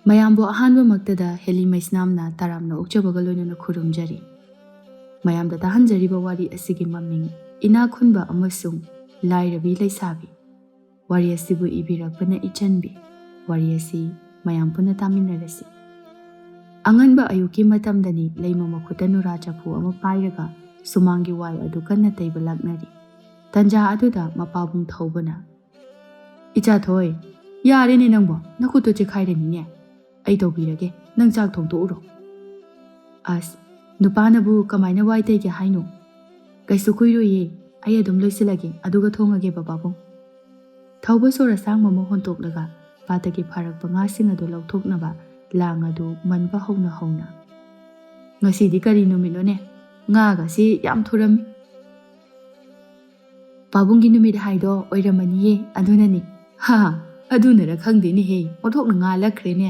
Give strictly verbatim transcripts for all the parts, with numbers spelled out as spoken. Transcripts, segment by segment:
ꯃꯌꯥꯝꯕꯨ ꯑꯍꯥꯟꯕꯃꯛꯇꯗ ꯍꯦꯂꯤ ꯃꯩꯁꯅꯥꯝꯅ ꯇꯔꯥꯝꯅ ꯑꯣꯛꯆꯕꯒ ꯂꯣꯏꯅꯅ ꯈꯨꯔꯨꯝꯖꯔꯤ꯫ ꯃꯌꯥꯝꯗ ꯇꯥꯍꯟꯖꯔꯤꯕ ꯋꯥꯔꯤ ꯑꯁꯤꯒꯤ ꯃꯃꯤꯡ ꯏꯅꯥꯛ ꯈꯨꯟꯕ ꯑꯃꯁꯨꯡ ꯂꯥꯏꯔꯕꯤ ꯂꯩꯁꯥꯕꯤ꯫ ꯋꯥꯔꯤ ꯑꯁꯤꯕꯨ ꯏꯕꯤꯔꯛꯄꯅ ꯏꯆꯟꯕꯤ꯫ ꯋꯥꯔꯤ ꯑꯁꯤ ꯃꯌꯥꯝ ꯄꯨꯟꯅ ꯇꯥꯃꯤꯟꯅꯔꯁꯤ꯫ ꯑꯉꯟꯕ ꯑꯌꯨꯛꯀꯤ ꯃꯇꯝꯗꯅꯤ ꯂꯩꯃ ꯃꯈꯨꯠꯇ ꯅꯨꯔꯥ ꯆꯐꯨ ꯑꯃ ꯄꯥꯏꯔꯒ ꯁꯨꯃꯥꯡꯒꯤ ꯋꯥꯏ ꯑꯗꯨ ꯀꯟꯅ ꯇꯩꯕ ꯂꯥꯛꯅꯔꯤ꯫ ꯇꯟꯖꯥ ꯑꯗꯨꯗ ꯃꯄꯥꯕꯨꯡ ꯊꯧꯕꯅ, "ꯏꯆꯥ ꯊꯣꯏ, ꯌꯥꯔꯦꯅꯦ ꯅꯪꯕꯣ, ꯅꯈꯨꯠꯇꯣ ꯆꯦꯈꯥꯏꯔꯅꯤꯅꯦ꯫ ꯑꯩ ꯇꯧꯕꯤꯔꯒꯦ, ꯅꯪ ꯆꯥꯛ ꯊꯣꯡꯗꯣꯛꯎꯔꯣ꯫" "ꯑꯁ, ꯅꯨꯄꯥꯅꯕꯨ ꯀꯃꯥꯏꯅ ꯋꯥꯏ ꯇꯩꯒꯦ ꯍꯥꯏꯅꯣ? ꯀꯩꯁꯨ ꯀꯨꯏꯔꯣꯏꯌꯦ, ꯑꯩ ꯑꯗꯨꯝ ꯂꯣꯏꯁꯤꯜꯂꯒꯦ, ꯑꯗꯨꯒ ꯊꯣꯡꯉꯒꯦ ꯕꯕꯥꯕꯨꯡ꯫" ꯊꯧꯕ ꯁꯣꯔ ꯑꯁꯥꯡꯕ ꯑꯃ ꯍꯣꯟꯇꯣꯛꯂꯒ ꯄꯥꯠꯇꯒꯤ ꯐꯥꯔꯛꯄ ꯉꯥꯁꯤꯡ ꯑꯗꯨ ꯂꯧꯊꯣꯛꯅꯕ ꯂꯥꯡ ꯑꯗꯨ ꯃꯟꯕ ꯍꯧꯅ ꯍꯧꯅ꯫ "ꯉꯁꯤꯗꯤ ꯀꯔꯤ ꯅꯨꯃꯤꯠꯅꯣꯅꯦ? ꯉꯥꯒꯁꯤ ꯌꯥꯝ ꯊꯨꯔꯝꯃꯤ꯫" "ꯄꯥꯕꯨꯡꯒꯤ ꯅꯨꯃꯤꯠ ꯍꯥꯏꯗꯣ ꯑꯣꯏꯔꯝꯃꯅꯤꯌꯦ, ꯑꯗꯨꯅꯅꯦ꯫" "ꯍꯥ, ꯑꯗꯨꯅꯔ ꯈꯪꯗꯦꯅꯦꯍꯦ, ꯑꯣꯟꯊꯣꯛꯅ ꯉꯥꯜꯂꯛꯈ꯭ꯔꯦꯅꯦ꯫"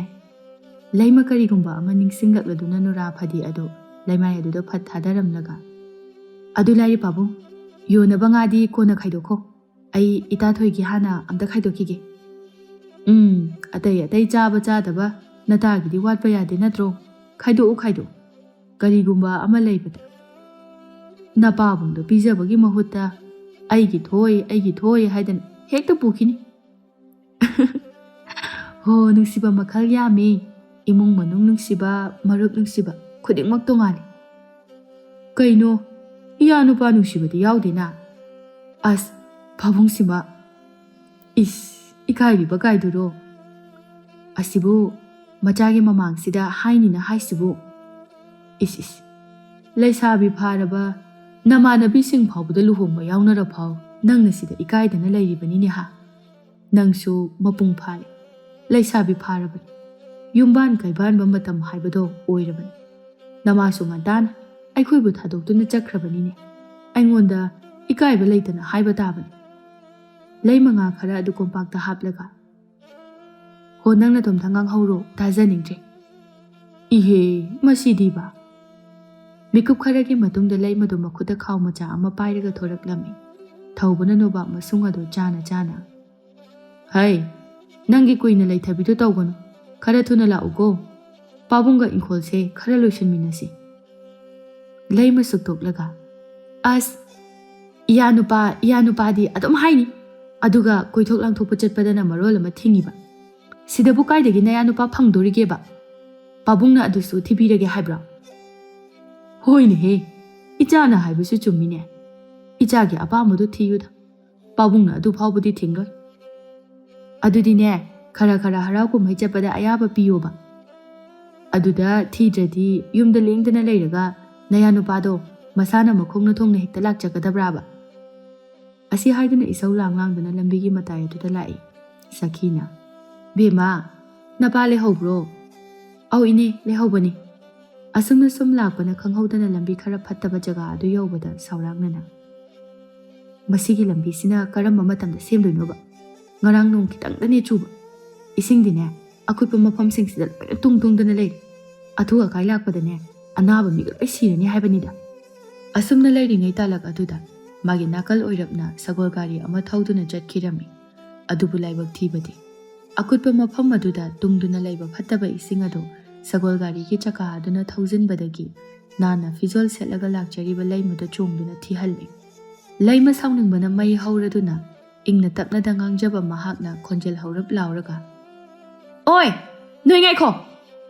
ꯂꯩꯃ ꯀꯔꯤꯒꯨꯝꯕ ꯑꯃ ꯅꯤꯡꯁꯤꯡꯂꯛꯂꯗꯨꯅ ꯅꯨꯔꯥ ꯐꯗꯤ ꯑꯗꯨ ꯂꯩꯃꯥꯏ ꯑꯗꯨꯗ ꯐꯠ ꯊꯥꯗꯔꯝꯂꯒ, "ꯑꯗꯨ ꯂꯥꯏꯔꯤ ꯄꯥꯕꯨꯡ, ꯌꯣꯟꯅꯕ ꯉꯥꯗꯤ ꯀꯣꯟꯅ ꯈꯥꯏꯗꯣꯛꯈꯣ꯫ ꯑꯩ ꯏꯇꯥ ꯊꯣꯏꯒꯤ ꯍꯥꯟꯅ ꯑꯝꯇ ꯈꯥꯏꯗꯣꯛꯈꯤꯒꯦ꯫" "ꯎꯝ, ꯑꯇꯩ ꯑꯇꯩ ꯆꯥꯕ ꯆꯥꯗꯕ ꯅꯇꯥꯒꯤꯗꯤ ꯋꯥꯠꯄ ꯌꯥꯗꯦ ꯅꯠꯇ꯭ꯔꯣ? ꯈꯥꯏꯗꯣꯛꯎ, ꯈꯥꯏꯗꯣꯛꯎ꯫ ꯀꯔꯤꯒꯨꯝꯕ ꯑꯃ ꯂꯩꯕꯗ ꯅꯄꯥꯕꯨꯡꯗꯣ ꯄꯤꯖꯕꯒꯤ ꯃꯍꯨꯠꯇ ꯑꯩꯒꯤ ꯊꯣꯏ, ꯑꯩꯒꯤ ꯊꯣꯏ ꯍꯥꯏꯗꯅ ꯍꯦꯛꯇ ꯄꯨꯈꯤꯅꯤ꯫" "ꯍꯣ, ꯅꯨꯡꯁꯤꯕ ꯃꯈꯜ ꯌꯥꯝꯃꯤ꯫ ꯏꯃꯨꯡ ꯃꯅꯨꯡ ꯅꯨꯡꯁꯤꯕ, ꯃꯔꯨꯞ ꯅꯨꯡꯁꯤꯕ, ꯈꯨꯗꯤꯡꯃꯛ ꯇꯣꯉꯥꯜꯂꯤ꯫" "ꯀꯩꯅꯣ, ꯏꯌꯥ ꯅꯨꯄꯥ ꯅꯨꯡꯁꯤꯕꯗꯤ ꯌꯥꯎꯗꯦꯅ?" "ꯑꯁ, ꯄꯥꯕꯨꯡꯁꯤꯃ, ꯏꯁ, ꯏꯀꯥꯏꯔꯤꯕ ꯀꯥꯏꯗꯨꯔꯣ? ꯑꯁꯤꯕꯨ ꯃꯆꯥꯒꯤ ꯃꯃꯥꯡꯁꯤꯗ ꯍꯥꯏꯅꯤꯅ ꯍꯥꯏꯁꯤꯕꯨ? ꯏꯁ, ꯏꯁ, ꯂꯩꯁꯥꯕꯤ ꯐꯥꯔꯕ ꯅꯃꯥꯟꯅꯕꯤꯁꯤꯡ ꯐꯥꯎꯕꯗ ꯂꯨꯍꯣꯡꯕ ꯌꯥꯎꯅꯔ ꯐꯥꯎ ꯅꯪꯅ ꯁꯤꯗ ꯏꯀꯥꯏꯗꯅ ꯂꯩꯔꯤꯕꯅꯤꯅꯦ ꯍꯥ? ꯅꯪꯁꯨ ꯃꯄꯨꯡ ꯐꯥꯔꯦ, ꯂꯩꯁꯥꯕꯤ ꯐꯥꯔꯕꯅꯤ, ꯌꯨꯝꯕꯥꯟ ꯀꯩꯕꯥꯟꯕ ꯃꯇꯝ ꯍꯥꯏꯕꯗꯣ ꯑꯣꯏꯔꯕꯅꯤ꯫ ꯅꯃꯥꯁꯨ ꯉꯟꯇꯥꯅ ꯑꯩꯈꯣꯏꯕꯨ ꯊꯥꯗꯣꯛꯇꯨꯅ ꯆꯠꯈ꯭ꯔꯕꯅꯤꯅꯦ꯫ ꯑꯩꯉꯣꯟꯗ ꯏꯀꯥꯏꯕ ꯂꯩꯇꯅ ꯍꯥꯏꯕ ꯇꯥꯕꯅꯤ꯫" ꯂꯩꯃ ꯉꯥ ꯈꯔ ꯑꯗꯨ ꯀꯣꯝꯄꯥꯛꯇ ꯍꯥꯞꯂꯒ, "ꯍꯣ, ꯅꯪ ꯅꯇꯣꯝꯇ ꯉꯥꯡꯍꯧꯔꯣ, ꯇꯥꯖꯅꯤꯡꯗ꯭ꯔꯦ꯫" "ꯏꯍꯦ, ꯃꯁꯤꯗꯤꯕ!" ꯃꯤꯀꯨꯞ ꯈꯔꯒꯤ ꯃꯇꯨꯡꯗ ꯂꯩꯃꯗꯨ ꯃꯈꯨꯠꯇ ꯈꯥꯎ ꯃꯆꯥ ꯑꯃ ꯄꯥꯏꯔꯒ ꯊꯣꯔꯛꯂꯝꯃꯤ꯫ ꯊꯧꯕꯅ ꯅꯣꯕꯥꯞ ꯃꯁꯨꯡ ꯑꯗꯨ ꯆꯥꯅ ꯆꯥꯅ, "ꯍꯩ, ꯅꯪꯒꯤ ꯀꯨꯏꯅ ꯂꯩꯊꯕꯤꯗꯨ ꯇꯧꯒꯅꯨ꯫ "ꯈꯔ ꯊꯨꯅ ꯂꯥꯛꯎꯀꯣ꯫ ꯄꯥꯕꯨꯡꯒ ꯏꯪꯈꯣꯜꯁꯦ ꯈꯔ ꯂꯣꯏꯁꯤꯟꯃꯤꯟꯅꯁꯤ꯫" ꯂꯩꯃ ꯁꯨꯛꯇꯣꯛꯂꯒ, "ꯑꯁ, ꯏꯌꯥ ꯅꯨꯄꯥ, ꯏꯌꯥ ꯅꯨꯄꯥꯗꯤ ꯑꯗꯨꯝ ꯍꯥꯏꯅꯤ꯫ ꯑꯗꯨꯒ ꯀꯣꯏꯊꯣꯛ ꯂꯥꯡꯊꯣꯛꯄ ꯆꯠꯄꯗꯅ ꯃꯔꯣꯜ ꯑꯃ ꯊꯤꯡꯉꯤꯕ꯫ ꯁꯤꯗꯕꯨ ꯀꯥꯏꯗꯒꯤ ꯅꯌꯥ ꯅꯨꯄꯥ ꯐꯪꯗꯣꯔꯤꯒꯦꯕ? ꯄꯥꯕꯨꯡꯅ ꯑꯗꯨꯁꯨ ꯊꯤꯕꯤꯔꯒꯦ ꯍꯥꯏꯕ꯭ꯔꯣ?" "ꯍꯣꯏꯅꯦꯍꯦ, ꯏꯆꯥꯅ ꯍꯥꯏꯕꯁꯨ ꯆꯨꯝꯃꯤꯅꯦ꯫ ꯏꯆꯥꯒꯤ ꯑꯄꯥꯝꯕꯗꯨ ꯊꯤꯌꯨꯗ꯫ ꯄꯥꯕꯨꯡꯅ ꯑꯗꯨ ꯐꯥꯎꯕꯗꯤ ꯊꯤꯡꯂꯣꯏ꯫ ꯑꯗꯨꯗꯤꯅꯦ, ꯈꯔ ꯈꯔ ꯍꯔꯥꯎ ꯀꯨꯝꯍꯩ ꯆꯠꯄꯗ ꯑꯌꯥꯕ ꯄꯤꯌꯣꯕ꯫ ꯑꯗꯨꯗ ꯊꯤꯗ꯭ꯔꯗꯤ ꯌꯨꯝꯗ ꯂꯦꯡꯗꯅ ꯂꯩꯔꯒ ꯅꯌꯥ ꯅꯨꯄꯥꯗꯣ ꯃꯁꯥꯅ ꯃꯈꯣꯡꯅ ꯊꯣꯡꯅ ꯍꯦꯛꯇ ꯂꯥꯛꯆꯒꯗꯕ꯭ꯔꯥꯕ?" ꯑꯁꯤ ꯍꯥꯏꯗꯨꯅ ꯏꯁꯧ ꯂꯥꯡ ꯂꯥꯡꯗꯨꯅ ꯂꯝꯕꯤꯒꯤ ꯃꯇꯥꯏ ꯑꯗꯨꯗ ꯂꯥꯛꯏ꯫ ꯁꯈꯤꯅ, "ꯕꯦꯝꯃ, ꯅꯄꯥ ꯂꯩꯍꯧꯕ꯭ꯔꯣ?" "ꯑꯧ ꯏꯅꯦ, ꯂꯩꯍꯧꯕꯅꯤ꯫" ꯑꯁꯨꯝꯅ ꯁꯨꯝ ꯂꯥꯛꯄꯅ ꯈꯪꯍꯧꯗꯅ ꯂꯝꯕꯤ ꯈꯔ ꯐꯠꯇꯕ ꯖꯒꯥ ꯑꯗꯨ ꯌꯧꯕꯗ ꯁꯥꯎꯔꯥꯛꯅꯅ, "ꯃꯁꯤꯒꯤ ꯂꯝꯕꯤꯁꯤꯅ ꯀꯔꯝꯕ ꯃꯇꯝꯗ ꯁꯦꯝꯗꯣꯏꯅꯣꯕ? ꯉꯔꯥꯡ ꯅꯣꯡ ꯈꯤꯇꯪꯗꯅꯦ ꯆꯨꯕ꯫ ꯏꯁꯤꯡꯗꯤꯅꯦ ꯑꯀꯨꯠꯄ ꯃꯐꯝꯁꯤꯡꯁꯤꯗ ꯂꯣꯏꯅ ꯇꯨꯡ ꯇꯨꯡꯗꯅ ꯂꯩꯔꯦ꯫ ꯑꯊꯨ ꯑꯀꯥꯏ ꯂꯥꯛꯄꯗꯅꯦ ꯑꯅꯥꯕ ꯃꯤꯒ ꯂꯣꯏ ꯁꯤꯔꯅꯤ ꯍꯥꯏꯕꯅꯤꯗ꯫" ꯑꯁꯨꯝꯅ ꯂꯩꯔꯤꯉꯩ ꯇꯥꯂꯛ ꯑꯗꯨꯗ ꯃꯥꯒꯤ ꯅꯥꯀꯜ ꯑꯣꯏꯔꯞꯅ ꯁꯒꯣꯜ ꯒꯥꯔꯤ ꯑꯃ ꯊꯧꯗꯨꯅ ꯆꯠꯈꯤꯔꯝꯃꯤ꯫ ꯑꯗꯨꯕꯨ ꯂꯥꯏꯕꯛ ꯊꯤꯕꯗꯤ, ꯑꯀꯨꯠꯄ ꯃꯐꯝ ꯑꯗꯨꯗ ꯇꯨꯡꯗꯨꯅ ꯂꯩꯕ ꯐꯠꯇꯕ ꯏꯁꯤꯡ ꯑꯗꯨ ꯁꯒꯣꯜ ꯒꯥꯔꯤꯒꯤ ꯆꯀꯥ ꯑꯗꯨꯅ ꯊꯧꯖꯤꯟꯕꯗꯒꯤ ꯅꯥꯟꯅ ꯐꯤꯖꯣꯜ ꯁꯦꯠꯂꯒ ꯂꯥꯛꯆꯔꯤꯕ ꯂꯩꯃꯗ ꯆꯣꯡꯗꯨꯅ ꯊꯤꯍꯜꯂꯤ꯫ ꯂꯩꯃ ꯁꯥꯎꯅꯤꯡꯕꯅ ꯃꯩ ꯍꯧꯔꯗꯨꯅ ꯏꯪꯅ ꯇꯞꯅꯗ ꯉꯥꯡꯖꯕ ꯃꯍꯥꯛꯅ ꯈꯣꯟꯖꯦꯜ ꯍꯧꯔꯞ ꯂꯥꯎꯔꯒ, "ꯑꯣꯏ! ꯅꯣꯏ ꯉꯥꯏꯈꯣ!"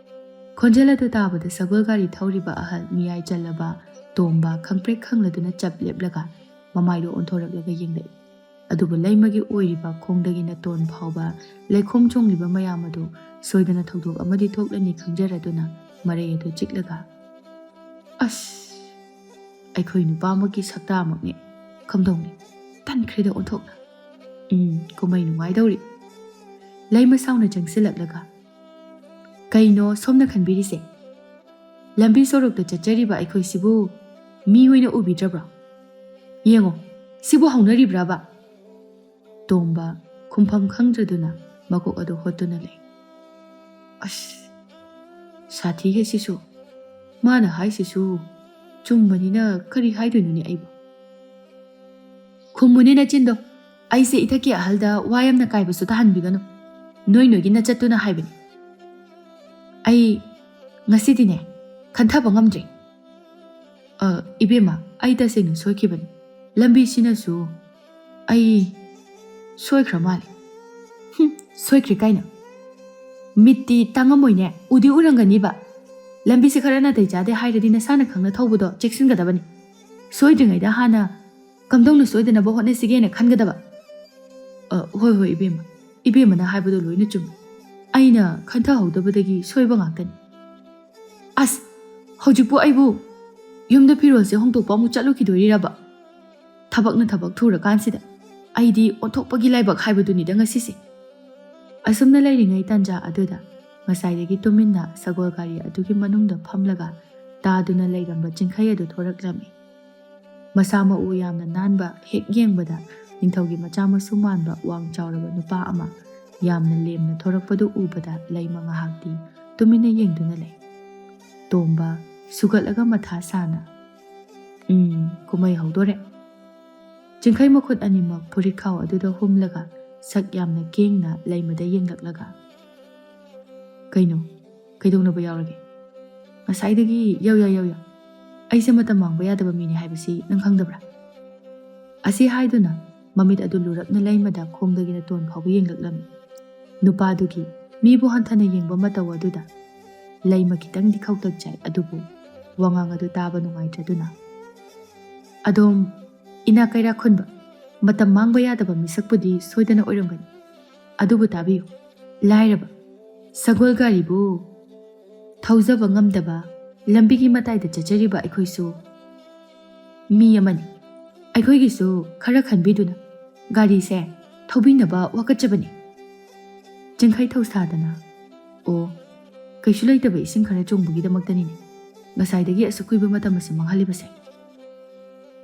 ꯈꯣꯟꯖꯦꯜ ꯑꯗꯨ ꯇꯥꯕꯗ ꯁꯒꯣꯜ ꯒꯥꯔꯤ ꯊꯧꯔꯤꯕ ꯑꯍꯜ ꯃꯤꯌꯥꯏ ꯆꯜꯂꯕ ꯇꯣꯝꯕ ꯈꯪꯄ꯭ꯔꯦꯛ ꯈꯪꯂꯗꯨꯅ ꯆꯞ ꯂꯦꯞꯂꯒ ꯃꯃꯥꯏꯗꯨ ꯑꯣꯟꯊꯣꯔꯛꯂꯒ ꯌꯦꯡꯂꯛꯏ꯫ ꯑꯗꯨꯕꯨ ꯂꯩꯃꯒꯤ ꯑꯣꯏꯔꯤꯕ ꯈꯣꯡꯗꯒꯤ ꯅꯇꯣꯟ ꯐꯥꯎꯕ ꯂꯩꯈꯣꯝ ꯆꯣꯡꯂꯤꯕ ꯃꯌꯥꯝ ꯑꯗꯨ ꯁꯣꯏꯗꯅ ꯊꯧꯗꯣꯛ ꯑꯃꯗꯤ ꯊꯣꯛꯂꯅꯤ ꯈꯪꯖꯔꯗꯨꯅ ꯃꯔꯩ ꯑꯗꯨ ꯆꯤꯛꯂꯒ, "ꯑꯁ, ꯑꯩꯈꯣꯏ ꯅꯨꯄꯥꯃꯛꯀꯤ ꯁꯛꯇꯥꯃꯛꯅꯤ꯫ ꯀꯝꯗꯧꯅꯤ? ꯇꯟꯈ꯭ꯔꯦꯗ ꯑꯣꯟꯊꯣꯛꯅ꯫ ꯎꯝ, ꯀꯨꯝꯍꯩ ꯅꯨꯡꯉꯥꯏꯗꯧꯔꯤ꯫" ꯂꯩꯃ ꯁꯥꯎꯅ ꯆꯪꯁꯤꯜꯂꯛꯂꯒ, "ꯀꯩꯅꯣ ꯁꯣꯝꯅ ꯈꯟꯕꯤꯔꯤꯁꯦ? ꯂꯝꯕꯤ ꯁꯣꯔꯣꯛꯇ ꯆꯠꯆꯔꯤꯕ ꯑꯩꯈꯣꯏꯁꯤꯕꯨ ꯃꯤ ꯑꯣꯏꯅ ꯎꯕꯤꯗ꯭ꯔꯕ꯭ꯔꯣ? ꯌꯦꯡꯉꯣ, ꯁꯤꯕꯨ ꯍꯧꯅꯔꯤꯕ꯭ꯔꯕ?" ꯇꯣꯝꯕ ꯈꯨꯝꯐꯝ ꯈꯪꯗ꯭ꯔꯗꯨꯅ ꯃꯀꯣꯛ ꯑꯗꯨ ꯍꯣꯠꯇꯨꯅ ꯂꯩ꯫ "ꯑꯁ, ꯁꯥꯊꯤꯍꯦ ꯁꯤꯁꯨ꯫ ꯃꯥꯅ ꯍꯥꯏꯁꯤꯁꯨ ꯆꯨꯝꯕꯅꯤꯅ ꯀꯔꯤ ꯍꯥꯏꯗꯣꯏꯅꯣꯅꯦ ꯑꯩꯕꯨ?" "ꯈꯨꯝꯃꯨꯅꯦ ꯅꯆꯤꯟꯗꯣ꯫ ꯑꯩꯁꯦ ꯏꯊꯛꯀꯤ ꯑꯍꯜꯗ ꯋꯥ ꯌꯥꯝꯅ ꯀꯥꯏꯕꯁꯨ ꯇꯥꯍꯟꯕꯤꯒꯅꯨ꯫ ꯅꯣꯏ ꯅꯣꯏꯒꯤ ꯅꯆꯠꯇꯨꯅ ꯍꯥꯏꯕꯅꯤ꯫ ꯑꯩ ꯉꯁꯤꯗꯤꯅꯦ, ꯈꯟꯊꯕ ꯉꯝꯗ꯭ꯔꯦ꯫ "ꯑ, ꯏꯕꯦꯝꯃ, ꯑꯩ ꯇꯁꯦꯡꯅ ꯁꯣꯏꯈꯤꯕꯅꯤ꯫ ꯂꯝꯕꯤꯁꯤꯅꯁꯨ ꯑꯩ ꯁꯣꯏꯈ꯭ꯔ ꯃꯥꯜꯂꯦ꯫" "ꯍꯨꯝ, ꯁꯣꯏꯈ꯭ꯔꯦ ꯀꯥꯏꯅ? ꯃꯤꯠꯇꯤ ꯇꯥꯡꯉꯝꯃꯣꯏꯅꯦ, ꯎꯗꯤ ꯎꯔꯝꯒꯅꯤꯕ꯫ ꯂꯝꯕꯤꯁꯦ ꯈꯔ ꯅꯥꯇꯩ ꯆꯥꯗꯦ ꯍꯥꯏꯔꯗꯤ ꯅꯁꯥꯅ ꯈꯪꯅ ꯊꯧꯕꯗꯣ ꯆꯦꯛꯁꯤꯟꯒꯗꯕꯅꯤ꯫ ꯁꯣꯏꯗ꯭ꯔꯤꯉꯩꯗ ꯍꯥꯟꯅ ꯀꯝꯗꯧꯅ ꯁꯣꯏꯗꯅꯕ ꯍꯣꯠꯅꯁꯤꯒꯦꯅ ꯈꯟꯒꯗꯕ꯫" "ꯑ, ꯍꯣꯏ, ꯍꯣꯏ, ꯏꯕꯦꯝꯃ꯫ ꯏꯕꯦꯝꯃꯅ ꯍꯥꯏꯕꯗꯣ ꯂꯣꯏꯅ ꯆꯨꯝꯃꯤ꯫ ꯑꯩꯅ ꯈꯟꯊꯍꯧꯗꯕꯗꯒꯤ ꯁꯣꯏꯕ ꯉꯥꯛꯇꯅꯤ꯫" "ꯑꯁ, ꯍꯧꯖꯤꯛꯄꯨ ꯑꯩꯕꯨ ꯌꯨꯝꯗ ꯐꯤꯔꯣꯜꯁꯦ ꯍꯣꯡꯗꯣꯛꯄ ꯑꯃꯨꯛ ꯆꯠꯂꯨꯈꯤꯗꯣꯏꯔꯤꯔꯕ? ꯊꯕꯛꯅ ꯊꯕꯛ ꯊꯨꯔꯀꯥꯟꯁꯤꯗ ꯑꯩꯗꯤ ꯑꯣꯟꯊꯣꯛꯄꯒꯤ ꯂꯥꯏꯕꯛ ꯍꯥꯏꯕꯗꯨꯅꯤꯗ ꯉꯁꯤꯁꯦ꯫" ꯑꯁꯨꯝꯅ ꯂꯩꯔꯤꯉꯩ ꯇꯥꯟꯖꯥ ꯑꯗꯨꯗ ꯉꯁꯥꯏꯗꯒꯤ ꯇꯨꯃꯤꯟꯅ ꯁꯒꯣꯜ ꯒꯥꯔꯤ ꯑꯗꯨꯒꯤ ꯃꯅꯨꯡꯗ ꯐꯝꯂꯒ ꯇꯥꯗꯨꯅ ꯂꯩꯔꯝꯕ ꯆꯤꯡꯈꯩ ꯑꯗꯨ ꯊꯣꯔꯛꯂꯝꯃꯤ꯫ ꯃꯁꯥ ꯃꯎ ꯌꯥꯝꯅ ꯅꯥꯟꯕ, ꯍꯦꯛ ꯌꯦꯡꯕꯗ ꯅꯤꯡꯊꯧꯒꯤ ꯃꯆꯥ ꯃꯁꯨ ꯃꯥꯟꯕ ꯋꯥꯡ ꯆꯥꯎꯔꯕ ꯅꯨꯄꯥ ꯑꯃ ꯌꯥꯝꯅ ꯂꯦꯝꯅ ꯊꯣꯔꯛꯄꯗꯨ ꯎꯕꯗ ꯂꯩꯃ ꯉꯥꯏꯍꯥꯛꯇꯤ ꯇꯨꯃꯤꯟꯅ ꯌꯦꯡꯗꯨꯅ ꯂꯩ꯫ ꯇꯣꯝꯕ ꯁꯨꯒꯠꯂꯒ ꯃꯊꯥ ꯁꯥꯅ, "ꯎꯝ, ꯀꯨꯝꯍꯩ ꯍꯧꯗꯣꯔꯦ꯫" ꯆꯤꯡꯈꯩ ꯃꯈꯨꯠ ꯑꯅꯤꯃꯛ ꯐꯨꯔꯤꯠꯈꯥꯎ ꯑꯗꯨꯗ ꯍꯨꯝꯂꯒ ꯁꯛ ꯌꯥꯝꯅ ꯀꯦꯡꯅ ꯂꯩꯃꯗ ꯌꯦꯡꯂꯛꯂꯒ, "ꯀꯩꯅꯣ? ꯀꯩꯗꯧꯅꯕ ꯌꯥꯎꯔꯒꯦ? ꯉꯁꯥꯏꯗꯒꯤ ꯌꯧ ꯌꯥ ꯌꯧ ꯌꯥ꯫ ꯑꯩꯁꯦ ꯃꯇꯝ ꯃꯥꯡꯕ ꯌꯥꯗꯕ ꯃꯤꯅꯤ ꯍꯥꯏꯕꯁꯤ ꯅꯪ ꯈꯪꯗꯕ꯭ꯔꯥ?" ꯑꯁꯤ ꯍꯥꯏꯗꯨꯅ ꯃꯃꯤꯠ ꯑꯗꯨ ꯂꯨꯔꯞꯅ ꯂꯩꯃꯗ ꯈꯣꯡꯗꯒꯤꯅ ꯇꯣꯟ ꯐꯥꯎꯕ ꯌꯦꯡꯂꯛꯂꯝꯃꯤ꯫ ꯅꯨꯄꯥꯗꯨꯒꯤ ꯃꯤꯕꯨ ꯍꯟꯊꯅ ꯌꯦꯡꯕ ꯃꯇꯧ ꯑꯗꯨꯗ ꯂꯩꯃ ꯈꯤꯇꯪꯗꯤ ꯈꯧꯇꯛ ꯆꯥꯏ, ꯑꯗꯨꯕꯨ ꯋꯥꯉꯥꯡ ꯑꯗꯨ ꯇꯥꯕ ꯅꯨꯡꯉꯥꯏꯇ꯭ꯔꯗꯨꯅ, "ꯑꯗꯣꯝ ꯏꯅꯥ ꯀꯩꯔꯥꯛ ꯈꯨꯟꯕ, ꯃꯇꯝ ꯃꯥꯡꯕ ꯌꯥꯗꯕ ꯃꯤꯁꯛꯄꯨꯗꯤ ꯁꯣꯏꯗꯅ ꯑꯣꯏꯔꯝꯒꯅꯤ꯫ ꯑꯗꯨꯕꯨ ꯇꯥꯕꯤꯌꯨ, ꯂꯥꯏꯔꯕ, ꯁꯒꯣꯜ ꯒꯥꯔꯤꯕꯨ ꯊꯧꯖꯕ ꯉꯝꯗꯕ, ꯂꯝꯕꯤꯒꯤ ꯃꯇꯥꯏꯗ ꯆꯠꯆꯔꯤꯕ ꯑꯩꯈꯣꯏꯁꯨ ꯃꯤ ꯑꯃꯅꯤ꯫ ꯑꯩꯈꯣꯏꯒꯤꯁꯨ ꯈꯔ ꯈꯟꯕꯤꯗꯨꯅ ꯒꯥꯔꯤꯁꯦ ꯊꯧꯕꯤꯅꯕ ꯋꯥꯀꯠꯆꯕꯅꯤ꯫" ꯆꯤꯡꯈꯩ ꯊꯧꯁꯥꯗꯅ, "ꯑꯣ, ꯀꯩꯁꯨ ꯂꯩꯇꯕ ꯏꯁꯤꯡ ꯈꯔ ꯆꯣꯡꯕꯒꯤꯗꯃꯛꯇꯅꯤꯅꯦ ꯉꯁꯥꯏꯗꯒꯤ ꯑꯁꯨꯛ ꯀꯨꯏꯕ ꯃꯇꯝ ꯑꯁꯤ ꯃꯥꯡꯍꯜꯂꯤꯕꯁꯦ꯫"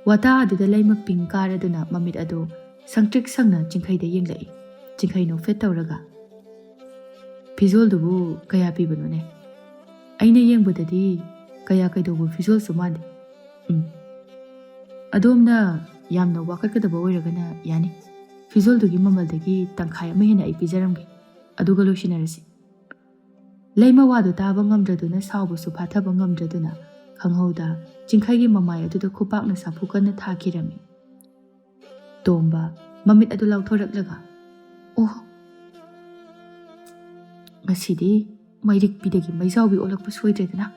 ꯋꯥꯇꯥ ꯑꯗꯨꯗ ꯂꯩꯃ ꯄꯤꯡ ꯀꯥꯔꯗꯨꯅ ꯃꯃꯤꯠ ꯑꯗꯨ ꯁꯪꯇ꯭ꯔꯤꯛ ꯁꯪꯅ ꯆꯤꯡꯈꯩꯗ ꯌꯦꯡꯂꯛꯏ꯫ ꯆꯤꯡꯈꯩ ꯅꯣꯛꯐꯦꯠ ꯇꯧꯔꯒ, "ꯐꯤꯖꯣꯜꯗꯨꯕꯨ ꯀꯌꯥ ꯄꯤꯕꯅꯣꯅꯦ? ꯑꯩꯅ ꯌꯦꯡꯕꯗꯗꯤ ꯀꯌꯥ ꯀꯩꯗꯧꯕ ꯐꯤꯖꯣꯜꯁꯨ ꯃꯥꯟꯗꯦ꯫ ꯎꯝ꯫ ꯑꯗꯣꯝꯅ ꯌꯥꯝꯅ ꯋꯥꯀꯠꯀꯗꯕ ꯑꯣꯏꯔꯒꯅ ꯌꯥꯅꯤ꯫ ꯐꯤꯖꯣꯜꯗꯨꯒꯤ ꯃꯃꯜꯗꯒꯤ ꯇꯪꯈꯥꯏ ꯑꯃ ꯍꯦꯟꯅ ꯑꯩ ꯄꯤꯖꯔꯝꯒꯦ꯫ ꯑꯗꯨꯒ ꯂꯣꯏꯁꯤꯟꯅꯔꯁꯤ꯫" ꯂꯩꯃ ꯋꯥꯗꯨ ꯇꯥꯕ ꯉꯝꯗ꯭ꯔꯗꯨꯅ ꯁꯥꯎꯕꯁꯨ ꯐꯥꯊꯕ ꯉꯝꯗ꯭ꯔꯗꯨꯅ ꯈꯪꯍꯧꯗ ꯆꯤꯡꯈꯩꯒꯤ ꯃꯃꯥꯏ ꯑꯗꯨꯗ ꯈꯨꯄꯥꯛꯅ ꯁꯥꯐꯨ ꯀꯟꯅ ꯊꯥꯈꯤꯔꯝꯃꯤ꯫ ꯇꯣꯝꯕ ꯃꯃꯤꯠ ꯑꯗꯨ ꯂꯥꯎꯊꯣꯔꯛꯂꯒ, "ꯑꯣ, ꯉꯁꯤꯗꯤ ꯃꯩꯔꯤꯛꯄꯤꯗꯒꯤ ꯃꯩꯖꯥꯎꯕꯤ ꯑꯣꯜꯂꯛꯄ ꯁꯣꯏꯗ꯭ꯔꯦꯗꯅ꯫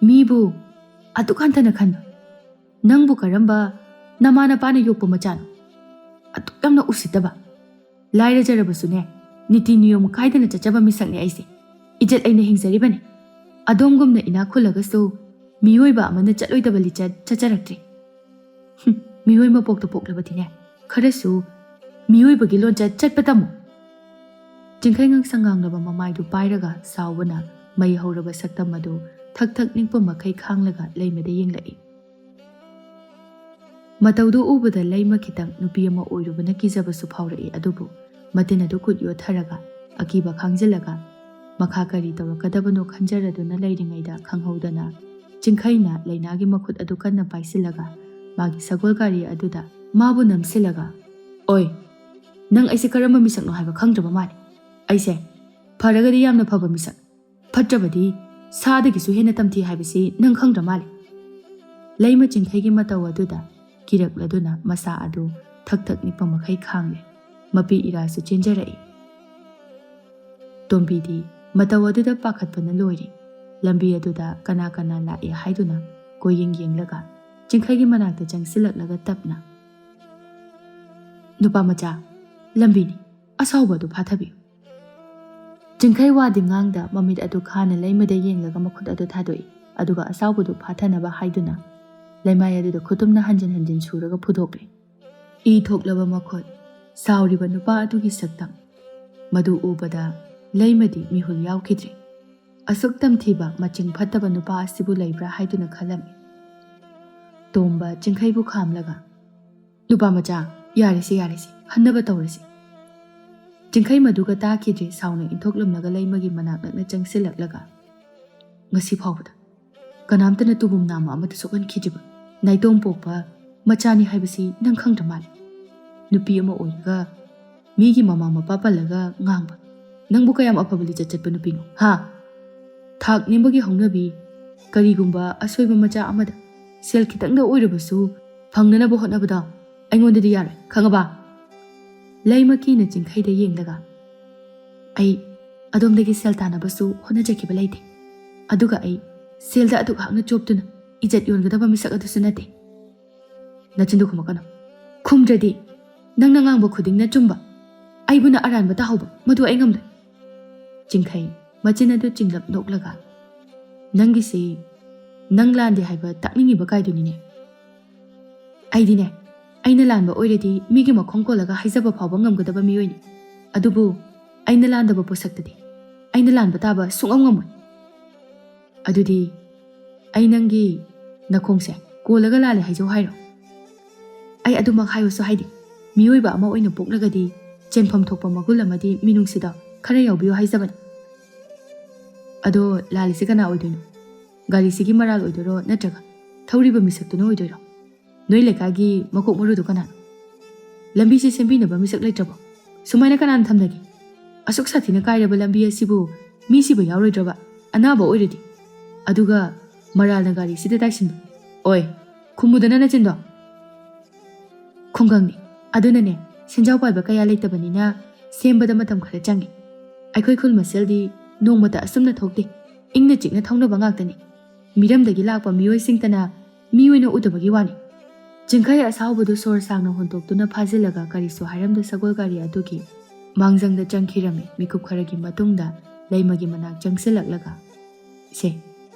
ꯃꯤꯕꯨ ꯑꯗꯨꯛ ꯍꯟꯊꯅ ꯈꯟꯕ, ꯅꯪꯕꯨ ꯀꯔꯝꯕ ꯅꯃꯥ ꯅꯄꯥꯅ ꯌꯣꯛꯄ ꯃꯆꯥꯅꯣ? ꯑꯗꯨꯛ ꯌꯥꯝꯅ ꯎꯁꯤꯠꯇꯕ꯫ ꯂꯥꯏꯔꯖꯔꯕꯁꯨꯅꯦ, ꯅꯤꯇꯤ ꯅꯤꯌꯣꯝ ꯀꯥꯏꯗꯅ ꯆꯠꯆꯕ ꯃꯤꯁꯛꯅꯦ ꯑꯩꯁꯦ꯫ ꯏꯖꯠ ꯂꯩꯅ ꯍꯤꯡꯖꯔꯤꯕꯅꯤ꯫ ꯑꯗꯣꯝꯒꯨꯝꯅ ꯏꯅꯥꯛ ꯈꯨꯜꯂꯒꯁꯨ ꯃꯤꯑꯣꯏꯕ ꯑꯃꯅ ꯆꯠꯂꯣꯏꯗꯕ ꯂꯤꯆꯠ ꯆꯠꯆꯔꯛꯇ꯭ꯔꯤ꯫ ꯍꯨꯝ, ꯃꯤꯑꯣꯏ ꯃꯄꯣꯛꯇ ꯄꯣꯛꯂꯕꯗꯤꯅꯦ, ꯈꯔꯁꯨ ꯃꯤꯑꯣꯏꯕꯒꯤ ꯂꯣꯟꯆꯠ ꯆꯠꯄ ꯇꯝꯃꯨ꯫" ꯆꯤꯡꯈꯩ ꯉꯥꯡꯁꯪ ꯉꯥꯡꯂꯕ ꯃꯃꯥꯏꯗꯨ ꯄꯥꯏꯔꯒ ꯁꯥꯎꯕꯅ ꯃꯩ ꯍꯧꯔꯕ ꯁꯛꯇꯝ ꯑꯗꯨ ꯊꯛ ꯊꯛ ꯅꯤꯛꯄ ꯃꯈꯩ ꯈꯥꯡꯂꯒ ꯂꯩꯃꯗ ꯌꯦꯡꯂꯛꯏ꯫ ꯃꯇꯧꯗꯨ ꯎꯕꯗ ꯂꯩꯃ ꯈꯤꯇꯪ ꯅꯨꯄꯤ ꯑꯃ ꯑꯣꯏꯔꯨꯕꯅ ꯀꯤꯖꯕꯁꯨ ꯐꯥꯎꯔꯛꯏ, ꯑꯗꯨꯕꯨ ꯃꯇꯤꯟ ꯑꯗꯨ ꯈꯨꯠ ꯌꯣꯠꯊꯔꯒ ꯑꯀꯤꯕ ꯈꯥꯡꯖꯤꯜꯂꯒ ꯃꯈꯥ ꯀꯔꯤ ꯇꯧꯔꯛꯀꯗꯕꯅꯣ ꯈꯟꯖꯔꯗꯨꯅ ꯂꯩꯔꯤꯉꯩꯗ ꯈꯪꯍꯧꯗꯅ ꯆꯤꯡꯈꯩꯅ ꯂꯩꯅꯥꯒꯤ ꯃꯈꯨꯠ ꯑꯗꯨ ꯀꯟꯅ ꯄꯥꯏꯁꯤꯜꯂꯒ ꯃꯥꯒꯤ ꯁꯒꯣꯜ ꯒꯥꯔꯤ ꯑꯗꯨꯗ ꯃꯥꯕꯨ ꯅꯝꯁꯤꯜꯂꯒ, "ꯑꯣꯏ, ꯅꯪ ꯑꯩꯁꯦ ꯀꯔꯝꯕ ꯃꯤꯁꯛꯅꯣ ꯍꯥꯏꯕ ꯈꯪꯗ꯭ꯔꯕ ꯃꯥꯜꯂꯦ꯫ ꯑꯩꯁꯦ ꯐꯔꯒꯗꯤ ꯌꯥꯝꯅ ꯐꯕ ꯃꯤꯁꯛ, ꯐꯠꯇ꯭ꯔꯕꯗꯤ ꯁꯥꯗꯒꯤꯁꯨ ꯍꯦꯟꯅ ꯇꯝꯊꯤ ꯍꯥꯏꯕꯁꯤ ꯅꯪ ꯈꯪꯗ꯭ꯔ ꯃꯥꯜꯂꯦ꯫" ꯂꯩꯃ ꯆꯤꯡꯈꯩꯒꯤ ꯃꯇꯧ ꯑꯗꯨꯗ ꯀꯤꯔꯛꯂꯗꯨꯅ ꯃꯁꯥ ꯑꯗꯨ ꯊꯛ ꯊꯛ ꯅꯤꯛꯄ ꯃꯈꯩ ꯈꯥꯡꯂꯦ꯫ ꯃꯄꯤ ꯏꯔꯥꯁꯨ ꯆꯦꯟꯖꯔꯛꯏ꯫ ꯇꯣꯝꯕꯤꯗꯤ ꯃꯇꯧ ꯑꯗꯨꯗ ꯄꯥꯈꯠꯄꯅ ꯂꯣꯏꯔꯤ꯫ ꯂꯝꯕꯤ ꯑꯗꯨꯗ ꯀꯅꯥ ꯀꯅꯥ ꯂꯥꯛꯏ ꯍꯥꯏꯗꯨꯅ ꯀꯣꯏꯌꯦꯡ ꯌꯦꯡꯂꯒ ꯆꯤꯡꯈꯩꯒꯤ ꯃꯅꯥꯛꯇ ꯆꯪꯁꯤꯜꯂꯛꯂꯒ ꯇꯞꯅ, "ꯅꯨꯄꯥ ꯃꯆꯥ, ꯂꯝꯕꯤꯅꯤ, ꯑꯁꯥꯎꯕ ꯑꯗꯨ ꯐꯥꯊꯕꯤꯌꯨ꯫" ꯆꯤꯡꯈꯩ ꯋꯥꯗꯤ ꯉꯥꯡꯗ ꯃꯃꯤꯠ ꯑꯗꯨ ꯈꯥꯅ ꯂꯩꯃꯗ ꯌꯦꯡꯂꯒ ꯃꯈꯨꯠ ꯑꯗꯨ ꯊꯥꯗꯣꯛꯏ, ꯑꯗꯨꯒ ꯑꯁꯥꯎꯕꯗꯨ ꯐꯥꯊꯅꯕ ꯍꯥꯏꯗꯨꯅ ꯂꯩꯃꯥꯏ ꯑꯗꯨꯗ ꯈꯨꯇꯨꯝꯅ ꯍꯟꯖꯤꯟ ꯍꯟꯖꯤꯟ ꯁꯨꯔꯒ ꯐꯨꯗꯣꯛꯂꯦ꯫ ꯏ ꯊꯣꯛꯂꯕ ꯃꯈꯨꯠ, ꯁꯥꯎꯔꯤꯕ ꯅꯨꯄꯥ ꯑꯗꯨꯒꯤ ꯁꯛꯇꯝ, ꯃꯗꯨ ꯎꯕꯗ ꯂꯩꯃꯗꯤ ꯃꯤꯍꯨꯜ ꯌꯥꯎꯈꯤꯗ꯭ꯔꯦ꯫ ꯑꯁꯨꯛ ꯇꯝꯊꯤꯕ, ꯃꯆꯤꯡ ꯐꯠꯇꯕ ꯅꯨꯄꯥ ꯑꯁꯤꯕꯨ ꯂꯩꯕ꯭ꯔꯥ ꯍꯥꯏꯗꯨꯅ ꯈꯜꯂꯝꯃꯤ꯫ ꯇꯣꯝꯕ ꯆꯤꯡꯈꯩꯕꯨ ꯈꯥꯝꯂꯒ, "ꯅꯨꯄꯥ ꯃꯆꯥ, ꯌꯥꯔꯦꯁꯦ, ꯌꯥꯔꯦꯁꯦ, ꯍꯟꯅꯕ ꯇꯧꯔꯁꯤ꯫" ꯆꯤꯡꯈꯩ ꯃꯗꯨꯒ ꯇꯥꯈꯤꯗ꯭ꯔꯦ, ꯁꯥꯎꯅ ꯏꯟꯊꯣꯛꯂꯝꯂꯒ ꯂꯩꯃꯒꯤ ꯃꯅꯥꯛ ꯅꯛꯅ ꯆꯪꯁꯤꯜꯂꯛꯂꯒ, "ꯉꯁꯤ ꯐꯥꯎꯕꯗ ꯀꯅꯥꯝꯇꯅ ꯇꯨꯕꯨꯝ ꯅꯥꯝꯃ ꯑꯃꯠꯇ ꯁꯣꯛꯍꯟꯈꯤꯗ꯭ꯔꯤꯕ ꯅꯥꯏꯇꯣꯝ ꯄꯣꯛꯄ ꯃꯆꯥꯅꯤ ꯍꯥꯏꯕꯁꯤ ꯅꯪ ꯈꯪꯗ꯭ꯔ ꯃꯥꯜꯂꯦ꯫ ꯅꯨꯄꯤ ꯑꯃ ꯑꯣꯏꯔꯒ ꯃꯤꯒꯤ ꯃꯃꯥ ꯃꯄꯥ ꯄꯜꯂꯒ ꯉꯥꯡꯕ, ꯅꯪꯕꯨ ꯀꯌꯥꯝ ꯑꯐꯕ ꯂꯤꯆꯠ ꯆꯠꯄ ꯅꯨꯄꯤꯅꯣ, ꯍꯥ? ꯊꯥꯛ ꯅꯦꯝꯕꯒꯤ ꯍꯧꯅꯕꯤ, ꯀꯔꯤꯒꯨꯝꯕ ꯑꯁꯣꯏꯕ ꯃꯆꯥ ꯑꯃꯗ ꯁꯦꯜ ꯈꯤꯇꯪꯗ ꯑꯣꯏꯔꯕꯁꯨ ꯐꯪꯅꯅꯕ ꯍꯣꯠꯅꯕꯗ ꯑꯩꯉꯣꯟꯗꯗꯤ ꯌꯥꯔꯣꯏ, ꯈꯪꯉꯕ? ꯂꯩꯃꯀꯤꯅ ꯆꯤꯡꯈꯩꯗ ꯌꯦꯡꯂꯒ, "ꯑꯩ ꯑꯗꯣꯝꯗꯒꯤ ꯁꯦꯜ ꯇꯥꯅꯕꯁꯨ ꯍꯣꯠꯅꯖꯈꯤꯕ ꯂꯩꯇꯦ꯫ ꯑꯗꯨꯒ ꯑꯩ ꯁꯦꯜꯗ ꯑꯗꯨꯛ ꯍꯥꯛꯅ ꯆꯣꯞꯇꯨꯅ ꯏꯖꯠ ꯌꯣꯟꯒꯗꯕ ꯃꯤꯁꯛ ꯑꯗꯨꯁꯨ ꯅꯠꯇꯦ꯫" "ꯅꯆꯤꯟꯗꯨ ꯈꯨꯝꯃꯛꯀꯅꯨ꯫ ꯈꯨꯝꯗ꯭ꯔꯗꯤ ꯅꯪꯅ ꯉꯥꯡꯕ ꯈꯨꯗꯤꯡꯅ ꯆꯨꯝꯕ, ꯑꯩꯕꯨꯅ ꯑꯔꯥꯟꯕ ꯇꯥꯍꯧꯕ, ꯃꯗꯨ ꯑꯩ ꯉꯝꯂꯣꯏ꯫" ꯆꯤꯡꯈꯩ ꯃꯆꯤꯟ ꯑꯗꯨ ꯆꯤꯡꯂꯞ ꯅꯣꯛꯂꯒ, "ꯅꯪꯒꯤꯁꯤ ꯅꯪ ꯂꯥꯟꯗꯦ ꯍꯥꯏꯕ ꯇꯥꯛꯅꯤꯡꯉꯤꯕ ꯀꯥꯏꯗꯨꯅꯤꯅꯦ?" "ꯑꯩꯗꯤꯅꯦ, ꯑꯩꯅ ꯂꯥꯟꯕ ꯑꯣꯏꯔꯗꯤ ꯃꯤꯒꯤ ꯃꯈꯣꯡ ꯀꯣꯜꯂꯒ ꯍꯥꯏꯖꯕ ꯐꯥꯎꯕ ꯉꯝꯒꯗꯕ ꯃꯤꯑꯣꯏꯅꯤ꯫ ꯑꯗꯨꯕꯨ ꯑꯩꯅ ꯂꯥꯟꯗꯕ ꯄꯣꯠꯁꯛꯇꯗꯤ ꯑꯩꯅ ꯂꯥꯟꯕ ꯇꯥꯕ ꯁꯨꯡꯉꯝ ꯉꯝꯃꯣꯏ꯫" "ꯑꯗꯨꯗꯤ ꯑꯩ ꯅꯪꯒꯤ ꯅꯈꯣꯡꯁꯦ ꯀꯣꯜꯂꯒ ꯂꯥꯜꯂꯦ ꯍꯥꯏꯖꯧ ꯍꯥꯏꯔꯣ?" "ꯑꯩ ꯑꯗꯨꯃꯛ ꯍꯥꯏꯌꯨꯁꯨ ꯍꯥꯏꯗꯦ꯫ ꯃꯤꯑꯣꯏꯕ ꯑꯃ ꯑꯣꯏꯅ ꯄꯣꯛꯂꯒꯗꯤ ꯆꯦꯟꯐꯝ ꯊꯣꯛꯄ ꯃꯒꯨꯟ ꯑꯃꯗꯤ ꯃꯤꯅꯨꯡꯁꯤꯗ ꯈꯔ ꯌꯥꯎꯕꯤꯌꯨ ꯍꯥꯏꯖꯕꯅꯤ꯫" "ꯑꯗꯣ ꯂꯥꯜꯂꯤꯁꯦ ꯀꯅꯥ ꯑꯣꯏꯗꯣꯏꯅꯣ? ꯒꯥꯔꯤꯁꯤꯒꯤ ꯃꯔꯥꯜ ꯑꯣꯏꯗꯣꯏꯔꯣ, ꯅꯠꯇ꯭ꯔꯒ ꯊꯧꯔꯤꯕ ꯃꯤꯁꯛꯇꯨꯅ ꯑꯣꯏꯗꯣꯏꯔꯣ? ꯅꯣꯏ ꯂꯩꯀꯥꯏꯒꯤ ꯃꯀꯣꯛ ꯃꯔꯨꯗꯨ ꯀꯅꯥꯅꯣ? ꯂꯝꯕꯤꯁꯦ ꯁꯦꯝꯕꯤꯅꯕ ꯃꯤꯁꯛ ꯂꯩꯇ꯭ꯔꯕꯣ? ꯁꯨꯃꯥꯏꯅ ꯀꯅꯥꯅ ꯊꯝꯅꯒꯦ? ꯑꯁꯨꯛ ꯁꯥꯊꯤꯅ ꯀꯥꯏꯔꯕ ꯂꯝꯕꯤ ꯑꯁꯤꯕꯨ ꯃꯤ ꯁꯤꯕ ꯌꯥꯎꯔꯣꯏꯗ꯭ꯔꯕ, ꯑꯅꯥꯕ ꯑꯣꯏꯔꯗꯤ? ꯑꯗꯨꯒ ꯃꯔꯥꯜꯅ ꯒꯥꯔꯤꯁꯤꯗ ꯇꯥꯏꯁꯤꯟꯕ꯫ ꯑꯣꯏ, ꯈꯨꯝꯃꯨꯗꯅ ꯅꯆꯤꯟꯗꯣ꯫" "ꯈꯨꯡꯒꯪꯅꯤ, ꯑꯗꯨꯅꯅꯦ, ꯁꯦꯟꯖꯥꯎ ꯄꯥꯏꯕ ꯀꯌꯥ ꯂꯩꯇꯕꯅꯤꯅ ꯁꯦꯝꯕꯗ ꯃꯇꯝ ꯈꯔ ꯆꯪꯉꯤ꯫ ꯑꯩꯈꯣꯏ ꯈꯨꯜ ꯃꯁꯦꯜꯗꯤ ꯅꯣꯡꯃꯇ ꯑꯁꯨꯝꯅ ꯊꯣꯛꯇꯦ꯫ ꯏꯪꯅ ꯆꯤꯛꯅ ꯊꯧꯅꯕ ꯉꯥꯛꯇꯅꯤ꯫ ꯃꯤꯔꯝꯗꯒꯤ ꯂꯥꯛꯄ ꯃꯤꯑꯣꯏꯁꯤꯡꯇꯅ ꯃꯤ ꯑꯣꯏꯅ ꯎꯗꯕꯒꯤ ꯋꯥꯅꯤ꯫" ꯆꯤꯡꯈꯩ ꯑꯁꯥꯎꯕꯗꯨ ꯁꯣꯔ ꯁꯥꯡꯅ ꯍꯣꯟꯗꯣꯛꯇꯨꯅ ꯐꯥꯖꯤꯜꯂꯒ ꯀꯔꯤꯁꯨ ꯍꯥꯏꯔꯝꯗ ꯁꯒꯣꯜ ꯒꯥꯔꯤ ꯑꯗꯨꯒꯤ ꯃꯥꯡꯖꯪꯗ ꯆꯪꯈꯤꯔꯝꯃꯤ꯫ ꯃꯤꯀꯨꯞ ꯈꯔꯒꯤ ꯃꯇꯨꯡꯗ ꯂꯩꯃꯒꯤ ꯃꯅꯥꯛ ꯆꯪꯁꯤꯜꯂꯛꯂꯒ, "ꯁꯦ,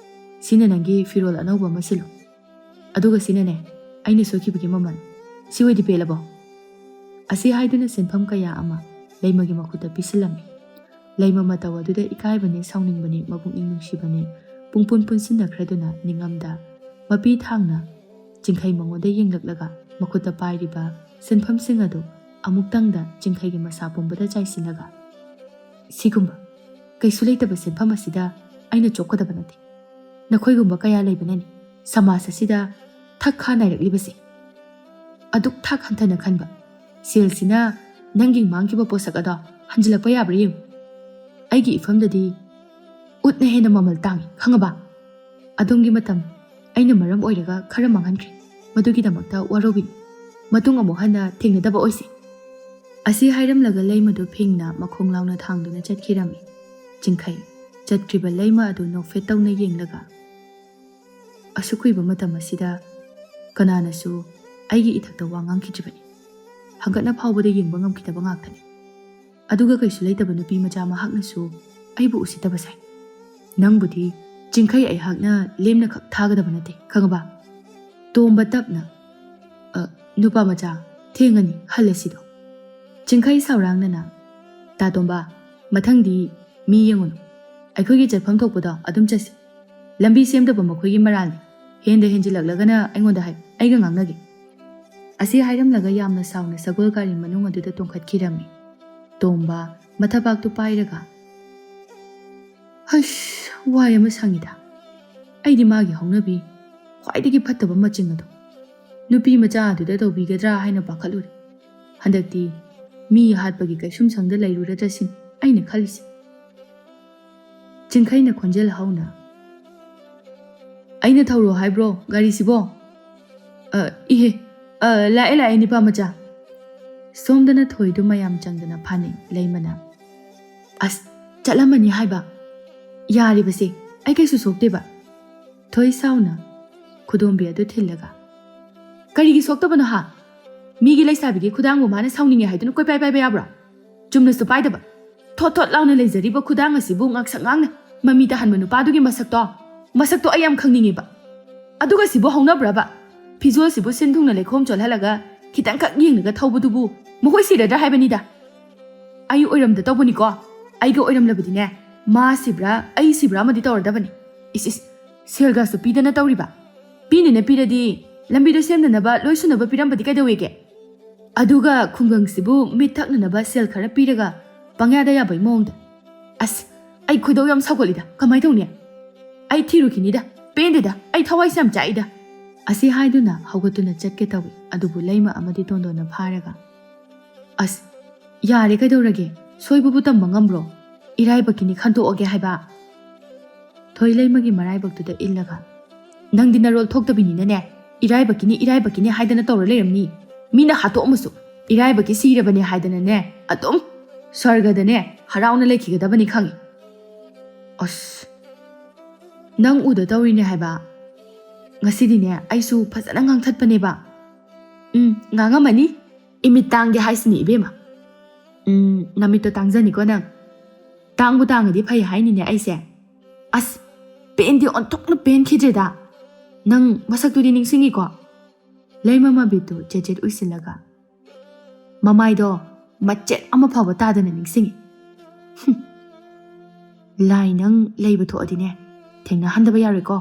ꯁꯤꯅ ꯅꯪꯒꯤ ꯐꯤꯔꯣꯜ ꯑꯅꯧꯕ ꯑꯃ ꯁꯤꯜꯂꯨ꯫ ꯑꯗꯨꯒ ꯁꯤꯅꯅꯦ, ꯑꯩꯅ ꯁꯣꯏꯈꯤꯕꯒꯤ ꯃꯃꯜ꯫ ꯁꯤ ꯑꯣꯏꯗꯤ ꯄꯦꯜꯂꯕꯣ?" ꯑꯁꯤ ꯍꯥꯏꯗꯨꯅ ꯁꯦꯟꯐꯝ ꯀꯌꯥ ꯑꯃ ꯂꯩꯃꯒꯤ ꯃꯈꯨꯠꯇ ꯄꯤꯁꯤꯜꯂꯝꯃꯤ꯫ ꯂꯩꯃ ꯃꯇꯧ ꯑꯗꯨꯗ ꯏꯀꯥꯏꯕꯅꯦ, ꯁꯥꯎꯅꯤꯡꯕꯅꯦ, ꯃꯄꯨꯛꯅꯤꯡ ꯅꯨꯡꯁꯤꯕꯅꯦ ꯄꯨꯡꯄꯨꯟ ꯄꯨꯟꯁꯤꯟꯅꯈ꯭ꯔꯗꯨꯅ ꯅꯤꯡꯉꯝꯗ ꯃꯄꯤ ꯊꯥꯡꯅ ꯆꯤꯡꯈꯩ ꯃꯉꯣꯟꯗ ꯌꯦꯡꯂꯛꯂꯒ ꯃꯈꯨꯠꯇ ꯄꯥꯏꯔꯤꯕ ꯁꯦꯟꯐꯝꯁꯤꯡ ꯑꯗꯨ ꯑꯃꯨꯛꯇꯪꯗ ꯆꯤꯡꯈꯩꯒꯤ ꯃꯁꯥ ꯄꯨꯝꯕꯗ ꯆꯥꯏꯁꯤꯜꯂꯒ, "ꯁꯤꯒꯨꯝꯕ ꯀꯩꯁꯨ ꯂꯩꯇꯕ ꯁꯦꯟꯐꯝ ꯑꯁꯤꯗ ꯑꯩꯅ ꯆꯣꯞꯀꯗꯕ ꯅꯠꯇꯦ꯫ ꯅꯈꯣꯏꯒꯨꯝꯕ ꯀꯌꯥ ꯂꯩꯕꯅꯅꯤ ꯁꯃꯥꯖ ꯑꯁꯤꯗ ꯊꯛ ꯈꯥ ꯅꯥꯏꯔꯛꯂꯤꯕꯁꯦ꯫ ꯑꯗꯨꯛ ꯊꯥꯛ ꯍꯟꯊꯅ ꯈꯟꯕ ꯁꯦꯜꯁꯤꯅ ꯅꯪꯒꯤ ꯃꯥꯡꯈꯤꯕ ꯄꯣꯠꯁꯛ ꯑꯗꯣ ꯍꯟꯖꯤꯜꯂꯛꯄ ꯌꯥꯕ꯭ꯔꯥ ꯌꯦꯡꯉꯨ꯫" ꯑꯩꯒꯤ ꯏꯐꯝꯗꯗꯤ ꯎꯠꯅ ꯍꯦꯟꯅ ꯃꯃꯜ ꯇꯥꯡꯏ, ꯈꯪꯉꯕ? ꯑꯗꯣꯝꯒꯤ ꯃꯇꯝ ꯑꯩꯅ ꯃꯔꯝ ꯑꯣꯏꯔꯒ ꯈꯔ ꯃꯥꯡꯍꯟꯈ꯭ꯔꯦ꯫ ꯃꯗꯨꯒꯤꯗꯃꯛꯇ ꯋꯥꯔꯧꯕꯤꯅꯨ꯫ ꯃꯇꯨꯡ ꯑꯃꯨꯛ ꯍꯟꯅ ꯊꯦꯡꯅꯗꯕ ꯑꯣꯏꯁꯤ꯫ ꯑꯁꯤ ꯍꯥꯏꯔꯝꯂꯒ ꯂꯩꯃꯗꯨ ꯐꯤꯡꯅ ꯃꯈꯣꯡ ꯂꯥꯎꯅ ꯊꯥꯡꯗꯨꯅ ꯆꯠꯈꯤꯔꯝꯃꯤ꯫ ꯆꯤꯡꯈꯩ ꯆꯠꯈ꯭ꯔꯤꯕ ꯂꯩꯃ ꯑꯗꯨ ꯅꯣꯛꯐꯦꯠ ꯇꯧꯅ ꯌꯦꯡꯂꯒ, "ꯑꯁꯨꯛ ꯀꯨꯏꯕ ꯃꯇꯝ ꯑꯁꯤꯗ ꯀꯅꯥꯅꯁꯨ ꯑꯩꯒꯤ ꯏꯊꯛꯇ ꯋꯥ ꯉꯥꯡꯈꯤꯗ꯭ꯔꯤꯕꯅꯤ꯫ ꯍꯪꯒꯠꯅ ꯐꯥꯎꯕꯗ ꯌꯦꯡꯕ ꯉꯝꯈꯤꯗꯕ ꯉꯥꯛꯇꯅꯤ꯫ ꯑꯗꯨꯒ ꯀꯩꯁꯨ ꯂꯩꯇꯕ ꯅꯨꯄꯤ ꯃꯆꯥ ꯃꯍꯥꯛꯅꯁꯨ ꯑꯩꯕꯨ ꯎꯁꯤꯠꯇꯕ ꯁꯥꯏ꯫ ꯅꯪꯕꯨꯗꯤ ꯆꯤꯡꯈꯩ ꯑꯩꯍꯥꯛꯅ ꯂꯦꯝꯅ ꯈꯛ ꯊꯥꯒꯗꯕ ꯅꯠꯇꯦ, ꯈꯪꯉꯕ?" ꯇꯣꯝꯕ ꯇꯞꯅ, "ꯑ, ꯅꯨꯄꯥ ꯃꯆꯥ, ꯊꯦꯡꯉꯅꯤ, ꯍꯜꯂꯁꯤꯗꯣ꯫" ꯆꯤꯡꯈꯩ ꯁꯥꯎꯔꯥꯡꯅꯅ, "ꯇꯥ ꯇꯣꯝꯕ, ꯃꯊꯪꯗꯤ ꯃꯤ ꯌꯦꯡꯉꯨꯅꯨ꯫ ꯑꯩꯈꯣꯏꯒꯤ ꯆꯠꯐꯝ ꯊꯣꯛꯄꯗꯣ ꯑꯗꯨꯝ ꯆꯠꯁꯤ꯫ ꯂꯝꯕꯤ ꯁꯦꯝꯗꯕ ꯃꯈꯣꯏꯒꯤ ꯃꯔꯥꯜꯅꯤ꯫ ꯍꯦꯟꯗ ꯍꯦꯟꯖꯤꯜꯂꯛꯂꯒꯅ ꯑꯩꯉꯣꯟꯗ ꯍꯥꯏ, ꯑꯩꯒ ꯉꯥꯡꯅꯒꯦ꯫" ꯑꯁꯤ ꯍꯥꯏꯔꯝꯂꯒ ꯌꯥꯝꯅ ꯁꯥꯎꯅ ꯁꯒꯣꯜ ꯒꯥꯔꯤ ꯃꯅꯨꯡ ꯑꯗꯨꯗ ꯇꯣꯡꯈꯠꯈꯤꯔꯝꯃꯤ꯫ ꯇꯣꯝꯕ ꯃꯊꯕꯥꯛꯇꯨ ꯄꯥꯏꯔꯒ, "ꯍꯁ, ꯋꯥꯏ ꯑꯃ ꯁꯪꯉꯤꯗ꯫ ꯑꯩꯗꯤ ꯃꯥꯒꯤ ꯍꯧꯅꯕꯤ ꯈ꯭ꯋꯥꯏꯗꯒꯤ ꯐꯠꯇꯕ ꯃꯆꯤꯡ ꯑꯗꯣ ꯅꯨꯄꯤ ꯃꯆꯥ ꯑꯗꯨꯗ ꯇꯧꯕꯤꯒꯗ꯭ꯔꯥ ꯍꯥꯏꯅ ꯄꯥꯈꯠꯂꯨꯔꯦ꯫ ꯍꯟꯗꯛꯇꯤ ꯃꯤ ꯍꯥꯠꯄꯒꯤ ꯀꯩꯁꯨꯝꯁꯪꯗ ꯂꯩꯔꯨꯔꯗ꯭ꯔꯁꯤꯅꯤ ꯑꯩꯅ ꯈꯜꯂꯤꯁꯦ꯫" ꯆꯤꯡꯈꯩꯅ ꯈꯣꯟꯖꯦꯜ ꯍꯧꯅ, "ꯑꯩꯅ ꯊꯧꯔꯣ ꯍꯥꯏꯕ꯭ꯔꯣ ꯒꯥꯔꯤꯁꯤꯕꯣ?" "ꯑ, ꯏꯍꯦ, ꯑ, ꯂꯥꯛꯑꯦ, ꯂꯥꯛꯑꯦ, ꯅꯤꯄꯥ ꯃꯆꯥ꯫" ꯁꯣꯝꯗꯅ ꯊꯣꯏꯗꯨ ꯃꯌꯥꯝ ꯆꯪꯗꯅ ꯐꯥꯅꯩ꯫ ꯂꯩꯃꯅ, "ꯑꯁ, ꯆꯠꯂꯝꯃꯅꯤ ꯍꯥꯏꯕ꯫ ꯌꯥꯔꯤꯕꯁꯦ, ꯑꯩ ꯀꯩꯁꯨ ꯁꯣꯛꯇꯦꯕ꯫" ꯊꯣꯏ ꯁꯥꯎꯅ ꯈꯨꯗꯣꯝꯕꯤ ꯑꯗꯨ ꯊꯤꯜꯂꯒ, "ꯀꯔꯤꯒꯤ ꯁꯣꯛꯇꯕꯅꯣ ꯍꯥ? ꯃꯤꯒꯤ ꯂꯩꯁꯥꯕꯤꯒꯤ ꯈꯨꯗꯥꯡꯕꯨ ꯃꯥꯅ ꯁꯥꯎꯅꯤꯡꯉꯦ ꯍꯥꯏꯗꯨꯅ ꯀꯣꯏꯄꯥꯏ ꯄꯥꯏꯕ ꯌꯥꯕ꯭ꯔꯣ? ꯆꯨꯝꯅꯁꯨ ꯄꯥꯏꯗꯕ꯫ ꯊꯣꯠ ꯊꯣꯠ ꯂꯥꯎꯅ ꯂꯩꯖꯔꯤꯕ ꯈꯨꯗꯥꯡ ꯑꯁꯤꯕꯨ ꯉꯥꯛꯁꯛ ꯉꯥꯡꯅ ꯃꯃꯤ ꯇꯥꯍꯟꯕ ꯅꯨꯄꯥꯗꯨꯒꯤ ꯃꯁꯛꯇꯣ, ꯃꯁꯛꯇꯣ ꯑꯩ ꯌꯥꯝ ꯈꯪꯅꯤꯡꯉꯦꯕ꯫ ꯑꯗꯨꯒ ꯁꯤꯕꯨ ꯍꯧꯅꯕ꯭ꯔꯕ? ꯐꯤꯖꯣꯜꯁꯤꯕꯨ ꯁꯤꯟ ꯊꯨꯡꯅ ꯂꯩꯈꯣꯝ ꯆꯣꯠꯍꯜꯂꯒ ꯈꯤꯇꯪꯈꯛ ꯌꯦꯡꯂꯒ ꯊꯧꯕꯗꯨꯕꯨ ꯃꯈꯣꯏ ꯁꯤꯔꯗ꯭ꯔꯥ ꯍꯥꯏꯕꯅꯤꯗ꯫ ꯑꯩ ꯑꯣꯏꯔꯝꯗ ꯇꯧꯕꯅꯤꯀꯣ꯫ ꯑꯩꯒ ꯑꯣꯏꯔꯝꯂꯕꯗꯤꯅꯦ, ꯃꯥ ꯁꯤꯕ꯭ꯔꯥ ꯑꯩ ꯁꯤꯕ꯭ꯔꯥ ꯑꯃꯗꯤ ꯇꯧꯔꯗꯕꯅꯤ꯫ ꯏꯁ ꯏꯁ, ꯁꯦꯜꯒꯁꯨ ꯄꯤꯗꯅ ꯇꯧꯔꯤꯕ꯫ ꯄꯤꯅꯤꯅ ꯄꯤꯔꯗꯤ ꯂꯝꯕꯤꯗꯣ ꯁꯦꯝꯅꯅꯕ ꯂꯣꯏ ꯁꯨꯅꯕ ꯄꯤꯔꯝꯕꯗꯤ ꯀꯩꯗꯧꯋꯦꯒꯦ? ꯑꯗꯨꯒ ꯈꯨꯡꯒꯪꯁꯤꯕꯨ ꯃꯤꯠ ꯊꯛꯅꯅꯕ ꯁꯦꯜ ꯈꯔ ꯄꯤꯔꯒ ꯄꯪꯌꯥꯗ ꯌꯥꯕꯩ ꯃꯑꯣꯡꯗ꯫ ꯑꯁ, ꯑꯩ ꯈꯣꯏꯗꯧ ꯌꯥꯝ ꯁꯥꯎꯒꯠꯂꯤꯗ꯫ ꯀꯃꯥꯏ ꯇꯧꯅꯤ? ꯑꯩ ꯊꯤꯔꯨꯈꯤꯅꯤꯗ꯫ ꯄꯦꯟꯗꯦꯗ꯫ ꯑꯩ ꯊꯋꯥꯏꯁꯦ ꯌꯥꯝ ꯆꯥꯛꯏꯗ꯫" ꯑꯁꯤ ꯍꯥꯏꯗꯨꯅ ꯍꯧꯒꯠꯇꯨꯅ ꯆꯠꯀꯦ ꯇꯧꯏ꯫ ꯑꯗꯨꯕꯨ ꯂꯩꯃ ꯑꯃꯗꯤ ꯇꯣꯟꯗꯣꯟꯅ ꯐꯥꯔꯒ, "ꯑꯁ, ꯌꯥꯔꯦ, ꯀꯩꯗꯧꯔꯒꯦ? ꯁꯣꯏꯕꯕꯨ ꯇꯝꯕ ꯉꯝꯕ꯭ꯔꯣ? ꯏꯔꯥꯏꯕꯛꯀꯤꯅꯤ ꯈꯟꯇꯣꯛꯑꯒꯦ ꯍꯥꯏꯕ꯫ ꯊꯣꯏꯂꯩꯃꯒꯤ ꯃꯔꯥꯏꯕꯛꯇꯨꯗ ꯏꯜꯂꯒ, "ꯅꯪꯗꯤ ꯅꯔꯣꯜ ꯊꯣꯛꯇꯕꯤꯅꯤꯅꯅꯦ, ꯏꯔꯥꯏꯕꯛꯀꯤꯅꯤ, ꯏꯔꯥꯏꯕꯛꯀꯤꯅꯤ ꯍꯥꯏꯗꯅ ꯇꯧꯔ ꯂꯩꯔꯝꯅꯤ꯫ ꯃꯤꯅ ꯍꯥꯠꯇꯣꯛꯑꯝꯃꯁꯨ ꯏꯔꯥꯏꯕꯛꯀꯤ ꯁꯤꯔꯕꯅꯦ ꯍꯥꯏꯗꯅꯅꯦ, ꯑꯗꯨꯝ ꯁ꯭ꯋꯔꯒꯗꯅꯦ ꯍꯔꯥꯎꯅ ꯂꯩꯈꯤꯒꯗꯕꯅꯤ ꯈꯪꯉꯤ꯫" ꯑꯁ, ꯅꯪ ꯎꯗ ꯇꯧꯔꯤꯅꯦ ꯍꯥꯏꯕ꯫ ꯉꯁꯤꯗꯤꯅꯦ ꯑꯩꯁꯨ ꯐꯖꯅ ꯉꯥꯡꯊꯠꯄꯅꯦꯕ꯫ ꯎꯝ, ꯉꯥꯡꯉꯝꯃꯅꯤ꯫ ꯏꯃꯤꯠ ꯇꯥꯡꯒꯦ ꯍꯥꯏꯁꯤꯅꯤ ꯏꯕꯦꯝꯃ꯫ ꯎꯝ, ꯅꯃꯤꯠꯇꯣ ꯇꯥꯡꯖꯅꯤꯀꯣ ꯅꯪ꯫ ꯇꯥꯡꯕꯨ ꯇꯥꯡꯉꯗꯤ ꯐꯩ ꯍꯥꯏꯅꯤꯅꯦ ꯑꯩꯁꯦ꯫ ꯑꯁ, ꯄꯦꯟꯗꯤ ꯑꯣꯟꯊꯣꯛꯅ ꯄꯦꯟꯈꯤꯗ꯭ꯔꯦꯗ꯫ ꯅꯪ ꯃꯁꯛꯇꯨꯗꯤ ꯅꯤꯡꯁꯤꯡꯉꯤꯀꯣ? ꯂꯩꯃ ꯃꯕꯤꯠꯇꯨ ꯆꯦꯠ ꯆꯦꯠ ꯎꯏꯁꯤꯜꯂꯒ꯫ ꯃꯃꯥꯏꯗꯣ ꯃꯆꯦꯠ ꯑꯃ ꯐꯥꯎꯕ ꯇꯥꯗꯅ ꯅꯤꯡꯁꯤꯡꯉꯤ꯫ ꯍꯨꯝ꯫ ꯂꯥꯏ ꯅꯪ ꯂꯩꯕ ꯊꯣꯛꯑꯗꯤꯅꯦ, ꯊꯦꯡꯅꯍꯟꯗꯕ ꯌꯥꯔꯣꯏꯀꯣ꯫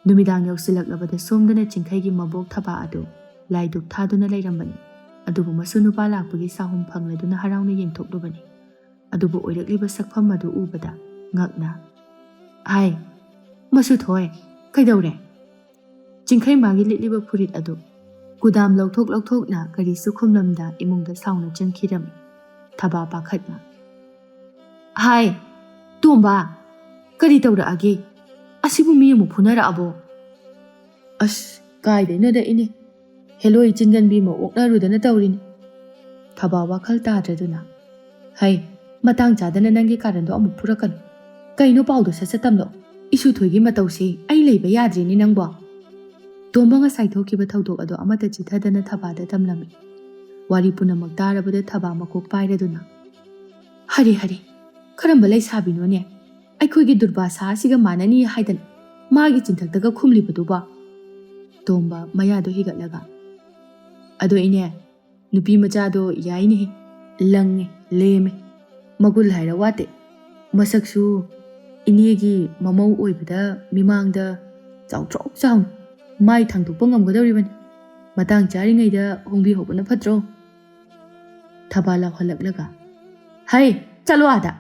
ꯅꯨꯃꯤꯗꯥꯡ ꯌꯧꯁꯤꯜꯂꯛꯂꯕꯗ ꯁꯣꯝꯗꯅ ꯆꯤꯡꯈꯩꯒꯤ ꯃꯕꯣꯛ ꯊꯕꯥ ꯑꯗꯨ ꯂꯥꯏ ꯙꯨꯞ ꯊꯥꯗꯨꯅ ꯂꯩꯔꯝꯕꯅꯤ꯫ ꯑꯗꯨꯕꯨ ꯃꯁꯨ ꯅꯨꯄꯥ ꯂꯥꯛꯄꯒꯤ ꯆꯥꯍꯨꯝ ꯐꯪꯂꯗꯨꯅ ꯍꯔꯥꯎꯅ ꯌꯦꯡꯊꯣꯛꯂꯨꯕꯅꯤ꯫ ꯑꯗꯨꯕꯨ ꯑꯣꯏꯔꯛꯂꯤꯕ ꯁꯛꯐꯝ ꯑꯗꯨ ꯎꯕꯗ ꯉꯛꯅ, "ꯍꯥꯏ, ꯃꯁꯨ ꯊꯣꯏ, ꯀꯩꯗꯧꯔꯦ?" ꯆꯤꯡꯈꯩ ꯃꯥꯒꯤ ꯂꯤꯠꯂꯤꯕ ꯐꯨꯔꯤꯠ ꯑꯗꯨ ꯀꯨꯗꯥꯝ ꯂꯧꯊꯣꯛ ꯂꯧꯊꯣꯛꯅ ꯀꯔꯤꯁꯨ ꯈꯨꯝꯂꯝꯗ ꯏꯃꯨꯡꯗ ꯁꯥꯎꯅ ꯆꯪꯈꯤꯔꯝꯃꯤ꯫ ꯊꯕꯥ ꯄꯥꯈꯠꯅ, "ꯍꯥꯏ, ꯇꯣꯝꯕ, ꯀꯔꯤ ꯇꯧꯔꯛꯑꯒꯦ? ꯑꯁꯤꯕꯨ ꯃꯤ ꯑꯃꯨꯛ ꯐꯨꯅꯔꯛꯑꯕꯣ?" "ꯑꯁ, ꯀꯥꯏꯗꯩꯅꯣꯗ ꯏꯅꯦ, ꯍꯦꯂꯣꯏ ꯆꯤꯟꯒꯟꯕꯤ ꯑꯃ ꯑꯣꯛꯅꯔꯨꯗꯅ ꯇꯧꯔꯤꯅꯤ꯫" ꯊꯕꯥ ꯋꯥꯈꯜ ꯇꯥꯗ꯭ꯔꯗꯨꯅ, "ꯍꯩ, ꯃꯇꯥꯡ ꯆꯥꯗꯅ ꯅꯪꯒꯤ ꯀꯥꯔꯟꯗꯣ ꯑꯃꯨꯛ ꯐꯨꯔꯛꯀꯅꯨ꯫ ꯀꯩꯅꯣ ꯄꯥꯎꯗꯣ ꯁꯠ ꯁꯠ ꯇꯝꯂꯛꯑꯣ꯫ ꯏꯁꯨ ꯊꯣꯏꯒꯤ ꯃꯇꯧꯁꯤ ꯑꯩ ꯂꯩꯕ ꯌꯥꯗ꯭ꯔꯦꯅꯦ ꯅꯪꯕꯣ꯫" ꯇꯣꯝꯕ ꯉꯁꯥꯏ ꯊꯣꯛꯈꯤꯕ ꯊꯧꯗꯣꯛ ꯑꯗꯣ ꯑꯃꯠꯇ ꯆꯤꯊꯗꯅ ꯊꯕꯥꯗ ꯇꯝꯂꯝꯃꯤ꯫ ꯋꯥꯔꯤ ꯄꯨꯝꯅꯃꯛ ꯇꯥꯔꯕꯗ ꯊꯕꯥ ꯃꯀꯣꯛ ꯄꯥꯏꯔꯗꯨꯅ, "ꯍꯔꯦ ꯍꯔꯦ, ꯀꯔꯝꯕ ꯂꯩꯁꯥꯕꯤꯅꯣꯅꯦ? ꯑꯩꯈꯣꯏꯒꯤ ꯗꯨꯔꯕꯥꯁꯥ ꯑꯁꯤꯒ ꯃꯥꯟꯅꯅꯤ ꯍꯥꯏꯗꯅ ꯃꯥꯒꯤ ꯆꯤꯟꯊꯛꯇꯒ ꯈꯨꯝꯂꯤꯕꯗꯨꯕꯣ?" ꯇꯣꯝꯕ ꯃꯌꯥꯗꯣ ꯍꯤꯒꯠꯂꯒ, "ꯑꯗꯣ ꯏꯅꯦ, ꯅꯨꯄꯤ ꯃꯆꯥꯗꯣ ꯌꯥꯏꯅꯦꯍꯦ, ꯂꯪꯉꯦ, ꯂꯦꯝꯃꯦ, ꯃꯒꯨꯟ ꯍꯥꯏꯔ ꯋꯥꯠꯇꯦ꯫ ꯃꯁꯛꯁꯨ ꯏꯅꯦꯒꯤ ꯃꯃꯧ ꯑꯣꯏꯕꯗ ꯃꯤꯃꯥꯡꯗ ꯆꯥꯎꯊ꯭ꯔꯣꯛ ꯆꯥꯎꯅ ꯃꯥꯏ ꯊꯥꯡꯗꯣꯛꯄ ꯉꯝꯒꯗꯧꯔꯤꯕꯅꯤ꯫ ꯃꯇꯥꯡ ꯆꯥꯔꯤꯉꯩꯗ ꯍꯣꯡꯕꯤꯍꯧꯕꯅ ꯐꯠꯇ꯭ꯔꯣ?" ꯊꯕꯥ ꯂꯥꯎꯍꯜꯂꯛꯂꯒ, "ꯍꯩ, ꯆꯠꯂꯣ ꯑꯥꯗ!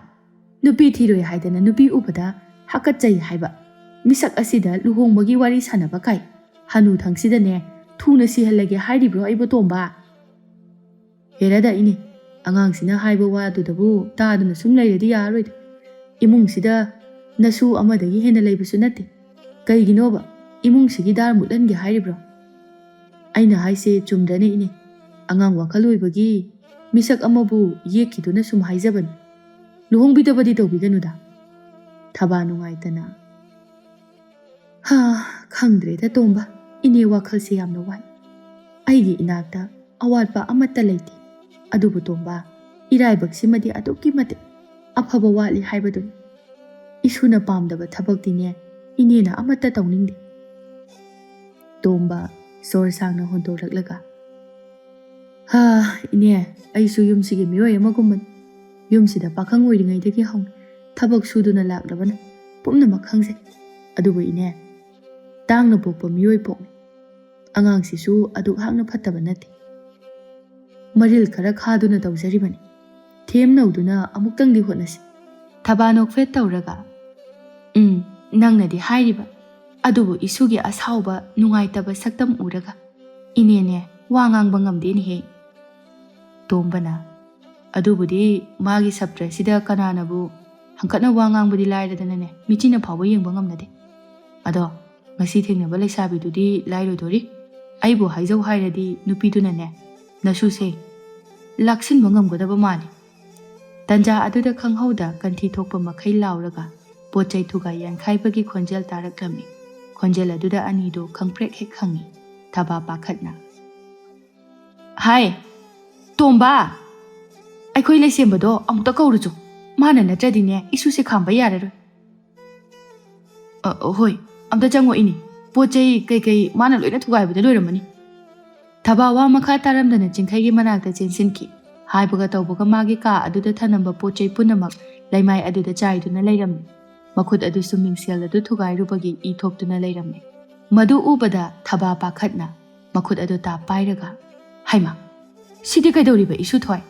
ꯅꯨꯄꯤ ꯊꯤꯔꯣꯏ ꯍꯥꯏꯗꯅ ꯅꯨꯄꯤ ꯎꯕꯗ ꯍꯥꯀꯠꯆꯩ ꯍꯥꯏꯕ꯫ ꯃꯤꯁꯛ ꯑꯁꯤꯗ ꯂꯨꯍꯣꯡꯕꯒꯤ ꯋꯥꯔꯤ ꯁꯥꯟꯅꯕ ꯀꯥꯏ꯫ ꯍꯅꯨ ꯊꯪꯁꯤꯗꯅꯦ ꯊꯨꯅ ꯁꯤꯍꯜꯂꯒꯦ ꯍꯥꯏꯔꯤꯕ꯭ꯔꯣ ꯑꯩꯕꯨ, ꯇꯣꯝꯕ?" ꯍꯦꯔꯥꯗ ꯏꯅꯦ, ꯑꯉꯥꯡꯁꯤꯅ ꯍꯥꯏꯕ ꯋꯥꯗꯨꯗꯕꯨ ꯇꯥꯗꯨꯅ ꯁꯨꯝ ꯂꯩꯔꯗꯤ ꯌꯥꯔꯔꯣꯏꯗ꯫ ꯏꯃꯨꯡꯁꯤꯗ ꯅꯁꯨ ꯑꯃꯗꯒꯤ ꯍꯦꯟꯅ ꯂꯩꯕꯁꯨ ꯅꯠꯇꯦ꯫ ꯀꯩꯒꯤꯅꯣꯕ ꯏꯃꯨꯡꯁꯤꯒꯤ ꯗꯥꯔ ꯃꯨꯠꯍꯟꯒꯦ ꯍꯥꯏꯔꯤꯕ꯭ꯔꯣ? ꯑꯩꯅ ꯍꯥꯏꯁꯦ ꯆꯨꯝꯗ꯭ꯔꯅꯦ ꯏꯅꯦ? ꯑꯉꯥꯡ ꯋꯥꯈꯜ ꯑꯣꯏꯕꯒꯤ ꯃꯤꯁꯛ ꯑꯃꯕꯨ ꯌꯦꯛꯈꯤꯗꯨꯅ ꯁꯨꯝ ꯍꯥꯏꯖꯕꯅꯤ꯫ ꯂꯨꯍꯣꯡꯕꯤꯗꯕꯗꯤ ꯇꯧꯕꯤꯒꯅꯨꯗ꯫ ꯊꯕꯥ ꯅꯨꯡꯉꯥꯏꯇꯅ, "ꯍꯥ, ꯈꯪꯗ꯭ꯔꯦꯗ ꯇꯣꯝꯕ, ꯏꯅꯦ ꯋꯥꯈꯜꯁꯦ ꯌꯥꯝꯅ ꯋꯥꯏ꯫ ꯑꯩꯒꯤ ꯏꯅꯥꯛꯇ ꯑꯋꯥꯠꯄ ꯑꯃꯠꯇ ꯂꯩꯇꯦ꯫ ꯑꯗꯨꯕꯨ ꯇꯣꯝꯕ, ꯏꯔꯥꯏꯕꯛꯁꯤꯃꯗꯤ ꯑꯗꯨꯛꯀꯤ ꯃꯇꯤꯛ ꯑꯐꯕ ꯋꯥꯠꯂꯤ ꯍꯥꯏꯕꯗꯨꯅꯤ꯫ ꯏꯁꯨꯅ ꯄꯥꯝꯗꯕ ꯊꯕꯛꯇꯤꯅꯦ ꯏꯅꯦꯅ ꯑꯃꯠꯇ ꯇꯧꯅꯤꯡꯗꯦ꯫" ꯇꯣꯝꯕ ꯁꯣꯔ ꯁꯥꯡꯅ ꯍꯣꯟꯗꯣꯔꯛꯂꯒ, "ꯍꯥ, ꯏꯅꯦ, ꯑꯩꯁꯨ ꯌꯨꯝꯁꯤꯒꯤ ꯃꯤꯑꯣꯏ ꯑꯃꯒꯨꯝꯕꯅꯤ꯫ ꯌꯨꯝꯁꯤꯗ ꯄꯥꯈꯪ ꯑꯣꯏꯔꯤꯉꯩꯗꯒꯤ ꯍꯧꯅ ꯊꯕꯛ ꯁꯨꯗꯨꯅ ꯂꯥꯛꯂꯕꯅ ꯄꯨꯝꯅꯃꯛ ꯈꯪꯖꯩ꯫ ꯑꯗꯨꯕꯨ ꯏꯅꯦ, ꯇꯥꯡꯅ ꯄꯣꯛꯄ ꯃꯤꯑꯣꯏ ꯄꯣꯛꯅꯤ꯫ ꯑꯉꯥꯡꯁꯤꯁꯨ ꯑꯗꯨꯛ ꯍꯥꯛꯅ ꯐꯠꯇꯕ ꯅꯠꯇꯦ꯫ ꯃꯔꯤꯜ ꯈꯔ ꯈꯥꯗꯨꯅ ꯇꯧꯖꯔꯤꯕꯅꯤ꯫ ꯊꯦꯝ ꯅꯧꯗꯨꯅ ꯑꯃꯨꯛꯇꯪꯗꯤ ꯍꯣꯠꯅꯁꯤ꯫" ꯊꯕꯥ ꯅꯣꯛꯐꯦꯠ ꯇꯧꯔꯒ, "ꯎꯝ, ꯅꯪꯅꯗꯤ ꯍꯥꯏꯔꯤꯕ, ꯑꯗꯨꯕꯨ ꯏꯁꯨꯒꯤ ꯑꯁꯥꯎꯕ, ꯅꯨꯡꯉꯥꯏꯇꯕ ꯁꯛꯇꯝ ꯎꯔꯒ ꯏꯅꯦꯅꯦ ꯋꯥ ꯉꯥꯡꯕ ꯉꯝꯗꯦꯅꯦꯍꯦ꯫" ꯇꯣꯝꯕꯅ, "ꯑꯗꯨꯕꯨꯗꯤ ꯃꯥꯒꯤ ꯁꯞꯇ꯭ꯔꯁꯤꯗ ꯀꯅꯥꯅꯕꯨ ꯍꯪꯀꯠꯅ ꯋꯥ ꯉꯥꯡꯕꯗꯤ ꯂꯥꯏꯔꯗꯅꯅꯦ, ꯃꯤꯆꯤꯅ ꯐꯥꯎꯕ ꯌꯦꯡꯕ ꯉꯝꯅꯗꯦ꯫ ꯑꯗꯣ ꯉꯁꯤ ꯊꯦꯡꯅꯕ ꯂꯩꯁꯥꯕꯤꯗꯨꯗꯤ ꯂꯥꯏꯔꯣꯏꯗꯣꯔꯤ꯫ ꯑꯩꯕꯨ ꯍꯥꯏꯖꯧ ꯍꯥꯏꯔꯗꯤ ꯅꯨꯄꯤꯗꯨꯅꯅꯦ ꯅꯁꯨꯁꯦ ꯂꯥꯛꯁꯤꯟꯕ ꯉꯝꯒꯗꯕ ꯃꯥꯜꯂꯤ꯫" ꯇꯟꯖꯥ ꯑꯗꯨꯗ ꯈꯪꯍꯧꯗ ꯀꯟꯊꯤ ꯊꯣꯛꯄ ꯃꯈꯩ ꯂꯥꯎꯔꯒ ꯄꯣꯠ ꯆꯩ ꯊꯨꯒꯥꯏ ꯌꯥꯟꯈꯥꯏꯕꯒꯤ ꯈꯣꯟꯖꯦꯜ ꯇꯥꯔꯛꯂꯝꯃꯤ꯫ ꯈꯣꯟꯖꯦꯜ ꯑꯗꯨꯗ ꯑꯅꯤꯗꯨ ꯈꯪꯄ꯭ꯔꯦꯛ ꯍꯦꯛ ꯈꯪꯉꯤ꯫ ꯊꯕꯥ ꯄꯥꯈꯠꯅ, "ꯍꯥꯏ, ꯇꯣꯝꯕ, ꯑꯩꯈꯣꯏ ꯂꯩꯁꯦꯝꯕꯗꯣ ꯑꯃꯨꯛꯇ ꯀꯧꯔꯨꯆꯣ꯫ ꯃꯥꯅ ꯅꯠꯇ꯭ꯔꯗꯤꯅꯦ ꯏꯁꯨꯁꯦ ꯈꯥꯝꯕ ꯌꯥꯔꯔꯣꯏ꯫" "ꯑ, ꯍꯣꯏ, ꯑꯝꯇ ꯆꯪꯉꯣ ꯏꯅꯦ꯫ ꯄꯣꯠ ꯆꯩ ꯀꯩꯀꯩ ꯃꯥꯅ ꯂꯣꯏꯅ ꯊꯨꯒꯥꯏꯕꯗ ꯂꯣꯏꯔꯝꯃꯅꯤ꯫" ꯊꯕꯥ ꯋꯥ ꯃꯈꯥ ꯇꯥꯔꯝꯗꯅ ꯆꯤꯡꯈꯩꯒꯤ ꯃꯅꯥꯛꯇ ꯆꯦꯟꯁꯤꯟꯈꯤ꯫ ꯍꯥꯏꯕꯒ ꯇꯧꯕꯒ ꯃꯥꯒꯤ ꯀꯥ ꯑꯗꯨꯗ ꯊꯅꯝꯕ ꯄꯣꯠ ꯆꯩ ꯄꯨꯝꯅꯃꯛ ꯂꯩꯃꯥꯏ ꯑꯗꯨꯗ ꯆꯥꯏꯗꯨꯅ ꯂꯩꯔꯝꯃꯤ꯫ ꯃꯈꯨꯠ ꯑꯗꯨꯁꯨ ꯃꯤꯡꯁꯦꯜ ꯑꯗꯨ ꯊꯨꯒꯥꯏꯔꯨꯕꯒꯤ ꯏ ꯊꯣꯛꯇꯨꯅ ꯂꯩꯔꯝꯃꯤ꯫ ꯃꯗꯨ ꯎꯕꯗ ꯊꯕꯥ ꯄꯥꯈꯠꯅ ꯃꯈꯨꯠ ꯑꯗꯨ ꯇꯥꯞ ꯄꯥꯏꯔꯒ, "ꯍꯩꯃꯥ, ꯁꯤꯗꯤ ꯀꯩꯗꯧꯔꯤꯕ ꯏꯁꯨꯊꯣꯏ?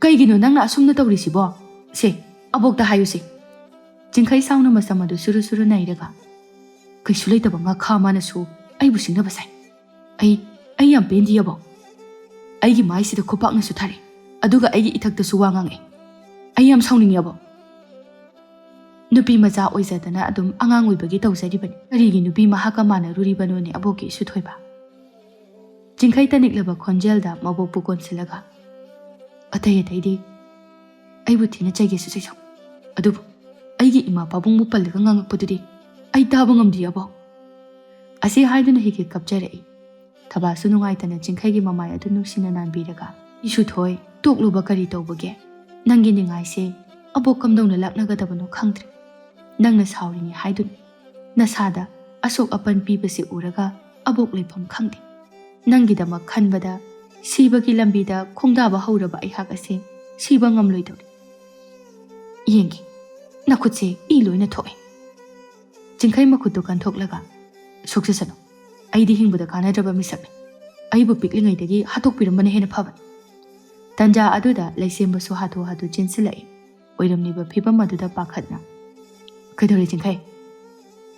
ꯀꯩꯒꯤꯅꯣ ꯅꯪꯅ ꯑꯁꯨꯝꯅ ꯇꯧꯔꯤꯁꯤꯕꯣ? ꯁꯦ, ꯑꯕꯣꯛꯇ ꯍꯥꯏꯌꯨꯁꯦ꯫" ꯆꯤꯡꯈꯩ ꯁꯥꯎꯅ ꯃꯁꯝ ꯑꯗꯨ ꯁꯨꯔꯨ ꯁꯨꯔꯨ ꯅꯩꯔꯒ, "ꯀꯩꯁꯨ ꯂꯩꯇꯕ ꯉꯥꯈꯥ ꯃꯥꯅꯁꯨ ꯑꯩꯕꯨ ꯁꯤꯡꯅꯕ ꯁꯥꯏ꯫ ꯑꯩ, ꯑꯩ ꯌꯥꯝ ꯄꯦꯟꯗꯤꯌꯦꯕꯣ꯫ ꯑꯩꯒꯤ ꯃꯥꯏꯁꯤꯗ ꯈꯨꯄꯥꯛꯅꯁꯨ ꯊꯥꯔꯦ꯫ ꯑꯗꯨꯒ ꯑꯩꯒꯤ ꯏꯊꯛꯇꯁꯨ ꯋꯥ ꯉꯥꯡꯉꯛꯑꯦ꯫ ꯑꯩ ꯌꯥꯝ ꯁꯥꯎꯅꯤꯡꯉꯦ ꯑꯕꯣꯛ꯫ ꯅꯨꯄꯤ ꯃꯆꯥ ꯑꯣꯏꯖꯗꯅ ꯑꯗꯨꯝ ꯑꯉꯥꯡ ꯑꯣꯏꯕꯒꯤ ꯇꯧꯖꯔꯤꯕꯅꯤ꯫ ꯀꯔꯤꯒꯤ ꯅꯨꯄꯤ ꯃꯍꯥꯛꯀ ꯃꯥꯟꯅꯔꯨꯔꯤꯕꯅꯣꯅꯦ ꯑꯕꯣꯛꯀꯤ ꯏꯁꯨ ꯊꯣꯏꯕ? ꯆꯤꯡꯈꯩ ꯇꯅꯤꯛꯂꯕ ꯈꯣꯟꯖꯦꯜꯗ ꯃꯕꯣꯛꯄꯨ ꯀꯣꯟꯁꯤꯜꯂꯒ, "ꯑꯇꯩ ꯑꯇꯩꯗꯤ ꯑꯩꯕꯨ ꯊꯤꯅ ꯆꯩꯒꯦꯁꯨ ꯆꯩꯖꯧ, ꯑꯗꯨꯕꯨ ꯑꯩꯒꯤ ꯏꯃꯥ ꯄꯥꯕꯨꯡꯕꯨ ꯄꯜꯂꯒ ꯉꯥꯡꯉꯛꯄꯗꯨꯗꯤ ꯑꯩ ꯇꯥꯕ ꯉꯝꯗꯦ ꯑꯕꯣꯛ"꯫ ꯑꯁꯤ ꯍꯥꯏꯗꯨꯅ ꯍꯤꯛ ꯍꯤꯛ ꯀꯞꯆꯔꯛꯏ꯫ ꯊꯕꯥꯁꯨ ꯅꯨꯡꯉꯥꯏꯇꯅ ꯆꯤꯡꯈꯩꯒꯤ ꯃꯃꯥꯏ ꯑꯗꯨ ꯅꯨꯡꯁꯤꯅ ꯅꯥꯟꯕꯤꯔꯒ, "ꯏꯁꯨ ꯊꯣꯏ, ꯇꯣꯛꯂꯨꯕ ꯀꯔꯤ ꯇꯧꯕꯒꯦ? ꯅꯪꯒꯤ ꯅꯤꯡꯉꯥꯏꯁꯦ ꯑꯕꯣꯛ ꯀꯝꯗꯧꯅ ꯂꯥꯛꯅꯒꯗꯕꯅꯣ ꯈꯪꯗ꯭ꯔꯦ꯫ ꯅꯪꯅ ꯁꯥꯎꯔꯤꯅꯤ ꯍꯥꯏꯗꯨꯅ ꯅꯁꯥꯗ ꯑꯁꯣꯛ ꯑꯄꯟ ꯄꯤꯕꯁꯤ ꯎꯔꯒ ꯑꯕꯣꯛ ꯂꯩꯐꯝ ꯈꯪꯗꯦ꯫ ꯅꯪꯒꯤꯗꯃꯛ ꯈꯟꯕꯗ ꯁꯤꯕꯒꯤ ꯂꯝꯕꯤꯗ ꯈꯣꯡꯗꯥꯕ ꯍꯧꯔꯕ ꯑꯩꯍꯥꯛ ꯑꯁꯦ ꯁꯤꯕ ꯉꯝꯂꯣꯏꯗꯧꯔꯤ꯫ ꯌꯦꯡꯒꯦ, ꯅꯈꯨꯠꯁꯦ ꯏ ꯂꯣꯏꯅ ꯊꯣꯛꯑꯦ"꯫ ꯆꯤꯡꯈꯩ ꯃꯈꯨꯠꯇꯨ ꯀꯟꯊꯣꯛꯂꯒ, "ꯁꯣꯛꯆꯁꯅꯨ, ꯑꯩꯗꯤ ꯍꯤꯡꯕꯗ ꯀꯥꯟꯅꯗ꯭ꯔꯕ ꯃꯤꯁꯛꯅꯤ꯫ ꯑꯩꯕꯨ ꯄꯤꯛꯂꯤꯉꯩꯗꯒꯤ ꯍꯥꯠꯇꯣꯛꯄꯤꯔꯝꯕꯅ ꯍꯦꯟꯅ ꯐꯕꯅꯤ"꯫ ꯇꯟꯖꯥ ꯑꯗꯨꯗ ꯂꯩꯁꯦꯝꯕꯁꯨ ꯍꯥꯊꯨ ꯍꯥꯊꯨ ꯆꯦꯟꯁꯤꯜꯂꯛꯏ꯫ ꯑꯣꯏꯔꯝꯂꯤꯕ ꯐꯤꯕꯝ ꯑꯗꯨꯗ ꯄꯥꯈꯠꯅ, "ꯀꯩꯗꯧꯔꯦ ꯆꯤꯡꯈꯩ?"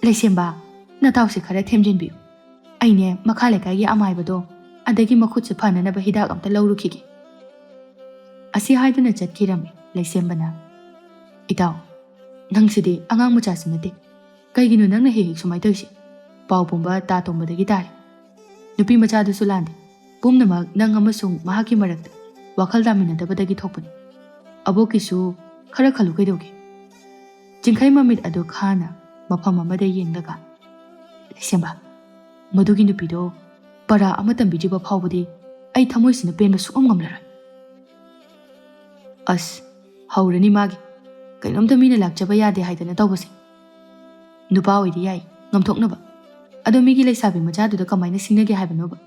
"ꯂꯩꯁꯦꯝꯕ, ꯅꯇꯥꯎꯁꯦ ꯈꯔ ꯊꯦꯝꯖꯤꯟꯕꯤꯌꯨ꯫ ꯑꯩꯅꯦ ꯃꯈꯥ ꯂꯩꯀꯥꯏꯒꯤ ꯑꯃꯥꯏꯕꯗꯣ, ꯑꯗꯒꯤ ꯃꯈꯨꯠꯁꯦ ꯐꯅꯅꯕ ꯍꯤꯗꯥꯛ ꯑꯝꯇ ꯂꯧꯔꯨꯈꯤꯒꯦ"꯫ ꯑꯁꯤ ꯍꯥꯏꯗꯨꯅ ꯆꯠꯈꯤꯔꯝꯃꯤ ꯂꯩꯁꯦꯝꯕꯅ꯫ "ꯏꯇꯥꯎ, ꯅꯪꯁꯤꯗꯤ ꯑꯉꯥꯡ ꯃꯆꯥꯁꯨ ꯅꯠꯇꯦ꯫ ꯀꯩꯒꯤꯅꯣ ꯅꯪꯅ ꯍꯦꯛ ꯍꯦꯛ ꯁꯨꯃꯥꯏꯅ ꯇꯧꯔꯤꯁꯦ? ꯄꯥꯎ ꯄꯨꯝꯕ ꯇꯥ ꯇꯣꯝꯕꯗꯒꯤ ꯇꯥꯔꯦ꯫ ꯅꯨꯄꯤ ꯃꯆꯥꯗꯨꯁꯨ ꯂꯥꯟꯗꯦ꯫ ꯄꯨꯝꯅꯃꯛ ꯅꯪ ꯑꯃꯁꯨꯡ ꯃꯍꯥꯛꯀꯤ ꯃꯔꯛꯇ ꯋꯥꯈꯜ ꯇꯥꯃꯤꯟꯅꯗꯕꯗꯒꯤ ꯊꯣꯛꯄꯅꯤ꯫ ꯑꯕꯣꯛꯀꯤꯁꯨ ꯈꯔ ꯈꯜꯂꯨ ꯀꯩꯗꯧꯒꯦ?" ꯆꯤꯡꯈꯩ ꯃꯃꯤꯠ ꯑꯗꯨ ꯈꯥꯅ ꯃꯐꯝ ꯑꯃꯗ ꯌꯦꯡꯂꯒ, "ꯂꯩꯁꯦꯝꯕ, ꯃꯗꯨꯒꯤ ꯅꯨꯄꯤꯗꯣ ꯄꯔꯥ ꯑꯃ ꯇꯝꯕꯤꯗ꯭ꯔꯤꯕ ꯐꯥꯎꯕꯗꯤ ꯑꯩ ꯊꯃꯣꯏꯁꯤꯅ ꯄꯦꯟꯕ ꯁꯨꯡꯉꯝ ꯉꯝꯂꯔꯣꯏ"꯫ "ꯑꯁ, ꯍꯧꯔꯅꯤ ꯃꯥꯒꯤ꯫ ꯀꯩꯅꯣꯝꯇ ꯃꯤꯅ ꯂꯥꯛꯆꯕ ꯌꯥꯗꯦ ꯍꯥꯏꯗꯅ ꯇꯧꯕꯁꯦ꯫ ꯅꯨꯄꯥ ꯑꯣꯏꯗꯤ ꯌꯥꯏ, ꯉꯝꯊꯣꯛꯅꯕ꯫ ꯑꯗꯣ ꯃꯤꯒꯤ ꯂꯩꯁꯥꯕꯤ ꯃꯆꯥꯗꯨꯗ ꯀꯃꯥꯏꯅ ꯁꯤꯡꯅꯒꯦ ꯍꯥꯏꯕꯅꯣꯕ?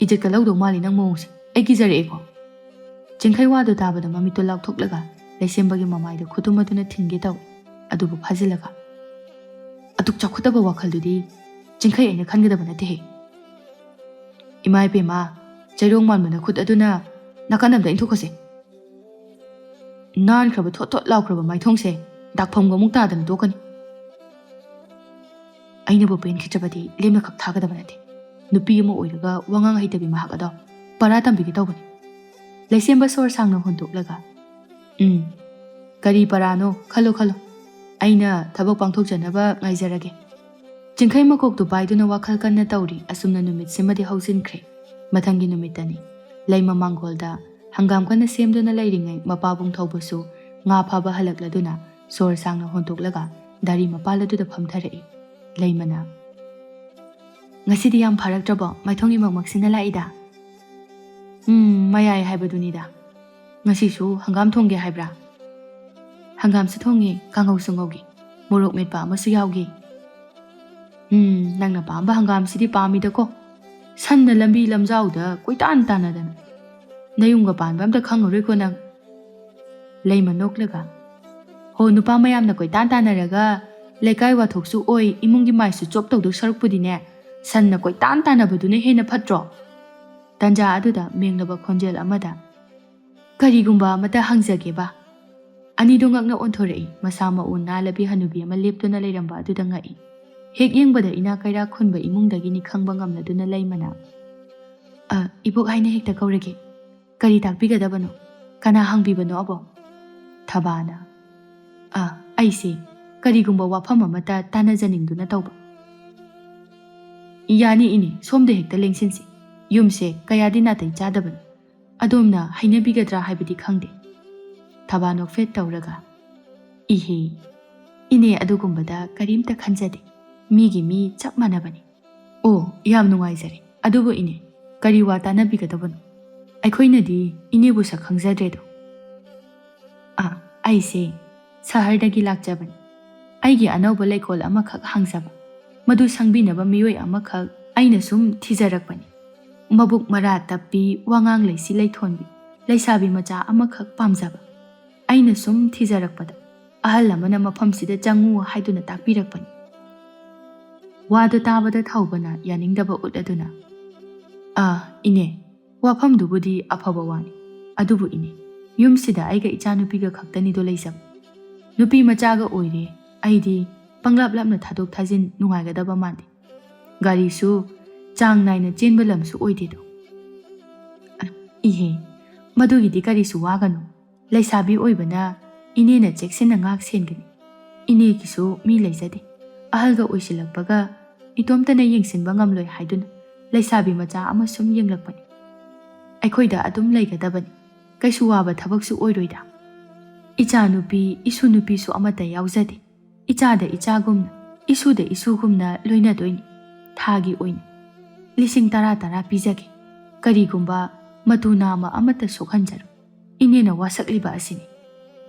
ꯏꯖꯠꯀ ꯂꯧꯗꯧ ꯃꯥꯜꯂꯤ ꯅꯪ ꯃꯑꯣꯡꯁꯦ꯫ ꯑꯩ ꯀꯤꯖꯔꯛꯑꯦꯀꯣ"꯫ ꯆꯤꯡꯈꯩ ꯋꯥꯗꯨ ꯇꯥꯕꯗ ꯃꯃꯤꯠꯇꯨ ꯂꯥꯎꯊꯣꯛꯂꯒ ꯂꯩꯁꯦꯝꯕꯒꯤ ꯃꯃꯥꯏꯗ ꯈꯨꯇꯨꯝ ꯑꯗꯨꯅ ꯊꯤꯟꯒꯦ ꯇꯧꯏ꯫ ꯑꯗꯨꯕꯨ ꯐꯥꯖꯤꯜꯂꯒ, "ꯑꯗꯨꯛ ꯆꯥꯎꯈꯠꯇꯕ ꯋꯥꯈꯜꯗꯨꯗꯤ ꯆꯤꯡꯈꯩ ꯑꯩꯅ ꯈꯟꯒꯗꯕ ꯅꯠꯇꯦꯍꯦ꯫ ꯏꯃꯥ ꯏꯕꯦꯝꯃ, ꯆꯩꯔꯣꯡ ꯃꯥꯟꯕ ꯅꯈꯨꯠ ꯑꯗꯨꯅ ꯅꯥꯀꯟ ꯑꯝꯗ ꯏꯟꯊꯣꯛꯈꯣꯁꯦ꯫ ꯅꯥꯟꯈ꯭ꯔꯕ ꯊꯣꯠ ꯊꯣꯠ ꯂꯥꯎꯈ꯭ꯔꯕ ꯃꯥꯏꯊꯣꯡꯁꯦ ꯗꯥꯛꯐꯝꯒ ꯑꯃꯨꯛ ꯇꯥꯗꯅ ꯇꯣꯛꯀꯅꯤ"꯫ ꯑꯩꯅꯕꯨ ꯄꯦꯟꯈꯤꯗ꯭ꯔꯕꯗꯤ ꯂꯦꯝꯅ ꯈꯛ ꯊꯥꯒꯗꯕ ꯅꯠꯇꯦ꯫ ꯅꯨꯄꯤ ꯑꯃ ꯑꯣꯏꯔꯒ ꯋꯥꯉꯥꯡ ꯍꯩꯇꯕꯤ ꯃꯍꯥꯛ ꯑꯗꯣ ꯄꯔꯥ ꯇꯝꯕꯤꯒꯦ ꯇꯧꯕꯅꯤ꯫ ꯂꯩꯁꯦꯝꯕ ꯁꯣꯔ ꯁꯥꯡꯅ ꯍꯣꯟꯗꯣꯛꯂꯒ, "ꯎꯝ, ꯀꯔꯤ ꯄꯔꯥꯅꯣ? ꯈꯜꯂꯣ, ꯈꯜꯂꯣ꯫ ꯑꯩꯅ ꯊꯕꯛ ꯄꯥꯡꯊꯣꯛꯆꯅꯕ ꯉꯥꯏꯖꯔꯒꯦ꯫" ꯆꯤꯡꯈꯩ ꯃꯀꯣꯛꯇꯨ ꯄꯥꯏꯗꯨꯅ ꯋꯥꯈꯜ ꯀꯟꯅ ꯇꯧꯔꯤ꯫ ꯑꯁꯨꯝꯅ ꯅꯨꯃꯤꯠꯁꯤꯃꯗꯤ ꯍꯧꯖꯤꯟꯈ꯭ꯔꯦ꯫ ꯃꯊꯪꯒꯤ ꯅꯨꯃꯤꯠꯇꯅꯤ꯫ ꯂꯩꯃ ꯃꯥꯡꯒꯣꯜꯗ ꯍꯪꯒꯥꯝ ꯀꯟꯅ ꯁꯦꯝꯗꯨꯅ ꯂꯩꯔꯤꯉꯩ ꯃꯄꯥꯕꯨꯡ ꯊꯧꯕꯁꯨ ꯉꯥ ꯐꯥꯕ ꯍꯜꯂꯛꯂꯗꯨꯅ ꯁꯣꯔ ꯁꯥꯡꯅ ꯍꯣꯟꯗꯣꯛꯂꯒ ꯗꯥꯔꯤ ꯃꯄꯥꯜ ꯑꯗꯨꯗ ꯐꯝꯊꯔꯛꯏ꯫ ꯂꯩꯃꯅ, "ꯉꯁꯤꯗꯤ ꯌꯥꯝ ꯐꯥꯔꯛꯇ꯭ꯔꯕꯣ? ꯃꯥꯏꯊꯣꯡꯒꯤ ꯃꯛꯃꯛꯁꯤꯅ ꯂꯥꯛꯏꯗ?" "ꯎꯝ, ꯃꯌꯥꯏ ꯍꯥꯏꯕꯗꯨꯅꯤꯗ꯫ ꯉꯁꯤꯁꯨ ꯍꯪꯒꯥꯝ ꯊꯣꯡꯒꯦ ꯍꯥꯏꯕ꯭ꯔꯥ?" "ꯍꯪꯒꯥꯝꯁꯨ ꯊꯣꯡꯉꯦ, ꯀꯥꯡꯍꯧꯁꯨ ꯉꯧꯒꯦ, ꯃꯣꯔꯣꯛ ꯃꯦꯠꯄ ꯑꯃꯁꯨ ꯌꯥꯎꯒꯦ꯫" "ꯎꯝ, ꯅꯪꯅ ꯄꯥꯝꯕ ꯍꯪꯒꯥꯝꯁꯤꯗꯤ ꯄꯥꯝꯃꯤꯗꯀꯣ꯫ ꯁꯟꯅ ꯂꯝꯕꯤ ꯂꯝꯖꯥꯎꯗ ꯀꯣꯏꯇꯥꯟ ꯇꯥꯟꯅꯗꯅ꯫ ꯅꯌꯨꯝꯒ ꯄꯥꯟꯕ ꯑꯝꯇ ꯈꯪꯉꯔꯣꯏꯀꯣ ꯅꯪ꯫" ꯂꯩꯃ ꯅꯣꯛꯂꯒ, "ꯍꯣ, ꯅꯨꯄꯥ ꯃꯌꯥꯝꯅ ꯀꯣꯏꯇꯥꯟ ꯇꯥꯟꯅꯔꯒ ꯂꯩꯀꯥꯏ ꯋꯥꯊꯣꯛꯁꯨ ꯑꯣꯏ, ꯏꯃꯨꯡꯒꯤ ꯃꯥꯏꯁꯨ ꯆꯣꯞ ꯇꯧꯗꯧ ꯁꯔꯨꯛꯄꯨꯗꯤꯅꯦ, ꯁꯟꯅ ꯀꯣꯏꯇꯥꯟ ꯇꯥꯟꯅꯕꯗꯨꯅ ꯍꯦꯟꯅ ꯐꯠꯇ꯭ꯔꯣ?" ꯇꯟꯖꯥ ꯑꯗꯨꯗ ꯃꯦꯡꯂꯕ ꯈꯣꯟꯖꯦꯜ ꯑꯃꯗ, "ꯀꯔꯤꯒꯨꯝꯕ ꯑꯃꯇ ꯍꯪꯖꯒꯦꯕ꯫" ꯑꯅꯤꯗꯣ ꯉꯛꯅ ꯑꯣꯟꯊꯣꯔꯛꯏ꯫ ꯃꯁꯥ ꯃꯎ ꯅꯥꯜꯂꯕꯤ ꯍꯅꯨꯕꯤ ꯑꯃ ꯂꯦꯞꯇꯨꯅ ꯂꯩꯔꯝꯕ ꯑꯗꯨꯗ ꯉꯛꯏ꯫ ꯍꯦꯛ ꯌꯦꯡꯕꯗ ꯏꯅꯥꯛ ꯀꯩꯔꯥꯛ ꯈꯨꯟꯕ ꯏꯃꯨꯡꯗꯒꯤꯅꯤ ꯈꯪꯕ ꯉꯝꯂꯗꯨꯅ ꯂꯩꯃꯅ, "ꯑ, ꯏꯕꯣꯛ ꯍꯥꯏꯅ ꯍꯦꯛꯇ ꯀꯧꯔꯒꯦ꯫ ꯀꯔꯤ ꯇꯥꯛꯄꯤꯒꯗꯕꯅꯣ? ꯀꯅꯥ ꯍꯪꯕꯤꯕꯅꯣ ꯑꯕꯣꯛ?" ꯊꯕꯥꯅ, "ꯑ, ꯑꯩꯁꯦ ꯀꯔꯤꯒꯨꯝꯕ ꯋꯥꯐꯝ ꯑꯃꯇ ꯇꯥꯟꯅꯖꯅꯤꯡꯗꯨꯅ ꯇꯧꯕ꯫" "ꯌꯥꯅꯤ ꯏꯅꯦ, ꯁꯣꯝꯗ ꯍꯦꯛꯇ ꯂꯦꯡꯁꯤꯟꯁꯤ꯫ ꯌꯨꯝꯁꯦ ꯀꯌꯥꯗꯤ ꯅꯥꯇꯩ ꯆꯥꯗꯕꯅꯤ꯫ ꯑꯗꯣꯝꯅ ꯍꯩꯅꯕꯤꯒꯗ꯭ꯔꯥ ꯍꯥꯏꯕꯗꯤ ꯈꯪꯗꯦ꯫" ꯊꯕꯥ ꯅꯣꯛꯐꯦꯠ ꯇꯧꯔꯒ, "ꯏꯍꯦ, ꯏꯅꯦ ꯑꯗꯨꯒꯨꯝꯕꯗ ꯀꯔꯤꯝꯇ ꯈꯟꯖꯗꯦ꯫ ꯃꯤꯒꯤ ꯃꯤ ꯆꯞ ꯃꯥꯟꯅꯕꯅꯤ꯫ ꯑꯣ, ꯌꯥꯝ ꯅꯨꯡꯉꯥꯏꯖꯔꯦ꯫ ꯑꯗꯨꯕꯨ ꯏꯅꯦ, ꯀꯔꯤ ꯋꯥ ꯇꯥꯟꯅꯕꯤꯒꯗꯕꯅꯣ? ꯑꯩꯈꯣꯏꯅꯗꯤ ꯏꯅꯦꯕꯨ ꯁꯛ ꯈꯪꯖꯗ꯭ꯔꯦꯗꯣ꯫" "ꯑꯥ, ꯑꯩꯁꯦ ꯁꯍꯔꯗꯒꯤ ꯂꯥꯛꯆꯕꯅꯤ꯫ ꯑꯩꯒꯤ ꯑꯅꯧꯕ ꯂꯩꯀꯣꯜ ꯑꯃꯈꯛ ꯍꯥꯡꯖꯕ, ꯃꯗꯨ ꯁꯪꯕꯤꯅꯕ ꯃꯤꯑꯣꯏ ꯑꯃꯈꯛ ꯑꯩꯅ ꯁꯨꯝ ꯊꯤꯖꯔꯛꯄꯅꯤ꯫ ꯃꯕꯨꯛ ꯃꯔꯥ ꯇꯞꯄꯤ, ꯋꯥꯉꯥꯡ ꯂꯩꯁꯤ ꯂꯩꯊꯣꯟꯕꯤ, ꯂꯩꯁꯥꯕꯤ ꯃꯆꯥ ꯑꯃꯈꯛ ꯄꯥꯝꯖꯕ꯫ ꯑꯩꯅ ꯁꯨꯝ ꯊꯤꯖꯔꯛꯄꯗ ꯑꯍꯜ ꯑꯃꯅ ꯃꯐꯝꯁꯤꯗ ꯆꯪꯉꯨ ꯍꯥꯏꯗꯨꯅ ꯇꯥꯛꯄꯤꯔꯛꯄꯅꯤ꯫" ꯋꯥꯗꯨ ꯇꯥꯕꯗ ꯊꯧꯕꯅ ꯌꯥꯅꯤꯡꯗꯕ ꯎꯠꯂꯗꯨꯅ, "ꯑꯥ, ꯏꯅꯦ, ꯋꯥꯐꯝꯗꯨꯕꯨꯗꯤ ꯑꯐꯕ ꯋꯥꯅꯤ꯫ ꯑꯗꯨꯕꯨ ꯏꯅꯦ, ꯌꯨꯝꯁꯤꯗ ꯑꯩꯒ ꯏꯆꯥꯅꯨꯄꯤꯒ ꯈꯛꯇꯅꯤꯗꯣ ꯂꯩꯖꯕ꯫ ꯅꯨꯄꯤ ꯃꯆꯥꯒ ꯑꯣꯏꯔꯦ, ꯑꯩꯗꯤ ꯄꯪꯂꯥꯞ ꯂꯥꯞꯅ ꯊꯥꯗꯣꯛ ꯊꯥꯖꯤꯟ ꯅꯨꯡꯉꯥꯏꯒꯗꯕ ꯃꯥꯟꯗꯦ꯫ ꯒꯥꯔꯤꯁꯨ ꯆꯥꯡ ꯅꯥꯏꯅ ꯆꯦꯟꯕ ꯂꯝꯁꯨ ꯑꯣꯏꯗꯦꯗꯣ꯫" "ꯑ, ꯏꯍꯦ, "ꯃꯗꯨꯒꯤꯗꯤ ꯀꯔꯤꯁꯨ ꯋꯥꯒꯅꯨ꯫ ꯂꯩꯁꯥꯕꯤ ꯑꯣꯏꯕꯅ ꯏꯅꯦꯅ ꯆꯦꯛꯁꯤꯟꯅ ꯉꯥꯛ ꯁꯦꯟꯒꯅꯤ꯫ ꯏꯅꯦꯒꯤꯁꯨ ꯃꯤ ꯂꯩꯖꯗꯦ꯫ ꯑꯍꯜꯒ ꯑꯣꯏꯁꯤꯜꯂꯛꯄꯒ ꯏꯇꯣꯝꯇꯅ ꯌꯦꯡꯁꯤꯟꯕ ꯉꯝꯂꯣꯏ ꯍꯥꯏꯗꯨꯅ ꯂꯩꯁꯥꯕꯤ ꯃꯆꯥ ꯑꯃ ꯁꯨꯝ ꯌꯦꯡꯂꯛꯄꯅꯤ꯫ ꯑꯩꯈꯣꯏꯗ ꯑꯗꯨꯝ ꯂꯩꯒꯗꯕꯅꯤ꯫ ꯀꯩꯁꯨ ꯋꯥꯕ ꯊꯕꯛꯁꯨ ꯑꯣꯏꯔꯣꯏꯗ꯫ ꯏꯆꯥ ꯅꯨꯄꯤ, ꯏꯁꯨ ꯅꯨꯄꯤꯁꯨ ꯑꯃꯠꯇ ꯌꯥꯎꯖꯗꯦ꯫ ꯏꯆꯥꯗ ꯏꯆꯥꯒꯨꯝꯅ, ꯏꯁꯨꯗ ꯏꯁꯨꯒꯨꯝꯅ ꯂꯣꯏꯅꯗꯣꯏꯅꯤ꯫ ꯊꯥꯒꯤ ꯑꯣꯏꯅ ꯂꯤꯁꯤꯡ ꯇꯔꯥ ꯇꯔꯥ ꯄꯤꯖꯒꯦ꯫ ꯀꯔꯤꯒꯨꯝꯕ ꯃꯇꯨ ꯅꯥꯝꯃ ꯑꯃꯠꯇ ꯁꯣꯛꯍꯟꯖꯔꯣꯏ꯫ ꯏꯅꯦꯅ ꯋꯥꯁꯛꯂꯤꯕ ꯑꯁꯤꯅꯤ꯫"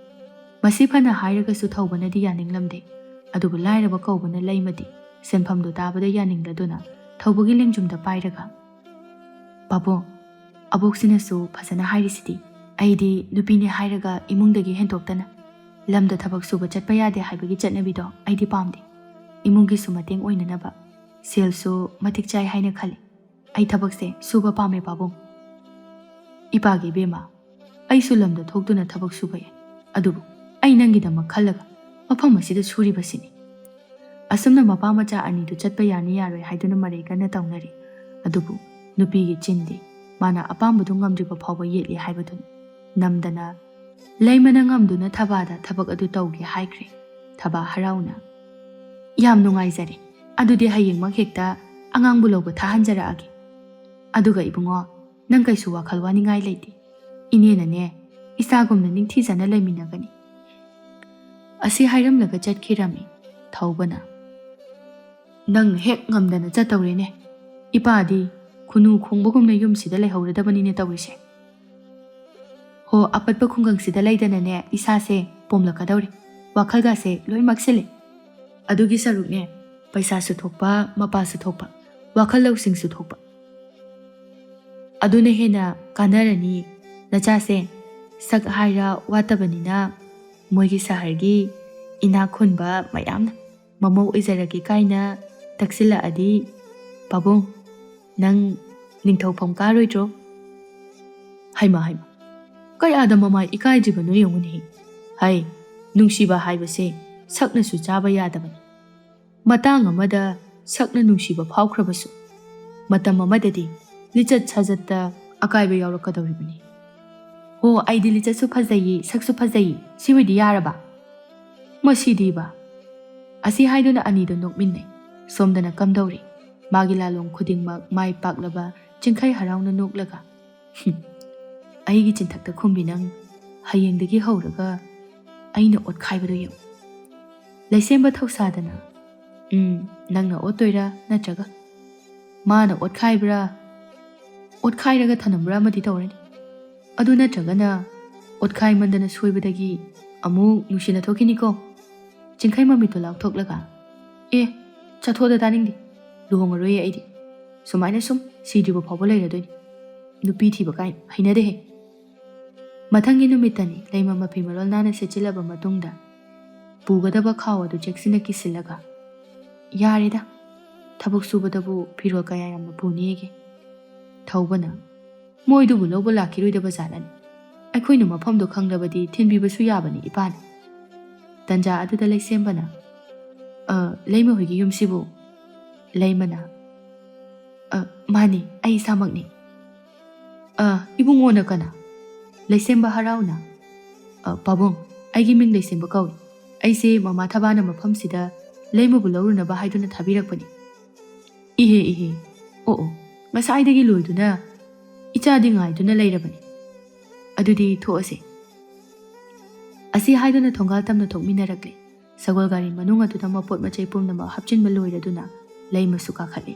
ꯃꯁꯤ ꯐꯅ ꯍꯥꯏꯔꯒꯁꯨ ꯊꯧꯕꯅꯗꯤ ꯌꯥꯅꯤꯡꯂꯝꯗꯦ꯫ ꯑꯗꯨꯕꯨ ꯂꯥꯏꯔꯕ ꯀꯧꯕꯅ ꯂꯩꯃꯗꯤ ꯁꯦꯟꯐꯝꯗꯨ ꯇꯥꯕꯗ ꯌꯥꯅꯤꯡꯂꯗꯨꯅ ꯊꯧꯕꯒꯤ ꯂꯦꯡꯖꯨꯝꯗ ꯄꯥꯏꯔꯒ, "ꯄꯥꯕꯨꯡ, ꯑꯕꯣꯛꯁꯤꯅꯁꯨ ꯐꯖꯅ ꯍꯥꯏꯔꯤꯁꯤꯗꯤ꯫ ꯑꯩꯗꯤ ꯅꯨꯄꯤꯅꯦ ꯍꯥꯏꯔꯒ ꯏꯃꯨꯡꯗꯒꯤ ꯍꯦꯟꯗꯣꯛꯇꯅ ꯂꯝꯗ ꯊꯕꯛ ꯁꯨꯕ ꯆꯠꯄ ꯌꯥꯗꯦ ꯍꯥꯏꯕꯒꯤ ꯆꯠꯅꯕꯤꯗꯣ ꯑꯩꯗꯤ ꯄꯥꯝꯗꯦ꯫ ꯏꯃꯨꯡꯒꯤꯁꯨ ꯃꯇꯦꯡ ꯑꯣꯏꯅꯅꯕ ꯁꯦꯜꯁꯨ ꯃꯇꯤꯛ ꯆꯥꯏ ꯍꯥꯏꯅ ꯈꯜꯂꯤ꯫ ꯑꯩ ꯊꯕꯛꯁꯦ ꯁꯨꯕ ꯄꯥꯝꯃꯦ, ꯄꯥꯕꯨꯡ꯫" "ꯏꯄꯥꯒꯤ ꯏꯕꯦꯝꯃ, ꯑꯩꯁꯨ ꯂꯝꯗ ꯊꯣꯛꯇꯨꯅ ꯊꯕꯛ ꯁꯨꯕ ꯌꯥꯏ꯫ ꯑꯗꯨꯕꯨ ꯑꯩ ꯅꯪꯒꯤꯗꯃꯛ ꯈꯜꯂꯒ ꯃꯐꯝ ꯑꯁꯤꯗ ꯁꯨꯔꯤꯕꯁꯤꯅꯤ꯫" ꯑꯁꯨꯝꯅ ꯃꯄꯥ ꯃꯆꯥ ꯑꯅꯤꯗꯨ ꯆꯠꯄ ꯌꯥꯅꯤ ꯌꯥꯔꯣꯏ ꯍꯥꯏꯗꯨꯅ ꯃꯔꯩ ꯀꯟꯅ ꯇꯧꯅꯔꯤ꯫ ꯑꯗꯨꯕꯨ ꯅꯨꯄꯤꯒꯤ ꯆꯤꯟꯗꯤ ꯃꯥꯅ ꯑꯄꯥꯝꯕꯗꯨ ꯉꯝꯗ꯭ꯔꯤꯕ ꯐꯥꯎꯕ ꯌꯦꯠꯂꯤ ꯍꯥꯏꯕꯗꯨꯅꯤ꯫ ꯅꯝꯗꯅ ꯂꯩꯃꯅ ꯉꯝꯗꯨꯅ ꯊꯕꯥꯗ ꯊꯕꯛ ꯑꯗꯨ ꯇꯧꯒꯦ ꯍꯥꯏꯈ꯭ꯔꯦ꯫ ꯊꯕꯥ ꯍꯔꯥꯎꯅ, "ꯌꯥꯝ ꯅꯨꯡꯉꯥꯏꯖꯔꯦ꯫ ꯑꯗꯨꯗꯤ ꯍꯌꯦꯡꯃꯛ ꯍꯦꯛꯇ ꯑꯉꯥꯡꯕꯨ ꯂꯧꯕ ꯊꯥꯍꯟꯖꯔꯛꯑꯒꯦ꯫ ꯑꯗꯨꯒ ꯏꯕꯨꯡꯉꯣ, ꯅꯪ ꯀꯩꯁꯨ ꯋꯥꯈꯜ ꯋꯥꯅꯤꯡꯉꯥꯏ ꯂꯩꯇꯦ꯫ ꯏꯅꯦꯅꯅꯦ, ꯏꯆꯥꯒꯨꯝꯅ ꯅꯤꯡꯊꯤꯖꯅ ꯂꯩꯃꯤꯟꯅꯒꯅꯤ꯫" ꯑꯁꯤ ꯍꯥꯏꯔꯝꯂꯒ ꯆꯠꯈꯤꯔꯝꯃꯤ ꯊꯧꯕꯅ꯫ "ꯅꯪꯅ ꯍꯦꯛ ꯉꯝꯗꯅ ꯆꯠꯇꯧꯔꯦꯅꯦ꯫ ꯏꯄꯥꯗꯤ ꯈꯨꯅꯨ ꯈꯣꯡꯕꯒꯨꯝꯅ ꯌꯨꯝꯁꯤꯗ ꯂꯩꯍꯧꯔꯗꯕꯅꯤꯅꯦ ꯇꯧꯔꯤꯁꯦ꯫ ꯍꯣ, ꯑꯄꯠꯄ ꯈꯨꯡꯒꯪꯁꯤꯗ ꯂꯩꯗꯅꯅꯦ ꯏꯁꯥꯁꯦ ꯄꯣꯝꯂꯛꯀꯗꯧꯔꯦ꯫ ꯋꯥꯈꯜꯒꯥꯁꯦ ꯂꯣꯏ ꯃꯛꯁꯤꯜꯂꯦ꯫ ꯑꯗꯨꯒꯤ ꯁꯔꯨꯛꯅꯦ, ꯄꯩꯁꯥꯁꯨ ꯊꯣꯛꯄ, ꯃꯄꯥꯁꯨ ꯊꯣꯛꯄ, ꯋꯥꯈꯜ ꯂꯧꯁꯤꯡꯁꯨ ꯊꯣꯛꯄ꯫ ꯑꯗꯨꯅ ꯍꯦꯟꯅ ꯀꯥꯟꯅꯔꯅꯤ꯫ ꯅꯆꯥꯁꯦ ꯁꯛ ꯍꯥꯏꯔ ꯋꯥꯠꯇꯕꯅꯤꯅ ꯃꯣꯏꯒꯤ ꯁꯍꯔꯒꯤ ꯏꯅꯥꯛ ꯈꯨꯟꯕ ꯃꯌꯥꯝꯅ ꯃꯃꯧ ꯑꯣꯏꯖꯔꯒꯦ ꯀꯥꯏꯅ ꯇꯛꯁꯤꯜꯂꯛꯑꯗꯤ, ꯄꯥꯕꯨꯡ, ꯅꯪ ꯅꯤꯡꯊꯧꯐꯝ ꯀꯥꯔꯣꯏꯗ꯭ꯔꯣ?" ꯍꯩꯃꯥ, ꯍꯩꯃꯥ, ꯀꯌꯥꯗ ꯃꯃꯥꯏ ꯏꯀꯥꯏꯗ꯭ꯔꯤꯕꯅꯣ ꯌꯦꯡꯉꯨꯅꯦ꯫ ꯍꯩ, ꯅꯨꯡꯁꯤꯕ ꯍꯥꯏꯕꯁꯦ ꯁꯛꯅꯁꯨ ꯆꯥꯕ ꯌꯥꯗꯕꯅꯤ꯫ ꯃꯇꯥꯡ ꯑꯃꯗ ꯁꯛꯅ ꯅꯨꯡꯁꯤꯕ ꯐꯥꯎꯈ꯭ꯔꯕꯁꯨ, ꯃꯇꯝ ꯑꯃꯗꯗꯤ ꯂꯤꯆꯠ ꯁꯥꯖꯠꯇ ꯑꯀꯥꯏꯕ ꯌꯥꯎꯔꯛꯀꯗꯧꯔꯤꯕꯅꯤ꯫ "ꯍꯣ, ꯑꯩꯗꯤ ꯂꯤꯆꯠꯁꯨ ꯐꯖꯩꯌꯦ, ꯁꯛꯁꯨ ꯐꯖꯩꯌꯦ, ꯁꯤꯋꯤꯗꯤ ꯌꯥꯔꯕ?" ꯃꯁꯤꯗꯤꯕ꯫ ꯑꯁꯤ ꯍꯥꯏꯗꯨꯅ ꯑꯅꯤꯗꯣ ꯅꯣꯛꯃꯤꯟꯅꯩ꯫ ꯁꯣꯝꯗꯅ ꯀꯝꯗꯧꯔꯤ? ꯃꯥꯒꯤ ꯂꯥꯂꯣꯡ ꯈꯨꯗꯤꯡꯃꯛ ꯃꯥꯏ ꯄꯥꯛꯂꯕ ꯆꯤꯡꯈꯩ ꯍꯔꯥꯎꯅ ꯅꯣꯛꯂꯒ, "ꯍꯨꯝ, ꯑꯩꯒꯤ ꯆꯤꯟꯊꯛꯇ ꯈꯨꯝꯕꯤ ꯅꯪ, ꯍꯌꯦꯡꯗꯒꯤ ꯍꯧꯔꯒ ꯑꯩꯅ ꯑꯣꯠꯈꯥꯏꯕꯗꯣ ꯌꯦꯡꯉꯨ꯫ ꯂꯩꯁꯦꯝꯕ ꯊꯧꯁꯥꯗꯅ, ꯎꯝ, ꯅꯪꯅ ꯑꯣꯠꯇꯣꯏꯔꯥ ꯅꯠꯇ꯭ꯔꯒ ꯃꯥꯅ ꯑꯣꯠꯈꯥꯏꯕ꯭ꯔꯥ, ꯑꯣꯠꯈꯥꯏꯔꯒ ꯊꯅꯝꯕ꯭ꯔꯥ ꯑꯃꯗꯤ ꯇꯧꯔꯅꯤ꯫ ꯑꯗꯨ ꯅꯠꯇ꯭ꯔꯒꯅ ꯑꯣꯠꯈꯥꯏꯃꯟꯗꯅ ꯁꯣꯏꯕꯗꯒꯤ ꯑꯃꯨꯛ ꯅꯨꯡꯁꯤꯅ ꯊꯣꯛꯈꯤꯅꯤꯀꯣ?" ꯆꯤꯡꯈꯩ ꯃꯃꯤꯠꯇꯣ ꯂꯥꯎꯊꯣꯛꯂꯒ, "ꯑꯦ, ꯆꯠꯊꯣꯛꯑꯗ ꯇꯥꯅꯤꯡꯗꯦ꯫ ꯂꯨꯍꯣꯡꯉꯔꯣꯏꯌꯦ ꯑꯩꯗꯤ꯫ ꯁꯨꯃꯥꯏꯅ ꯁꯨꯝ ꯁꯤꯗ꯭ꯔꯤꯕ ꯐꯥꯎꯕ ꯂꯩꯔꯗꯣꯏꯅꯤ꯫ ꯅꯨꯄꯤ ꯊꯤꯕ ꯀꯥꯏꯅ ꯍꯩꯅꯗꯦꯍꯦ꯫" ꯃꯊꯪꯒꯤ ꯅꯨꯃꯤꯠꯇꯅꯤ ꯂꯩꯃ ꯃꯐꯤ ꯃꯔꯣꯜ ꯅꯥꯟꯅ ꯁꯦꯠꯆꯤꯜꯂꯕ ꯃꯇꯨꯡꯗ ꯄꯨꯒꯗꯕ ꯈꯥꯎ ꯑꯗꯨ ꯆꯦꯛꯁꯤꯟꯅ ꯀꯤꯁꯤꯜꯂꯒ, "ꯌꯥꯔꯦꯗ, ꯊꯕꯛ ꯁꯨꯕꯗꯕꯨ ꯐꯤꯔꯣꯜ ꯀꯌꯥ ꯌꯥꯝꯅ ꯄꯨꯅꯤꯒꯦ?" ꯊꯧꯕꯅ, "ꯃꯣꯏꯗꯨꯕꯨ ꯂꯧꯕ ꯂꯥꯛꯈꯤꯔꯣꯏꯗꯕ ꯖꯥꯠꯂꯅꯤ꯫ ꯑꯩꯈꯣꯏꯅ ꯃꯐꯝꯗꯣ ꯈꯪꯂꯕꯗꯤ ꯊꯤꯟꯕꯤꯕꯁꯨ ꯌꯥꯕꯅꯤ ꯏꯄꯥꯅ꯫" ꯇꯟꯖꯥ ꯑꯗꯨꯗ ꯂꯩꯁꯦꯝꯕꯅ, "ꯑ, ꯂꯩꯃ ꯍꯣꯏꯒꯤ ꯌꯨꯝꯁꯤꯕꯨ?" ꯂꯩꯃꯅ, "ꯑ, ꯃꯥꯅꯤ, ꯑꯩ ꯏꯁꯥꯃꯛꯅꯤ꯫" "ꯑ, ꯏꯕꯨꯡꯉꯣꯅ ꯀꯅꯥ?" ꯂꯩꯁꯦꯝꯕ ꯍꯔꯥꯎꯅ, "ꯑ, ꯄꯥꯕꯨꯡ, ꯑꯩꯒꯤ ꯃꯤꯡ ꯂꯩꯁꯦꯝꯕ ꯀꯧꯏ꯫ ꯑꯩꯁꯦ ꯃꯃꯥ ꯊꯕꯥꯅ ꯃꯐꯝꯁꯤꯗ ꯂꯩꯃꯕꯨ ꯂꯧꯔꯨꯅꯕ ꯍꯥꯏꯗꯨꯅ ꯊꯥꯕꯤꯔꯛꯄꯅꯤ꯫" "ꯏꯍꯦ, ꯏꯍꯦ, ꯑꯣ, ꯑꯣ, ꯉꯁꯥꯏꯗꯒꯤ ꯂꯣꯏꯗꯨꯅ ꯏꯆꯥꯗꯤ ꯉꯥꯏꯗꯨꯅ ꯂꯩꯔꯕꯅꯤ꯫ ꯑꯗꯨꯗꯤ ꯊꯣꯛꯑꯁꯦ꯫" ꯑꯁꯤ ꯍꯥꯏꯗꯨꯅ ꯊꯣꯡꯒꯥꯜ ꯇꯝꯅ ꯊꯣꯛꯃꯤꯟꯅꯔꯛꯂꯦ꯫ ꯁꯒꯣꯜ ꯒꯥꯔꯤ ꯃꯅꯨꯡ ꯑꯗꯨꯗ ꯃꯄꯣꯠ ꯃꯆꯩ ꯄꯨꯝꯅꯃꯛ ꯍꯥꯞꯆꯤꯟꯕ ꯂꯣꯏꯔꯗꯨꯅ ꯂꯩꯃꯁꯨ ꯀꯥꯈꯠꯂꯦ꯫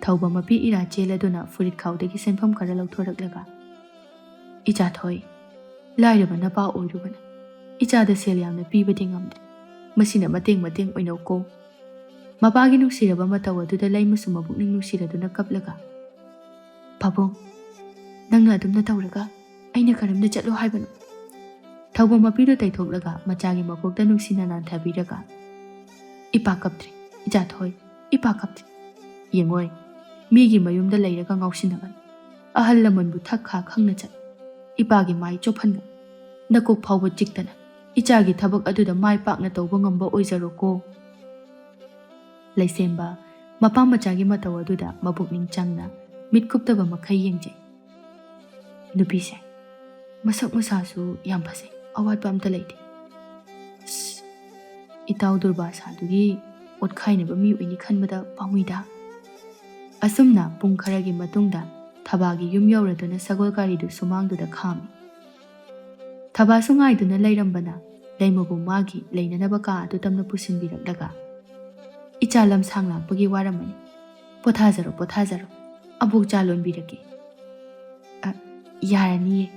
ꯊꯧꯕ ꯃꯄꯤ ꯏꯔꯥ ꯆꯦꯜꯂꯗꯨꯅ ꯐꯨꯔꯤꯠ ꯈꯥꯎꯗꯒꯤ ꯁꯦꯟꯐꯝ ꯈꯔ ꯂꯧꯊꯣꯔꯛꯂꯒ, "ꯏꯆꯥ ꯊꯣꯏ, ꯂꯥꯏꯔꯕ ꯅꯄꯥ ꯑꯣꯏꯔꯨꯕꯅ ꯏꯆꯥꯗ ꯁꯦꯜ ꯌꯥꯝꯅ ꯄꯤꯕꯗꯤ ꯉꯝꯗ꯭ꯔꯦ꯫ ꯃꯁꯤꯅ ꯃꯇꯦꯡ ꯃꯇꯦꯡ ꯑꯣꯏꯅꯧꯀꯣ꯫" ꯃꯄꯥꯒꯤ ꯅꯨꯡꯁꯤꯔꯕ ꯃꯇꯧ ꯑꯗꯨꯗ ꯂꯩꯃꯁꯨ ꯃꯄꯨꯛꯅꯤꯡ ꯅꯨꯡꯁꯤꯔꯗꯨꯅ ꯀꯞꯂꯒ, "ꯄꯥꯕꯨꯡ, ꯅꯪꯅ ꯑꯗꯨꯝꯅ ꯇꯧꯔꯒ ꯑꯩꯅ ꯀꯔꯝꯅ ꯆꯠꯂꯣ ꯍꯥꯏꯕꯅꯣ?" ꯊꯧꯕ ꯃꯄꯤꯗꯨ ꯇꯩꯊꯣꯛꯂꯒ ꯃꯆꯥꯒꯤ ꯃꯀꯣꯛꯇ ꯅꯨꯡꯁꯤꯅ ꯅꯥꯟꯊꯕꯤꯔꯒ, "ꯏꯄꯥ ꯀꯞꯇ꯭ꯔꯤ, ꯏꯆꯥ ꯊꯣꯏ, ꯏꯄꯥ ꯀꯞꯇ꯭ꯔꯤ꯫ ꯌꯦꯡꯉꯣꯏ, ꯃꯤꯒꯤ ꯃꯌꯨꯝꯗ ꯂꯩꯔꯒ ꯉꯥꯎꯁꯤꯟꯅꯒꯅꯨ꯫ ꯑꯍꯜ ꯂꯃꯟꯕꯨ ꯊꯛ ꯈꯥ ꯈꯪꯅ ꯆꯠ꯫ ꯏꯄꯥꯒꯤ ꯃꯥꯏ ꯆꯣꯞꯍꯟꯒꯅꯨ꯫ ꯅꯀꯣꯛ ꯐꯥꯎꯕ ꯆꯤꯛꯇꯅ ꯏꯆꯥꯒꯤ ꯊꯕꯛ ꯑꯗꯨꯗ ꯃꯥꯏ ꯄꯥꯛꯅ ꯇꯧꯕ ꯉꯝꯕ ꯑꯣꯏꯖꯔꯣꯀꯣ꯫" ꯂꯩꯁꯦꯝꯕ ꯃꯄꯥ ꯃꯆꯥꯒꯤ ꯃꯇꯧ ꯑꯗꯨꯗ ꯃꯄꯨꯛꯅꯤꯡ ꯆꯪꯅ ꯃꯤꯠ ꯀꯨꯞꯇꯕ ꯃꯈꯩ ꯌꯦꯡꯖꯩ꯫ ꯅꯨꯄꯤꯁꯦ ꯃꯁꯛ ꯃꯁꯥꯁꯨ ꯌꯥꯝ ꯐꯖꯩ, ꯑꯋꯥꯠꯄ ꯑꯝꯇ ꯂꯩꯇꯦ꯫ ꯑꯁ, ꯏꯇꯥꯎ ꯗꯨꯔꯕꯥꯁꯥꯗꯨꯒꯤ ꯑꯣꯠꯈꯥꯏꯅꯕ ꯃꯤ ꯑꯣꯏꯅꯤ ꯈꯟꯕꯗ ꯄꯥꯝꯃꯨꯏꯗ꯫ ꯑꯁꯨꯝꯅ ꯄꯨꯡ ꯈꯔꯒꯤ ꯃꯇꯨꯡꯗ ꯊꯕꯥꯒꯤ ꯌꯨꯝ ꯌꯧꯔꯗꯨꯅ ꯁꯒꯣꯜ ꯒꯥꯔꯤꯗꯨ ꯁꯨꯃꯥꯡꯗꯨꯗ ꯈꯥꯝꯃꯤ꯫ ꯊꯕꯥꯁꯨ ꯉꯥꯏꯗꯨꯅ ꯂꯩꯔꯝꯕꯅ ꯂꯩꯃꯕꯨ ꯃꯥꯒꯤ ꯂꯩꯅꯅꯕ ꯀꯥ ꯑꯗꯨ ꯇꯝꯅ ꯄꯨꯁꯤꯟꯕꯤꯔꯛꯂꯒ, "ꯏꯆꯥ ꯂꯝꯁꯥꯡ ꯂꯥꯛꯄꯒꯤ ꯋꯥꯔꯝꯃꯅꯤ꯫ ꯄꯣꯊꯥꯖꯔꯣ, ꯄꯣꯊꯥꯖꯔꯣ꯫ ꯑꯕꯣꯛ ꯆꯥ ꯂꯣꯟꯕꯤꯔꯛꯀꯦ꯫" "ꯑ, ꯌꯥꯔꯅꯤꯌꯦ꯫"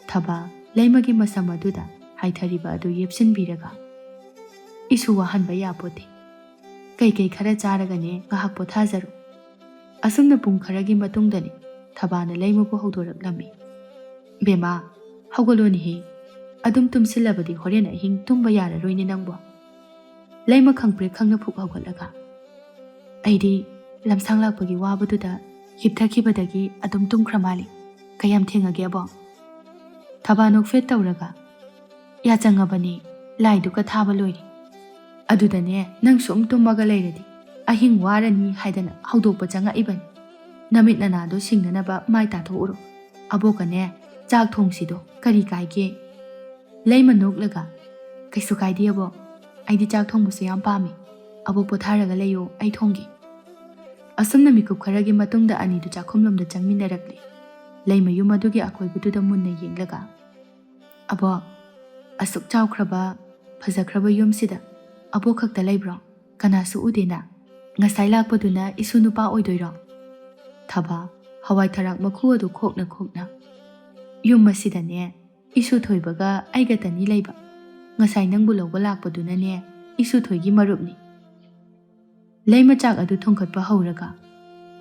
ꯊꯕꯥ ꯂꯩꯃꯒꯤ ꯃꯁꯝ ꯑꯗꯨꯗ ꯍꯥꯏꯊꯔꯤꯕ ꯑꯗꯨ ꯌꯦꯞꯁꯤꯟꯕꯤꯔꯒ, "ꯏꯁꯨ ꯋꯥꯍꯟꯕ ꯌꯥꯄꯣꯠꯇꯦ꯫ ꯀꯩꯀꯩ ꯈꯔ ꯆꯥꯔꯒꯅꯦ ꯉꯥꯏꯍꯥꯛ ꯄꯣꯊꯥꯖꯔꯣ꯫" ꯑꯁꯨꯝꯅ ꯄꯨꯡ ꯈꯔꯒꯤ ꯃꯇꯨꯡꯗꯅꯤ ꯊꯕꯥꯅ ꯂꯩꯃꯕꯨ ꯍꯧꯗꯣꯔꯛꯂꯝꯃꯤ꯫ "ꯕꯦꯃꯥ, ꯍꯧꯒꯠꯂꯣꯅꯦꯍꯦ꯫ ꯑꯗꯨꯝ ꯇꯨꯝꯁꯤꯜꯂꯕꯗꯤ ꯍꯣꯔꯦꯟ ꯑꯍꯤꯡ ꯇꯨꯝꯕ ꯌꯥꯔꯔꯣꯏꯅꯦ ꯅꯪꯕꯣ꯫" ꯂꯩꯃ ꯈꯪꯄ꯭ꯔꯦꯛ ꯈꯪꯅ ꯐꯨꯛ ꯍꯧꯒꯠꯂꯒ, "ꯑꯩꯗꯤ ꯂꯝꯁꯥꯡ ꯂꯥꯛꯄꯒꯤ ꯋꯥꯕꯗꯨꯗ ꯍꯤꯞꯊꯈꯤꯕꯗꯒꯤ ꯑꯗꯨꯝ ꯇꯨꯝꯈ꯭ꯔ ꯃꯥꯜꯂꯤ꯫ ꯀꯌꯥꯝ ꯊꯦꯡꯉꯒꯦ ꯑꯕꯣꯛ?" ꯊꯕꯥ ꯅꯣꯛꯐꯦꯠ ꯇꯧꯔꯒ, "ꯌꯥꯆꯪꯉꯕꯅꯤ, ꯂꯥꯏꯗꯨꯒ ꯊꯥꯕ ꯂꯣꯏꯔꯦ꯫ ꯑꯗꯨꯗꯅꯦ, ꯅꯪ ꯁꯨꯝ ꯇꯨꯝꯃꯒ ꯂꯩꯔꯗꯤ ꯑꯍꯤꯡ ꯋꯥꯔꯅꯤ ꯍꯥꯏꯗꯅ ꯍꯧꯗꯣꯛꯄ ꯆꯪꯉꯛꯏꯕꯅꯤ꯫ ꯅꯃꯤꯠ ꯅꯅꯥꯗꯣ ꯁꯤꯡꯅꯅꯕ ꯃꯥꯏ ꯇꯥꯊꯣꯛꯎꯔꯣ꯫ ꯑꯕꯣꯛꯀꯅꯦ, ꯆꯥꯛ ꯊꯣꯡꯁꯤꯗꯣ, ꯀꯔꯤ ꯀꯥꯏꯒꯦ?" ꯂꯩꯃ ꯅꯣꯛꯂꯒ, "ꯀꯩꯁꯨ ꯀꯥꯏꯗꯦ ꯑꯕꯣꯛ, ꯑꯩꯗꯤ ꯆꯥꯛ ꯊꯣꯡꯕꯁꯨ ꯌꯥꯝ ꯄꯥꯝꯃꯤ꯫ ꯑꯕꯣꯛ ꯄꯣꯊꯥꯔꯒ ꯂꯩꯌꯣ, ꯑꯩ ꯊꯣꯡꯒꯦ꯫" ꯑꯁꯨꯝꯅ ꯃꯤꯀꯨꯞ ꯈꯔꯒꯤ ꯃꯇꯨꯡꯗ ꯑꯅꯤꯗꯨ ꯆꯥꯛꯈꯨꯝꯂꯣꯝꯗ ꯆꯪꯃꯤꯟꯅꯔꯛꯂꯦ꯫ ꯂꯩꯃ ꯌꯨꯝ ꯑꯗꯨꯒꯤ ꯑꯀꯣꯏꯕꯗꯨꯗ ꯃꯨꯟꯅ ꯌꯦꯡꯂꯒ, "ꯑꯕꯣꯛ, ꯑꯁꯨꯛ ꯆꯥꯎꯈ꯭ꯔꯕ, ꯐꯖꯈ꯭ꯔꯕ ꯌꯨꯝꯁꯤꯗ ꯑꯕꯣꯛ ꯈꯛꯇ ꯂꯩꯕ꯭ꯔꯣ? ꯀꯅꯥꯁꯨ ꯎꯗꯦꯅ? ꯉꯁꯥꯏ ꯂꯥꯛꯄꯗꯨꯅ ꯏꯁꯨ ꯅꯨꯄꯥ ꯑꯣꯏꯗꯣꯏꯔꯣ?" ꯊꯕꯥ ꯍꯋꯥꯏ ꯊꯔꯥꯛ ꯃꯈꯨ ꯑꯗꯨ ꯈꯣꯛꯅ ꯈꯣꯛꯅ, "ꯌꯨꯝ ꯑꯁꯤꯗꯅꯦ ꯏꯁꯨ ꯊꯣꯏꯕꯒ ꯑꯩꯒꯇꯅꯤ ꯂꯩꯕ꯫ ꯉꯁꯥꯏ ꯅꯪꯕꯨ ꯂꯧꯕ ꯂꯥꯛꯄꯗꯨꯅꯅꯦ ꯏꯁꯨ ꯊꯣꯏꯒꯤ ꯃꯔꯨꯞꯅꯤ꯫" ꯂꯩꯃ ꯆꯥꯛ ꯑꯗꯨ ꯊꯣꯡꯒꯠꯄ ꯍꯧꯔꯒ,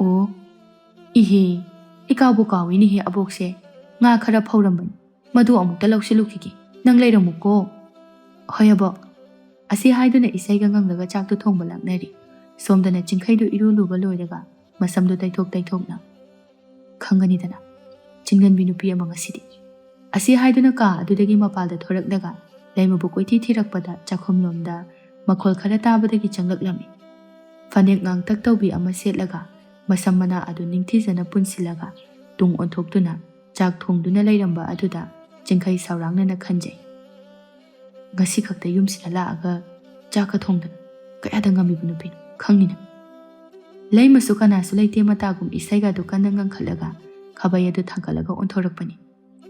"ꯑꯣ, ꯏꯍꯦ, ꯏꯀꯥꯎꯕꯨ ꯀꯥꯎꯏꯅꯦꯍꯦ ꯑꯕꯣꯛꯁꯦ꯫ ꯉꯥ ꯈꯔ ꯐꯧꯔꯝꯕꯅꯤ, ꯃꯗꯨ ꯑꯃꯨꯛꯇ ꯂꯧꯁꯤꯜꯂꯨꯈꯤꯒꯦ꯫ ꯅꯪ ꯂꯩꯔꯝꯃꯨꯀꯣ꯫" "ꯍꯣꯏ ꯑꯕꯣꯛ꯫" ꯑꯁꯤ ꯍꯥꯏꯗꯨꯅ ꯏꯁꯩꯒ ꯉꯪꯂꯒ ꯆꯥꯛꯇꯨ ꯊꯣꯡꯕ ꯂꯥꯛꯅꯔꯤ꯫ ꯁꯣꯝꯗꯅ ꯆꯤꯡꯈꯩꯗꯨ ꯏꯔꯨ ꯂꯨꯕ ꯂꯣꯏꯔꯒ ꯃꯁꯝꯗꯨ ꯇꯩꯊꯣꯛ ꯇꯩꯊꯣꯛꯅ, "ꯈꯪꯒꯅꯤꯗꯅ, ꯆꯤꯡꯂꯟꯕꯤ ꯅꯨꯄꯤ ꯑꯃ ꯉꯁꯤꯗꯤ꯫" ꯑꯁꯤ ꯍꯥꯏꯗꯨꯅ ꯀꯥ ꯑꯗꯨꯗꯒꯤ ꯃꯄꯥꯜꯗ ꯊꯣꯔꯛꯂꯒ ꯂꯩꯃꯕꯨ ꯀꯣꯏꯊꯤ ꯊꯤꯔꯛꯄꯗ ꯆꯥꯛꯈꯨꯝꯂꯣꯝꯗ ꯃꯈꯣꯜ ꯈꯔ ꯇꯥꯕꯗꯒꯤ ꯆꯪꯂꯛꯂꯝꯃꯤ꯫ ꯐꯅꯦꯛ ꯉꯥꯡꯇꯛ ꯇꯧꯕꯤ ꯑꯃ ꯁꯦꯠꯂꯒ ꯃꯁꯝ ꯃꯅꯥ ꯑꯗꯨ ꯅꯤꯡꯊꯤꯖꯅ ꯄꯨꯟꯁꯤꯜꯂꯒ ꯇꯨꯡ ꯑꯣꯟꯊꯣꯛꯇꯨꯅ ꯆꯥꯛ ꯊꯣꯡꯗꯨꯅ ꯂꯩꯔꯝꯕ ꯑꯗꯨꯗ ꯆꯤꯡꯈꯩ ꯁꯥꯎꯔꯥꯡꯅꯅ ꯈꯟꯖꯩ꯫ ꯉꯁꯤ ꯈꯛꯇ ꯌꯨꯝꯁꯤꯗ ꯂꯥꯛꯑꯒ ꯆꯥꯛꯀ ꯊꯣꯡꯗꯅ ꯀꯌꯥꯗ ꯉꯝꯃꯤꯕ ꯅꯨꯄꯤꯅꯣ ꯈꯪꯅꯤꯅ꯫ ꯂꯩꯃꯁꯨ ꯀꯅꯥꯁꯨ ꯂꯩꯇꯦ ꯃꯇꯥꯒꯨꯝ ꯏꯁꯩꯒꯗꯨ ꯀꯟꯅ ꯉꯪꯈꯠꯂꯒ ꯈꯥꯕꯩ ꯑꯗꯨ ꯊꯥꯡꯒꯠꯂꯒ ꯑꯣꯟꯊꯣꯔꯛꯄꯅꯤ꯫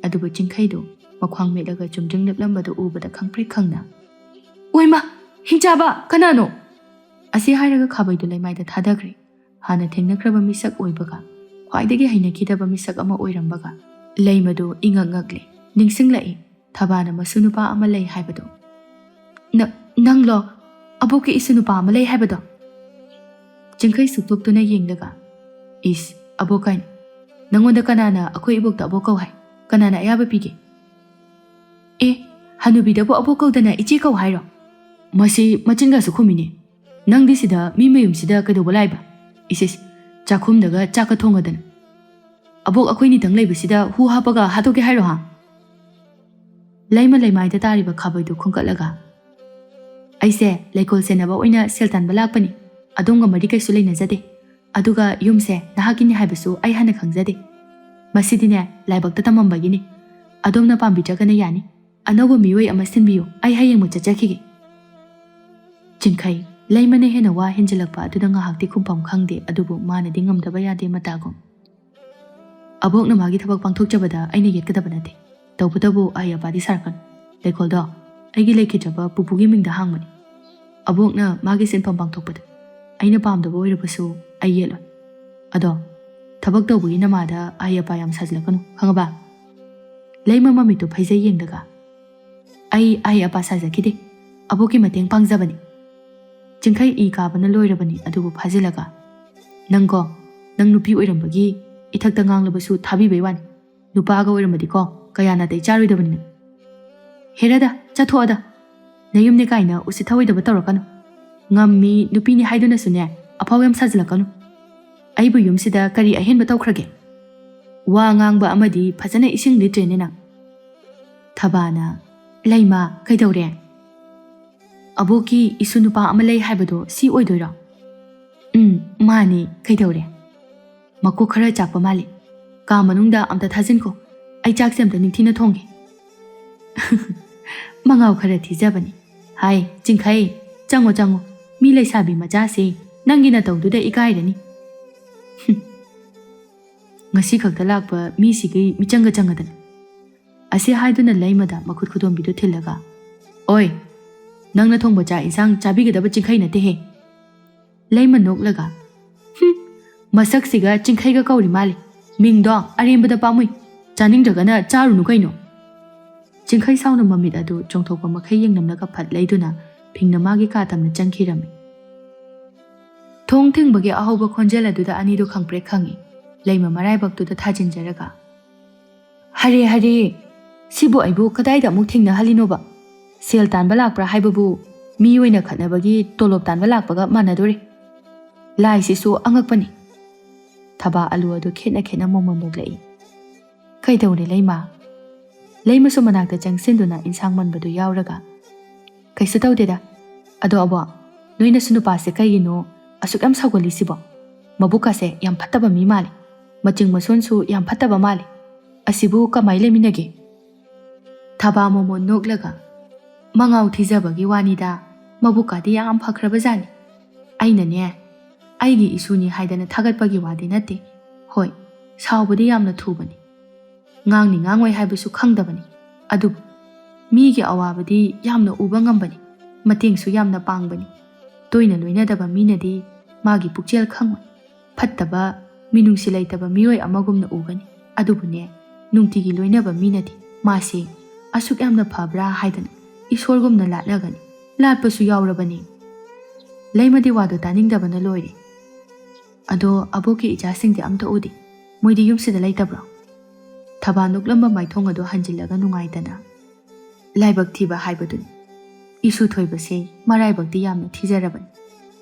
ꯑꯗꯨꯕꯨ ꯆꯤꯡꯈꯩꯗꯨ ꯃꯈ꯭ꯋꯥꯡ ꯃꯦꯠꯂꯒ ꯆꯨꯝꯗ꯭ꯔꯤꯡ ꯂꯦꯞꯂꯝꯕꯗꯨ ꯎꯕꯗ ꯈꯪꯄ꯭ꯔꯦꯛ ꯈꯪꯅ, "ꯑꯣꯏꯃ! ꯍꯤꯡꯆꯥꯕ! ꯀꯅꯥꯅꯣ?" ꯑꯁꯤ ꯍꯥꯏꯔꯒ ꯈꯥꯕꯩꯗꯨ ꯂꯩꯃꯥꯏꯗ ꯊꯥꯗꯈ꯭ꯔꯦ꯫ ꯍꯥꯟꯅ ꯊꯦꯡꯅꯈ꯭ꯔꯕ ꯃꯤꯁꯛ ꯑꯣꯏꯕꯒ, ꯈ꯭ꯋꯥꯏꯗꯒꯤ ꯍꯩꯅꯈꯤꯗꯕ ꯃꯤꯁꯛ ꯑꯃ ꯑꯣꯏꯔꯝꯕꯒ, ꯂꯩꯃꯗꯨ ꯏꯉꯛ ꯉꯛꯂꯦ꯫ ꯅꯤꯡꯁꯤꯡꯂꯛꯏ, ꯊꯕꯥꯅ ꯃꯁꯨ ꯅꯨꯄꯥ ꯑꯃ ꯂꯩ ꯍꯥꯏꯕꯗꯣ꯫ "ꯅ-, ꯅꯪꯂꯣ? ꯑꯕꯣꯛꯀꯤ ꯏꯁꯨ ꯅꯨꯄꯥ ꯑꯃ ꯂꯩ ꯍꯥꯏꯕꯗꯣ?" ꯆꯤꯡꯈꯩ ꯁꯨꯛꯇꯣꯛꯇꯨꯅ ꯌꯦꯡꯂꯒ, "ꯏꯁ, ꯑꯕꯣꯛ ꯀꯥꯏꯅ? ꯅꯪꯉꯣꯟꯗ ꯀꯅꯥꯅ ꯑꯩꯈꯣꯏ ꯏꯕꯣꯛꯇ ꯑꯕꯣꯛ ꯀꯧ ꯍꯥꯏ? ꯀꯅꯥꯅ ꯑꯌꯥꯕ ꯄꯤꯒꯦ?" "ꯑꯦ, ꯍꯅꯨꯕꯤꯗꯕꯨ ꯑꯕꯣꯛ ꯀꯧꯗꯅ ꯏꯆꯦ ꯀꯧ ꯍꯥꯏꯔꯣ? ꯃꯁꯤ ꯃꯆꯤꯟꯒꯁꯨ ꯈꯨꯝꯃꯤꯅꯦ꯫ ꯅꯪꯗꯤ ꯁꯤꯗ ꯃꯤ ꯃꯌꯨꯝꯁꯤꯗ ꯀꯩꯗꯧꯕ ꯂꯥꯛꯏꯕ? ꯏꯁ, ꯏꯁ, ꯆꯥꯛꯈꯨꯝꯗꯒ ꯆꯥꯛꯀ ꯊꯣꯡꯉꯗꯅ꯫ ꯑꯕꯣꯛ ꯑꯩꯈꯣꯏꯅꯤꯇꯪ ꯂꯩꯕꯁꯤꯗ ꯍꯨ ꯍꯥꯞꯄꯒ ꯍꯥꯠꯇꯣꯛꯀꯦ ꯍꯥꯏꯔꯣ ꯍꯥ?" ꯂꯩꯃ ꯂꯩꯃꯥꯏꯗ ꯇꯥꯔꯤꯕ ꯈꯥꯕꯩꯗꯨ ꯈꯨꯟꯒꯠꯂꯒ, "ꯑꯩꯁꯦ ꯂꯩꯀꯣꯜ ꯁꯦꯟꯅꯕ ꯑꯣꯏꯅ ꯁꯦꯜ ꯇꯥꯟꯕ ꯂꯥꯛꯄꯅꯤ꯫ ꯑꯗꯣꯝꯒ ꯃꯔꯤ ꯀꯩꯁꯨ ꯂꯩꯅꯖꯗꯦ꯫ ꯑꯗꯨꯒ ꯌꯨꯝꯁꯦ ꯅꯍꯥꯛꯀꯤꯅꯤ ꯍꯥꯏꯕꯁꯨ ꯑꯩ ꯍꯥꯟꯅ ꯈꯪꯖꯗꯦ꯫ ꯃꯁꯤꯗꯤꯅꯦ ꯂꯥꯏꯕꯛꯇ ꯇꯝꯃꯝꯕꯒꯤꯅꯤ꯫ ꯑꯗꯣꯝꯅ ꯄꯥꯝꯕꯤꯗ꯭ꯔꯒꯅ ꯌꯥꯅꯤ꯫ ꯑꯅꯧꯕ ꯃꯤꯑꯣꯏ ꯑꯃ ꯁꯤꯟꯕꯤꯌꯨ꯫ ꯑꯩ ꯍꯌꯦꯡꯃꯛ ꯆꯠꯆꯈꯤꯒꯦ꯫" ꯆꯤꯡꯈꯩ, ꯂꯩꯃꯅ ꯍꯦꯟꯅ ꯋꯥ ꯍꯦꯟꯖꯤꯜꯂꯛꯄ ꯑꯗꯨꯗ ꯉꯥꯏꯍꯥꯛꯇꯤ ꯈꯨꯝꯐꯝ ꯈꯪꯗꯦ, ꯑꯗꯨꯕꯨ ꯃꯥꯅꯗꯤ ꯉꯝꯗꯕ ꯌꯥꯗꯦ ꯃꯇꯥꯒꯨꯝ꯫ "ꯑꯕꯣꯛꯅ ꯃꯥꯒꯤ ꯊꯕꯛ ꯄꯥꯡꯊꯣꯛꯆꯕꯗ ꯑꯩꯅ ꯌꯦꯠꯀꯗꯕ ꯅꯠꯇꯦ꯫ ꯇꯧꯕꯇꯕꯨ ꯑꯍꯩ ꯑꯄꯥꯗꯤ ꯁꯥꯔꯛꯀꯅꯨ꯫ ꯂꯩꯀꯣꯜꯗꯣ ꯑꯩꯒꯤ ꯂꯩꯈꯤꯗ꯭ꯔꯕ ꯄꯨꯄꯨꯒꯤ ꯃꯤꯡꯗ ꯍꯥꯡꯕꯅꯤ꯫ ꯑꯕꯣꯛꯅ ꯃꯥꯒꯤ ꯁꯤꯟꯐꯝ ꯄꯥꯡꯊꯣꯛꯄꯗ ꯑꯩꯅ ꯄꯥꯝꯗꯕ ꯑꯣꯏꯔꯕꯁꯨ ꯑꯩ ꯌꯦꯠꯂꯣꯏ꯫ ꯑꯗꯣ ꯊꯕꯛ ꯇꯧꯕꯒꯤ ꯅꯃꯥꯗ ꯑꯍꯩ ꯑꯄꯥ ꯌꯥꯝ ꯁꯥꯖꯤꯜꯂꯛꯀꯅꯨ, ꯈꯪꯉꯕ?" ꯂꯩꯃ ꯃꯃꯤꯠꯇꯨ ꯐꯩꯖꯩ ꯌꯦꯡꯂꯒ, "ꯑꯩ ꯑꯍꯩ ꯑꯄꯥ ꯁꯥꯖꯈꯤꯗꯦ꯫ ꯑꯕꯣꯛꯀꯤ ꯃꯇꯦꯡ ꯄꯥꯡꯖꯕꯅꯤ꯫" ꯆꯤꯡꯈꯩ ꯏ ꯀꯥꯕꯅ ꯂꯣꯏꯔꯕꯅꯤ, ꯑꯗꯨꯕꯨ ꯐꯥꯖꯤꯜꯂꯒ, "ꯅꯪꯀꯣ, ꯅꯪ ꯅꯨꯄꯤ ꯑꯣꯏꯔꯝꯕꯒꯤ ꯏꯊꯛꯇ ꯉꯥꯡꯂꯕꯁꯨ ꯊꯥꯕꯤꯕꯩ ꯋꯥꯅꯤ꯫ ꯅꯨꯄꯥꯒ ꯑꯣꯏꯔꯝꯃꯗꯤꯀꯣ, ꯀꯌꯥ ꯅꯥꯇꯩ ꯆꯥꯔꯣꯏꯗꯕꯅꯤ ꯅꯪ꯫ ꯍꯦꯔꯥꯗ, ꯆꯠꯊꯣꯛꯑꯗ꯫ ꯅꯌꯨꯝꯅꯦ ꯀꯥꯏꯅ ꯎꯁꯤꯠ ꯊꯑꯣꯏꯗꯕ ꯇꯧꯔꯛꯀꯅꯨ꯫ ꯉꯝꯃꯤ, ꯅꯨꯄꯤꯅꯤ ꯍꯥꯏꯗꯨꯅꯁꯨꯅꯦ, ꯑꯐꯥꯎ ꯌꯥꯝ ꯁꯥꯖꯤꯜꯂꯛꯀꯅꯨ꯫ ꯑꯩꯕꯨ ꯌꯨꯝꯁꯤꯗ ꯀꯔꯤ ꯑꯍꯦꯟꯕ ꯇꯧꯈ꯭ꯔꯒꯦ? ꯋꯥ ꯉꯥꯡꯕ ꯑꯃꯗꯤ ꯐꯖꯅ ꯏꯁꯤꯡ ꯂꯤꯠꯇ꯭ꯔꯦꯅꯦ ꯅꯪ꯫" ꯊꯕꯥꯅ, "ꯂꯩꯃ, ꯀꯩꯗꯧꯔꯦ? ꯑꯕꯣꯛꯀꯤ ꯏꯁꯨ ꯅꯨꯄꯥ ꯑꯃ ꯂꯩ ꯍꯥꯏꯕꯗꯣ ꯁꯤ ꯑꯣꯏꯗꯣꯏꯔꯣ?" "ꯎꯝ, ꯃꯥꯅꯤ, ꯀꯩꯗꯧꯔꯦ?" "ꯃꯀꯣꯛ ꯈꯔ ꯆꯥꯛꯄ ꯃꯥꯜꯂꯤ꯫ ꯀꯥ ꯃꯅꯨꯡꯗ ꯑꯝꯇ ꯊꯥꯖꯤꯟꯈꯣ, ꯑꯩ ꯆꯥꯛꯁꯦ ꯑꯝꯇ ꯅꯤꯡꯊꯤꯅ ꯊꯣꯡꯒꯦ꯫ ꯃꯉꯥꯎ ꯈꯔ ꯊꯤꯖꯕꯅꯤ꯫ ꯍꯥꯏ, ꯆꯤꯡꯈꯩ, ꯆꯪꯉꯣ, ꯆꯪꯉꯣ꯫ ꯃꯤ ꯂꯩꯁꯥꯕꯤ ꯃꯆꯥꯁꯦ ꯅꯪꯒꯤ ꯅꯇꯧꯗꯨꯗ ꯏꯀꯥꯏꯔꯅꯤ꯫ ꯍꯨꯝ꯫ ꯉꯁꯤ ꯈꯛꯇ ꯂꯥꯛꯄ ꯃꯤꯁꯤꯒꯤ ꯃꯤꯆꯪꯒ ꯆꯪꯉꯗꯅ꯫ ꯑꯁꯤ ꯍꯥꯏꯗꯨꯅ ꯂꯩꯃꯗ ꯃꯈꯨꯠ ꯈꯨꯗꯣꯝꯕꯤꯗꯨ ꯊꯤꯜꯂꯒ, "ꯑꯣꯏ, ꯅꯪꯅ ꯊꯣꯡꯕ ꯆꯥꯛ ꯏꯟꯁꯥꯡ ꯆꯥꯕꯤꯒꯗꯕ ꯆꯤꯡꯈꯩ ꯅꯠꯇꯦꯍꯦ꯫" ꯂꯩꯃ ꯅꯣꯛꯂꯒ, "ꯍꯨꯝ, ꯃꯁꯛꯁꯤꯒ ꯆꯤꯡꯈꯩꯒ ꯀꯧꯔꯤ ꯃꯥꯜꯂꯤ꯫ ꯃꯤꯡꯗꯣ ꯑꯔꯦꯝꯕꯗ ꯄꯥꯝꯃꯨꯏ꯫ ꯆꯥꯅꯤꯡꯗ꯭ꯔꯒꯅ ꯆꯥꯔꯨꯅꯨ ꯀꯩꯅꯣ꯫" ꯆꯤꯡꯈꯩ ꯁꯥꯎꯅ ꯃꯃꯤꯠ ꯑꯗꯨ ꯆꯣꯡꯊꯣꯛꯄ ꯃꯈꯩ ꯌꯦꯡꯂꯝꯂꯒ ꯐꯠ ꯂꯩꯗꯨꯅ ꯐꯤꯡꯅ ꯃꯥꯒꯤ ꯀꯥ ꯇꯝꯅ ꯆꯪꯈꯤꯔꯝꯃꯤ꯫ ꯊꯣꯡ ꯊꯤꯡꯕꯒꯤ ꯑꯍꯧꯕ ꯈꯣꯟꯖꯦꯜ ꯑꯗꯨꯗ ꯑꯅꯤꯗꯨ ꯈꯪꯄ꯭ꯔꯦꯛ ꯈꯪꯉꯤ꯫ ꯂꯩꯃ ꯃꯔꯥꯏꯕꯛꯇꯨꯗ ꯊꯥꯖꯤꯟꯖꯔꯒ, "ꯍꯔꯦ, ꯍꯔꯦ! ꯁꯤꯕꯨ ꯑꯩꯕꯨ ꯀꯗꯥꯏꯗ ꯑꯃꯨꯛ ꯊꯦꯡꯅꯍꯜꯂꯤꯅꯣꯕ? ꯁꯦꯜ ꯇꯥꯟꯕ ꯂꯥꯛꯄ꯭ꯔꯥ ꯍꯥꯏꯕꯕꯨ ꯃꯤ ꯑꯣꯏꯅ ꯈꯠꯅꯕꯒꯤ ꯇꯣꯂꯣꯞ ꯇꯥꯟꯕ ꯂꯥꯛꯄꯒ ꯃꯥꯟꯅꯗꯣꯔꯦ꯫ ꯂꯥꯏꯁꯤꯁꯨ ꯑꯉꯛꯄꯅꯤ꯫" ꯊꯕꯥ ꯑꯂꯨ ꯑꯗꯨ ꯈꯦꯠꯅ ꯈꯦꯠꯅ ꯃꯣꯃꯣꯟ ꯅꯣꯛꯂꯛꯏ꯫ "ꯀꯩꯗꯧꯔꯦ, ꯂꯩꯃ?" ꯂꯩꯃꯁꯨ ꯃꯅꯥꯛꯇ ꯆꯪꯁꯤꯟꯗꯨꯅ ꯏꯟꯁꯥꯡ ꯃꯟꯕꯗꯨ ꯌꯥꯎꯔꯒ, "ꯀꯩꯁꯨ ꯇꯧꯗꯦꯗ꯫ ꯑꯗꯣ ꯑꯕꯣ, ꯅꯣꯏꯅꯁꯨ ꯅꯨꯄꯥꯁꯦ ꯀꯩꯒꯤꯅꯣ ꯑꯁꯨꯛ ꯌꯥꯝ ꯁꯥꯎꯒꯜꯂꯤꯁꯤꯕꯣ? ꯃꯕꯨꯛꯀꯁꯦ ꯌꯥꯝ ꯐꯠꯇꯕ ꯃꯤ ꯃꯥꯜꯂꯦ꯫ ꯃꯆꯤꯡ ꯃꯁꯣꯟꯁꯨ ꯌꯥꯝ ꯐꯠꯇꯕ ꯃꯥꯜꯂꯦ꯫ ꯑꯁꯤꯕꯨ ꯀꯃꯥꯏ ꯂꯩꯃꯤꯟꯅꯒꯦ?" ꯊꯕꯥ ꯃꯣꯃꯣꯟ ꯅꯣꯛꯂꯒ, "ꯃꯉꯥꯎ ꯊꯤꯖꯕꯒꯤ ꯋꯥꯅꯤꯗ, ꯃꯕꯨꯛꯀꯗꯤ ꯌꯥꯝ ꯐꯈ꯭ꯔꯕꯖꯥꯠꯅꯤ꯫ ꯑꯩꯅꯅꯦ, ꯑꯩꯒꯤ ꯏꯁꯨꯅꯤ ꯍꯥꯏꯗꯅ ꯊꯥꯒꯠꯄꯒꯤ ꯋꯥꯗꯤ ꯅꯠꯇꯦ꯫ ꯍꯣꯏ, ꯁꯥꯎꯕꯗꯤ ꯌꯥꯝꯅ ꯊꯨꯕꯅꯤ꯫ ꯉꯥꯡꯅꯤ ꯉꯥꯡꯉꯣꯏ ꯍꯥꯏꯕꯁꯨ ꯈꯪꯗꯕꯅꯤ꯫ ꯑꯗꯨꯕꯨ ꯃꯤꯒꯤ ꯑꯋꯥꯕꯗꯤ ꯌꯥꯝꯅ ꯎꯕ ꯉꯝꯕꯅꯤ, ꯃꯇꯦꯡꯁꯨ ꯌꯥꯝꯅ ꯄꯥꯡꯕꯅꯤ꯫ ꯇꯣꯏꯅ ꯂꯣꯏꯅꯗꯕ ꯃꯤꯅꯗꯤ ꯃꯥꯒꯤ ꯄꯨꯛꯆꯦꯜ ꯈꯪꯉꯣꯏ꯫ ꯐꯠꯇꯕ, ꯃꯤꯅꯨꯡꯁꯤ ꯂꯩꯇꯕ ꯃꯤꯑꯣꯏ ꯑꯃꯒꯨꯝꯅ ꯎꯒꯅꯤ꯫ ꯑꯗꯨꯕꯨꯅꯦ, ꯅꯨꯡꯇꯤꯒꯤ ꯂꯣꯏꯅꯕ ꯃꯤꯅꯗꯤ ꯃꯥꯁꯦ ꯑꯁꯨꯛ ꯌꯥꯝꯅ ꯐꯕ꯭ꯔꯥ ꯍꯥꯏꯗꯅ ꯏꯁꯣꯔꯒꯨꯝꯅ ꯂꯥꯠꯅꯒꯅꯤ꯫ ꯂꯥꯠꯄꯁꯨ ꯌꯥꯎꯔꯕꯅꯤ꯫" ꯂꯩꯃꯗꯤ ꯋꯥꯗꯣ ꯇꯥꯅꯤꯡꯗꯕꯅ ꯂꯣꯏꯔꯦ꯫ "ꯑꯗꯣ ꯑꯕꯣꯛꯀꯤ ꯏꯆꯥꯁꯤꯡꯗꯤ ꯑꯝꯇ ꯎꯗꯦ꯫ ꯃꯣꯏꯗꯤ ꯌꯨꯝꯁꯤꯗ ꯂꯩꯇꯕ꯭ꯔꯣ?" ꯊꯕꯥ ꯅꯣꯛꯂꯝꯕ ꯃꯥꯏꯊꯣꯡ ꯑꯗꯨ ꯍꯟꯖꯤꯜꯂꯒ ꯅꯨꯡꯉꯥꯏꯇꯅ, "ꯂꯥꯏꯕꯛ ꯊꯤꯕ ꯍꯥꯏꯕꯗꯨꯅꯤ꯫ ꯏꯁꯨ ꯊꯣꯏꯕꯁꯦ ꯃꯔꯥꯏꯕꯛꯇꯤ ꯌꯥꯝꯅ ꯊꯤꯖꯔꯕꯅꯤ꯫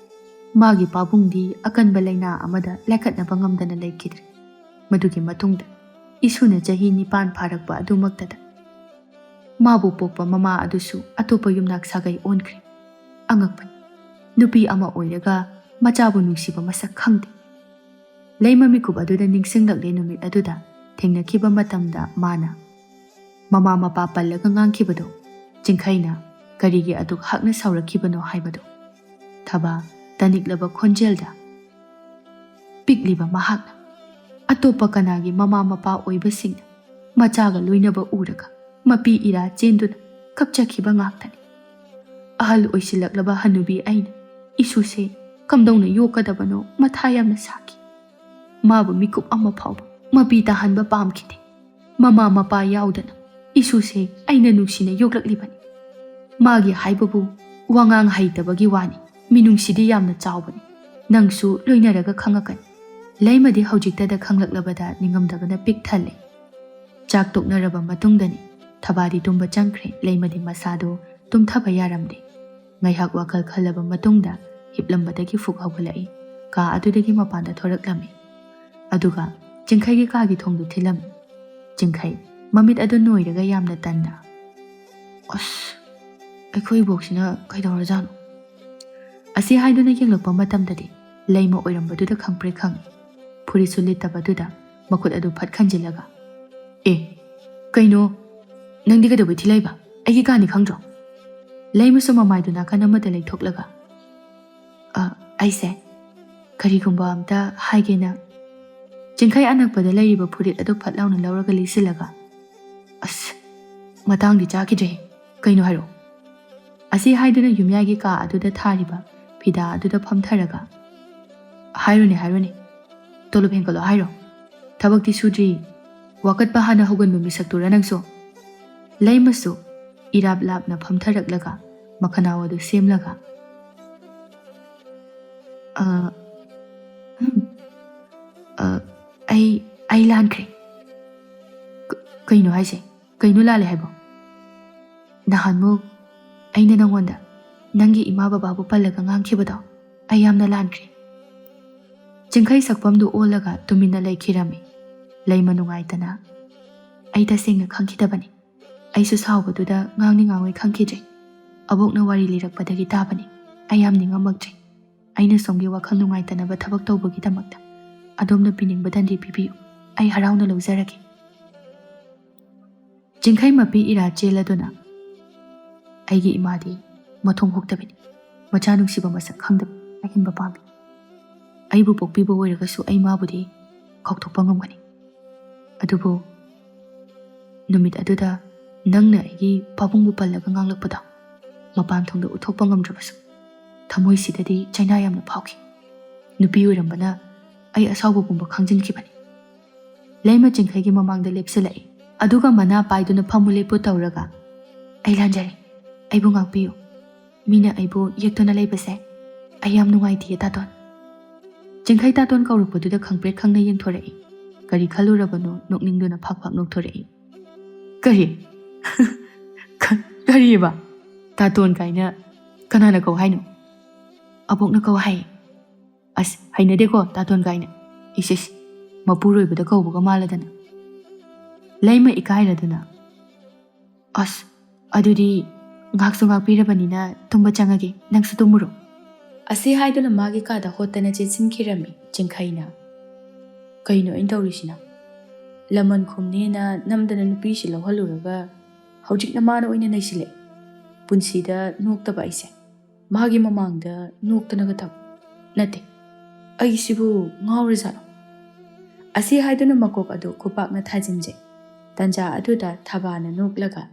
ꯃꯥꯒꯤ ꯄꯥꯕꯨꯡꯗꯤ ꯑꯀꯟꯕ ꯂꯥꯏꯅꯥ ꯑꯃꯗ ꯂꯥꯏꯀꯠꯅꯕ ꯉꯝꯗꯅ ꯂꯩꯈꯤꯗ꯭ꯔꯦ꯫ ꯃꯗꯨꯒꯤ ꯃꯇꯨꯡꯗ ꯏꯁꯨꯅ ꯆꯍꯤ ꯅꯤꯄꯥꯟ ꯐꯥꯔꯛꯄ ꯑꯗꯨꯃꯛꯇꯗ ꯃꯥꯕꯨ ꯄꯣꯛꯄ ꯃꯃꯥ ꯑꯗꯨꯁꯨ ꯑꯇꯣꯞꯄ ꯌꯨꯝꯅꯥꯛ ꯁꯥꯒꯩ ꯑꯣꯟꯈ꯭ꯔꯦ꯫ ꯑꯉꯛꯄꯅꯤ꯫ ꯅꯨꯄꯤ ꯑꯃ ꯑꯣꯏꯔꯒ ꯃꯆꯥꯕꯨ ꯅꯨꯡꯁꯤꯕ ꯃꯁꯛ ꯈꯪꯗꯦ꯫" ꯂꯩꯃ ꯃꯤꯀꯨꯞ ꯑꯗꯨꯗ ꯅꯤꯡꯁꯤꯡꯂꯛꯂꯦ ꯅꯨꯃꯤꯠ ꯑꯗꯨꯗ ꯊꯦꯡꯅꯈꯤꯕ ꯃꯇꯝꯗ ꯃꯥꯅ ꯃꯃꯥ ꯃꯄꯥ ꯄꯜꯂꯒ ꯉꯥꯡꯈꯤꯕꯗꯣ, ꯆꯤꯡꯈꯩꯅ ꯀꯔꯤꯒꯤ ꯑꯗꯨꯛ ꯍꯛꯅ ꯁꯥꯎꯔꯛꯈꯤꯕꯅꯣ ꯍꯥꯏꯕꯗꯣ ꯊꯕꯥ ꯇꯅꯤꯛꯂꯕ ꯈꯣꯟꯖꯦꯜꯗ, ꯄꯤꯛꯂꯤꯕ ꯃꯍꯥꯛꯅ ꯑꯇꯣꯞꯄ ꯀꯅꯥꯒꯤ ꯃꯃꯥ ꯃꯄꯥ ꯑꯣꯏꯕꯁꯤꯡꯅ ꯃꯆꯥꯒ ꯂꯣꯏꯅꯕ ꯎꯔꯒ ꯃꯄꯤ ꯏꯔꯥ ꯆꯦꯟꯗꯨꯅ ꯀꯞꯆꯈꯤꯕ ꯉꯥꯛꯇꯅꯤ꯫ ꯑꯍꯜ ꯑꯣꯏꯁꯤꯜꯂꯛꯂꯕ ꯍꯅꯨꯕꯤ ꯑꯩꯅ ꯏꯁꯨꯁꯦ ꯀꯝꯗꯧꯅ ꯌꯣꯛꯀꯗꯕꯅꯣ ꯃꯊꯥ ꯌꯥꯝꯅ ꯁꯥꯈꯤ꯫ ꯃꯥꯕꯨ ꯃꯤꯀꯨꯞ ꯑꯃ ꯐꯥꯎꯕ ꯃꯄꯤ ꯇꯥꯍꯟꯕ ꯄꯥꯝꯈꯤꯗꯦ꯫ ꯃꯃꯥ ꯃꯄꯥ ꯌꯥꯎꯗꯅ ꯏꯁꯨꯁꯦ ꯑꯩꯅ ꯅꯨꯡꯁꯤꯅ ꯌꯣꯛꯂꯛꯂꯤꯕꯅꯤ꯫ ꯃꯥꯒꯤ ꯍꯥꯏꯕꯕꯨ ꯋꯥꯉꯥꯡ ꯍꯩꯇꯕꯒꯤ ꯋꯥꯅꯤ, ꯃꯤꯅꯨꯡꯁꯤꯗꯤ ꯌꯥꯝꯅ ꯆꯥꯎꯕꯅꯤ꯫ ꯅꯪꯁꯨ ꯂꯣꯏꯅꯔꯒ ꯈꯪꯉꯛꯀꯅꯤ꯫ ꯂꯩꯃꯗꯤ ꯍꯧꯖꯤꯛꯇꯗ ꯈꯪꯂꯛꯂꯕꯗ ꯅꯤꯡꯉꯝꯗꯕꯅ ꯄꯤꯛ ꯊꯜꯂꯦ꯫ ꯆꯥꯛ ꯇꯣꯛꯅꯔꯕ ꯃꯇꯨꯡꯗꯅꯤ ꯊꯕꯥꯗꯤ ꯇꯨꯝꯕ ꯆꯪꯈ꯭ꯔꯦ꯫ ꯂꯩꯃꯗꯤ ꯃꯁꯥꯗꯨ ꯇꯨꯝꯊꯕ ꯌꯥꯔꯝꯗꯦ꯫ ꯉꯥꯏꯍꯥꯛ ꯋꯥꯈꯜ ꯈꯜꯂꯕ ꯃꯇꯨꯡꯗ ꯍꯤꯞꯂꯝꯕꯗꯒꯤ ꯐꯨꯛ ꯍꯧꯒꯠꯂꯛꯏ꯫ ꯀꯥ ꯑꯗꯨꯗꯒꯤ ꯃꯄꯥꯟꯗ ꯊꯣꯔꯛꯂꯝꯃꯤ꯫ ꯑꯗꯨꯒ ꯆꯤꯡꯈꯩꯒꯤ ꯀꯥꯒꯤ ꯊꯣꯡꯗꯨ ꯊꯤꯜꯂꯝꯃꯤ꯫ ꯆꯤꯡꯈꯩ, ꯃꯃꯤꯠ ꯑꯗꯨ ꯅꯣꯏꯔꯒ ꯌꯥꯝꯅ ꯇꯟꯅ, "ꯑꯁ, ꯑꯩꯈꯣꯏ ꯏꯕꯣꯛꯁꯤꯅ ꯀꯩꯗꯧꯔꯖꯥꯠꯅꯣ?" ꯑꯁꯤ ꯍꯥꯏꯗꯨꯅ ꯌꯦꯡꯂꯛꯄ ꯃꯇꯝꯗꯗꯤ ꯂꯩꯃ ꯑꯣꯏꯔꯝꯕꯗꯨꯗ ꯈꯪꯄ꯭ꯔꯦꯛ ꯈꯪꯉꯤ꯫ ꯐꯨꯔꯤꯠꯁꯨ ꯂꯤꯠꯇꯕꯗꯨꯗ ꯃꯈꯨꯠ ꯑꯗꯨ ꯐꯠ ꯈꯟꯖꯤꯜꯂꯒ, "ꯑꯦ, ꯀꯩꯅꯣ? ꯅꯪꯗꯤ ꯀꯩꯗꯧꯕꯩ ꯊꯤꯜꯂꯛꯏꯕ? ꯑꯩꯒꯤ ꯀꯥꯅꯤ ꯈꯪꯗ꯭ꯔꯣ?" ꯂꯩꯃꯁꯨ ꯃꯃꯥꯏꯗꯨ ꯅꯥꯀꯟ ꯑꯃꯗ ꯂꯩꯊꯣꯛꯂꯒ, "ꯑ, ꯑꯩꯁꯦ ꯀꯔꯤꯒꯨꯝꯕ ꯑꯝꯇ ꯍꯥꯏꯒꯦꯅ"꯫ ꯆꯤꯡꯈꯩ ꯑꯅꯛꯄꯗ ꯂꯩꯔꯤꯕ ꯐꯨꯔꯤꯠ ꯑꯗꯨ ꯐꯠ ꯂꯥꯎꯅ ꯂꯧꯔꯒ ꯂꯤꯠꯁꯤꯜꯂꯒ, "ꯑꯁ, ꯃꯇꯥꯡꯗꯤ ꯆꯥꯈꯤꯗ꯭ꯔꯦ꯫ ꯀꯩꯅꯣ ꯍꯥꯏꯔꯣ?" ꯑꯁꯤ ꯍꯥꯏꯗꯨꯅ ꯌꯨꯝꯌꯥꯏꯒꯤ ꯀꯥ ꯑꯗꯨꯗ ꯊꯥꯔꯤꯕ ꯐꯤꯗꯥ ꯑꯗꯨꯗ ꯐꯝꯊꯔꯒ, "ꯍꯥꯏꯔꯨꯅꯦ, ꯍꯥꯏꯔꯨꯅꯦ꯫ ꯇꯣꯂꯣꯞ ꯍꯦꯟꯒꯠꯂꯣ ꯍꯥꯏꯔꯣ? ꯊꯕꯛꯇꯤ ꯁꯨꯗ꯭ꯔꯤ꯫ ꯋꯥꯀꯠꯄ ꯍꯥꯟꯅ ꯍꯧꯒꯟꯕ ꯃꯤꯁꯛꯇꯨꯔ ꯅꯪꯁꯨ?" ꯂꯩꯃꯁꯨ ꯏꯔꯥꯞ ꯂꯥꯞꯅ ꯐꯝꯊꯔꯛꯂꯒ ꯃꯈꯅꯥꯎ ꯑꯗꯨ ꯁꯦꯝꯂꯒ, "ꯑ, ꯎꯝ, ꯑ, ꯑꯩ, ꯑꯩ ꯂꯥꯟꯈ꯭ꯔꯦ꯫" "ꯀ-, ꯀꯩꯅꯣ ꯍꯥꯏꯁꯦ? ꯀꯩꯅꯣ ꯂꯥꯜꯂꯦ ꯍꯥꯏꯕꯣ?" "ꯅꯍꯥꯟꯃꯨꯛ ꯑꯩꯅ ꯅꯪꯉꯣꯟꯗ ꯅꯪꯒꯤ ꯏꯃꯥ ꯕꯕꯥꯕꯨ ꯄꯜꯂꯒ ꯉꯥꯡꯈꯤꯕꯗꯣ ꯑꯩ ꯌꯥꯝꯅ ꯂꯥꯟꯈ꯭ꯔꯦ꯫" ꯆꯤꯡꯈꯩ ꯁꯛꯐꯝꯗꯨ ꯑꯣꯜꯂꯒ ꯇꯨꯃꯤꯟꯅ ꯂꯩꯈꯤꯔꯝꯃꯤ꯫ ꯂꯩꯃ ꯅꯨꯡꯉꯥꯏꯇꯅ, "ꯑꯩ ꯇꯁꯦꯡꯅ ꯈꯪꯈꯤꯗꯕꯅꯤ꯫ ꯑꯩꯁꯨ ꯁꯥꯎꯕꯗꯨꯗ ꯉꯥꯡꯅꯤꯡ ꯉꯥꯡꯉꯣꯏ ꯈꯪꯈꯤꯗ꯭ꯔꯦ꯫ ꯑꯕꯣꯛꯅ ꯋꯥꯔꯤ ꯂꯤꯔꯛꯄꯗꯒꯤ ꯇꯥꯕꯅꯤ꯫ ꯑꯩ ꯌꯥꯝ ꯅꯤꯡꯉꯝꯃꯛꯇ꯭ꯔꯦ꯫ ꯑꯩꯅ ꯁꯣꯝꯒꯤ ꯋꯥꯈꯜ ꯅꯨꯡꯉꯥꯏꯇꯅꯕ ꯊꯕꯛ ꯇꯧꯕꯒꯤꯗꯃꯛꯇ ꯑꯗꯣꯝꯅ ꯄꯤꯅꯤꯡꯕ ꯗꯟꯗꯤ ꯄꯤꯕꯤꯌꯨ꯫" ꯑꯩ ꯍꯔꯥꯎꯅ ꯂꯧꯖꯔꯒꯦ꯫ ꯆꯤꯡꯈꯩ ꯃꯄꯤ ꯏꯔꯥ ꯆꯦꯜꯂꯗꯨꯅ, "ꯑꯩꯒꯤ ꯏꯃꯥꯗꯤ ꯃꯊꯣꯡ ꯍꯨꯛꯇꯕꯤꯅꯤ, ꯃꯆꯥ ꯅꯨꯡꯁꯤꯕ ꯃꯁꯛ ꯈꯪꯗꯕ ꯑꯍꯦꯟꯕ ꯄꯥꯝꯃꯤ꯫ ꯑꯩꯕꯨ ꯄꯣꯛꯄꯤꯕ ꯑꯣꯏꯔꯒꯁꯨ ꯑꯩ ꯃꯥꯕꯨꯗꯤ ꯀꯥꯎꯊꯣꯛꯄ ꯉꯝꯒꯅꯤ꯫ ꯑꯗꯨꯕꯨ ꯅꯨꯃꯤꯠ ꯑꯗꯨꯗ ꯅꯪꯅ ꯑꯩꯒꯤ ꯄꯥꯕꯨꯡꯕꯨ ꯄꯜꯂꯒ ꯉꯥꯡꯂꯛꯄꯗꯣ ꯃꯄꯥꯟ ꯊꯣꯡꯗ ꯎꯠꯊꯣꯛꯄ ꯉꯝꯗ꯭ꯔꯕꯁꯨ ꯊꯃꯣꯏꯁꯤꯗꯗꯤ ꯆꯩꯅꯥ ꯌꯥꯝꯅ ꯐꯥꯎꯈꯤ꯫ ꯅꯨꯄꯤ ꯑꯣꯏꯔꯝꯕꯅ ꯑꯩ ꯑꯁꯥꯎꯕ ꯄꯨꯝꯕ ꯈꯪꯖꯤꯟꯈꯤꯕꯅꯤ꯫ ꯂꯩꯃ ꯆꯤꯡꯈꯩꯒꯤ ꯃꯃꯥꯡꯗ ꯂꯦꯞꯁꯤꯜꯂꯛꯏ꯫ ꯑꯗꯨꯒ ꯃꯅꯥ ꯄꯥꯏꯗꯨꯅ ꯐꯝꯃꯨ ꯂꯦꯞꯄꯨ ꯇꯧꯔꯒ, "ꯑꯩ ꯂꯥꯟꯖꯔꯦ, ꯑꯩꯕꯨ ꯉꯥꯛꯄꯤꯌꯨ꯫ ꯃꯤꯅ ꯑꯩꯕꯨ ꯌꯦꯛꯇꯨꯅ ꯂꯩꯕꯁꯦ ꯑꯩ ꯌꯥꯝ ꯅꯨꯡꯉꯥꯏꯇꯤꯌꯦ, ꯇꯥꯇꯣꯟ"꯫ ꯆꯤꯡꯈꯩ ꯇꯥꯇꯣꯟ ꯀꯧꯔꯛꯄꯗꯨꯗ ꯈꯪꯄ꯭ꯔꯦꯛ ꯈꯪꯅ ꯌꯦꯡꯊꯣꯔꯛꯏ꯫ ꯀꯔꯤ ꯈꯜꯂꯨꯔꯕꯅꯣ ꯅꯣꯛꯅꯤꯡꯗꯨꯅ ꯐꯥꯛ ꯐꯥꯛ ꯅꯣꯛꯊꯣꯔꯛꯏ꯫ "ꯀꯔꯤ? ꯀ-, ꯀꯔꯤꯑꯕ? ꯇꯥꯇꯣꯟ ꯀꯥꯏꯅ ꯀꯅꯥꯅ ꯀꯧ ꯍꯥꯏꯅꯣ?" "ꯑꯕꯣꯛꯅ ꯀꯧ ꯍꯥꯏꯌꯦ"꯫ "ꯑꯁ, ꯍꯩꯅꯗꯦꯀꯣ, ꯇꯥꯇꯣꯟ ꯀꯥꯏꯅ꯫ ꯏꯁ, ꯏꯁ, ꯃꯄꯨꯔꯣꯏꯕꯗ ꯀꯧꯕꯒ ꯃꯥꯜꯂꯗꯅ"꯫ ꯂꯩꯃ ꯏꯀꯥꯏꯔꯗꯨꯅ, "ꯑꯁ, ꯑꯗꯨꯗꯤ ꯉꯥꯛꯁꯨ ꯉꯥꯛꯄꯤꯔꯕꯅꯤꯅ ꯇꯨꯝꯕ ꯆꯪꯉꯒꯦ, ꯅꯪꯁꯨ ꯇꯨꯝꯃꯨꯔꯣ"꯫ ꯑꯁꯤ ꯍꯥꯏꯗꯨꯅ ꯃꯥꯒꯤ ꯀꯥꯗ ꯍꯣꯠꯇꯅ ꯆꯦꯟꯁꯤꯟꯈꯤꯔꯝꯃꯤ ꯆꯤꯡꯈꯩꯅ꯫ ꯀꯩꯅꯣ ꯑꯩꯅ ꯇꯧꯔꯤꯁꯤꯅ? ꯂꯃꯟ ꯈꯨꯝꯅꯦꯅ ꯅꯝꯗꯅ ꯅꯨꯄꯤꯁꯤ ꯂꯧꯍꯜꯂꯨꯔꯒ ꯍꯧꯖꯤꯛꯅ ꯃꯥꯅ ꯑꯣꯏꯅ ꯅꯩꯁꯤꯜꯂꯛꯑꯦ꯫ ꯄꯨꯟꯁꯤꯗ ꯅꯣꯛꯇꯕ ꯑꯩꯁꯦ꯫ ꯃꯥꯒꯤ ꯃꯃꯥꯡꯗ ꯅꯣꯛꯇꯅꯒ ꯊꯝ-, ꯅꯠꯇꯦ, ꯑꯩꯁꯤꯕꯨ ꯉꯥꯎꯔꯖꯥꯠꯂꯣ? ꯑꯁꯤ ꯍꯥꯏꯗꯨꯅ ꯃꯀꯣꯛ ꯑꯗꯨ ꯈꯨꯄꯥꯛꯅ ꯊꯥꯖꯤꯟꯖꯩ꯫ ꯇꯟꯖꯥ ꯑꯗꯨꯗ ꯊꯕꯥꯅ ꯅꯣꯛꯂꯒ,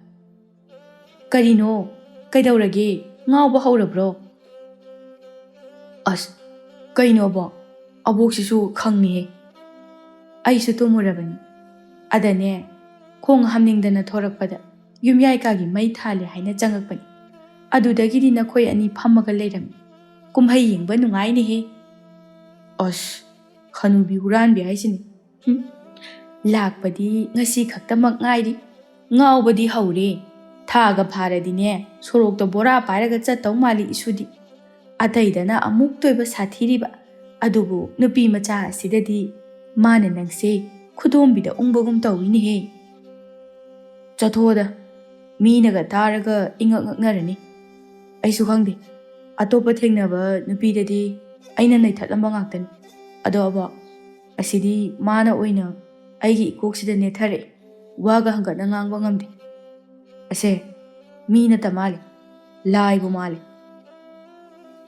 "ꯀꯔꯤꯅꯣ? ꯀꯩꯗꯧꯔꯒꯦ? ꯉꯥꯎꯕ ꯍꯧꯔꯕ꯭ꯔꯣ?" "ꯑꯁ, ꯀꯩꯅꯣꯕꯣ? ꯑꯕꯣꯛꯁꯤꯁꯨ ꯈꯪꯉꯤꯍꯦ꯫ ꯑꯩꯁꯨ ꯇꯨꯝꯃꯨꯔꯕꯅꯤ꯫ ꯑꯗꯅꯦ, ꯈꯣꯡ ꯍꯥꯝꯅꯤꯡꯗꯅ ꯊꯣꯔꯛꯄꯗ ꯌꯨꯝꯌꯥꯏ ꯀꯥꯒꯤ ꯃꯩ ꯊꯥꯜꯂꯦ ꯍꯥꯏꯅ ꯆꯪꯉꯛꯄꯅꯤ꯫ ꯑꯗꯨꯗꯒꯤꯗꯤ ꯅꯈꯣꯏ ꯑꯅꯤ ꯐꯝꯃꯒ ꯂꯩꯔꯝꯃꯤ꯫ ꯀꯨꯝꯍꯩ ꯌꯦꯡꯕ ꯅꯨꯡꯉꯥꯏꯅꯦꯍꯦ"꯫ "ꯑꯁ, ꯍꯅꯨꯕꯤ ꯍꯨꯔꯥꯟꯕꯤ ꯍꯥꯏꯁꯤꯅꯤ꯫ ꯍꯨꯝ꯫ ꯂꯥꯛꯄꯗꯤ ꯉꯁꯤ ꯈꯛꯇꯃꯛ ꯉꯥꯏꯔꯤ꯫ ꯉꯥꯎꯕꯗꯤ ꯍꯧꯔꯦ꯫ ꯊꯥꯒ ꯐꯥꯔꯗꯤꯅꯦ, ꯁꯣꯔꯣꯛꯇ ꯕꯣꯔꯥ ꯄꯥꯏꯔꯒ ꯆꯠꯇꯧ ꯃꯥꯜꯂꯤ ꯏꯁꯨꯗꯤ꯫ ꯑꯇꯩꯗꯅ ꯑꯃꯨꯛ ꯇꯣꯏꯕ ꯁꯥꯊꯤꯔꯤꯕ꯫ ꯑꯗꯨꯕꯨ ꯅꯨꯄꯤ ꯃꯆꯥ ꯑꯁꯤꯗꯗꯤ ꯃꯥꯅ ꯅꯪꯁꯦ ꯈꯨꯗꯣꯝꯕꯤꯗ ꯎꯪꯕꯒꯨꯝ ꯇꯧꯏꯅꯦꯍꯦ"꯫ "ꯆꯠꯊꯣꯛꯑꯣꯗ, ꯃꯤꯅꯒ ꯇꯥꯔꯒ ꯏꯉꯛ ꯉꯛꯅꯔꯅꯤ꯫ ꯑꯩꯁꯨ ꯈꯪꯗꯦ, ꯑꯇꯣꯞꯄ ꯊꯦꯡꯅꯕ ꯅꯨꯄꯤꯗꯗꯤ ꯑꯩꯅ ꯅꯩꯊꯠꯂꯝꯕ ꯉꯥꯛꯇꯅꯤ꯫ ꯑꯗꯣ ꯑꯕꯣꯛ, ꯑꯁꯤꯗꯤ ꯃꯥꯅ ꯑꯣꯏꯅ ꯑꯩꯒꯤ ꯏꯀꯣꯛꯁꯤꯗ ꯅꯦꯠꯊꯔꯛꯏ꯫ ꯋꯥꯒ ꯍꯪꯒꯠꯅ ꯉꯥꯡꯕ ꯉꯝꯗꯦ꯫ ꯑꯁꯦ, ꯃꯤ ꯅꯠꯇ ꯃꯥꯜꯂꯦ, ꯂꯥꯏꯕꯨ ꯃꯥꯜꯂꯦ꯫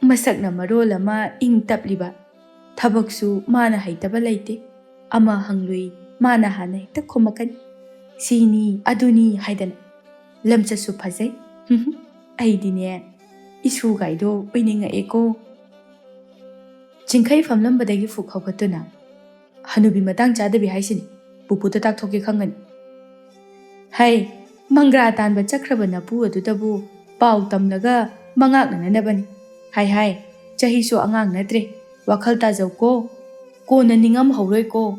ꯃꯁꯛꯅ ꯃꯔꯣꯜ ꯑꯃ ꯏꯪ ꯇꯞꯂꯤꯕ, ꯊꯕꯛꯁꯨ ꯃꯥꯅ ꯍꯩꯇꯕ ꯂꯩꯇꯦ꯫ ꯑꯃ ꯍꯪꯂꯨꯏ, ꯃꯥꯅ ꯍꯥꯟꯅ ꯍꯦꯛꯇ ꯈꯨꯝꯃꯛꯀꯅꯤ꯫ ꯁꯤꯅꯤ, ꯑꯗꯨꯅꯤ ꯍꯥꯏꯗꯅ꯫ ꯂꯝꯆꯠꯁꯨ ꯐꯖꯩ꯫ ꯑꯩꯗꯤꯅꯦ, ꯏꯁꯨꯒꯥꯏꯗꯣ ꯑꯣꯏꯅꯤꯡꯉꯛꯑꯦꯀꯣ꯫ ꯆꯤꯡꯈꯩ ꯐꯝꯂꯝꯕꯗꯒꯤ ꯐꯨꯛ ꯍꯧꯒꯠꯇꯨꯅ, "ꯍꯅꯨꯕꯤ ꯃꯇꯥꯡ ꯆꯥꯗꯕꯤ ꯍꯥꯏꯁꯤꯅꯤ, ꯄꯨꯄꯨꯗ ꯇꯥꯛꯊꯣꯛꯀꯦ ꯈꯪꯒꯅꯤ꯫ ꯍꯩ, ꯃꯪꯒ꯭ꯔꯥ ꯇꯥꯟꯕ ꯆꯠꯈ꯭ꯔꯕ ꯅꯄꯨ ꯑꯗꯨꯗꯕꯨ ꯄꯥꯎ ꯇꯝꯂꯒ ꯃꯉꯥꯛꯅꯅꯅꯕꯅꯤ꯫ ꯍꯥꯏ ꯍꯥꯏ, ꯆꯍꯤꯁꯨ ꯑꯉꯥꯡ ꯅꯠꯇ꯭ꯔꯦ, ꯋꯥꯈꯜ ꯇꯥꯖꯧꯀꯣ, ꯀꯣꯟꯅ ꯅꯤꯡꯉꯝꯍꯧꯔꯣꯏꯀꯣ꯫"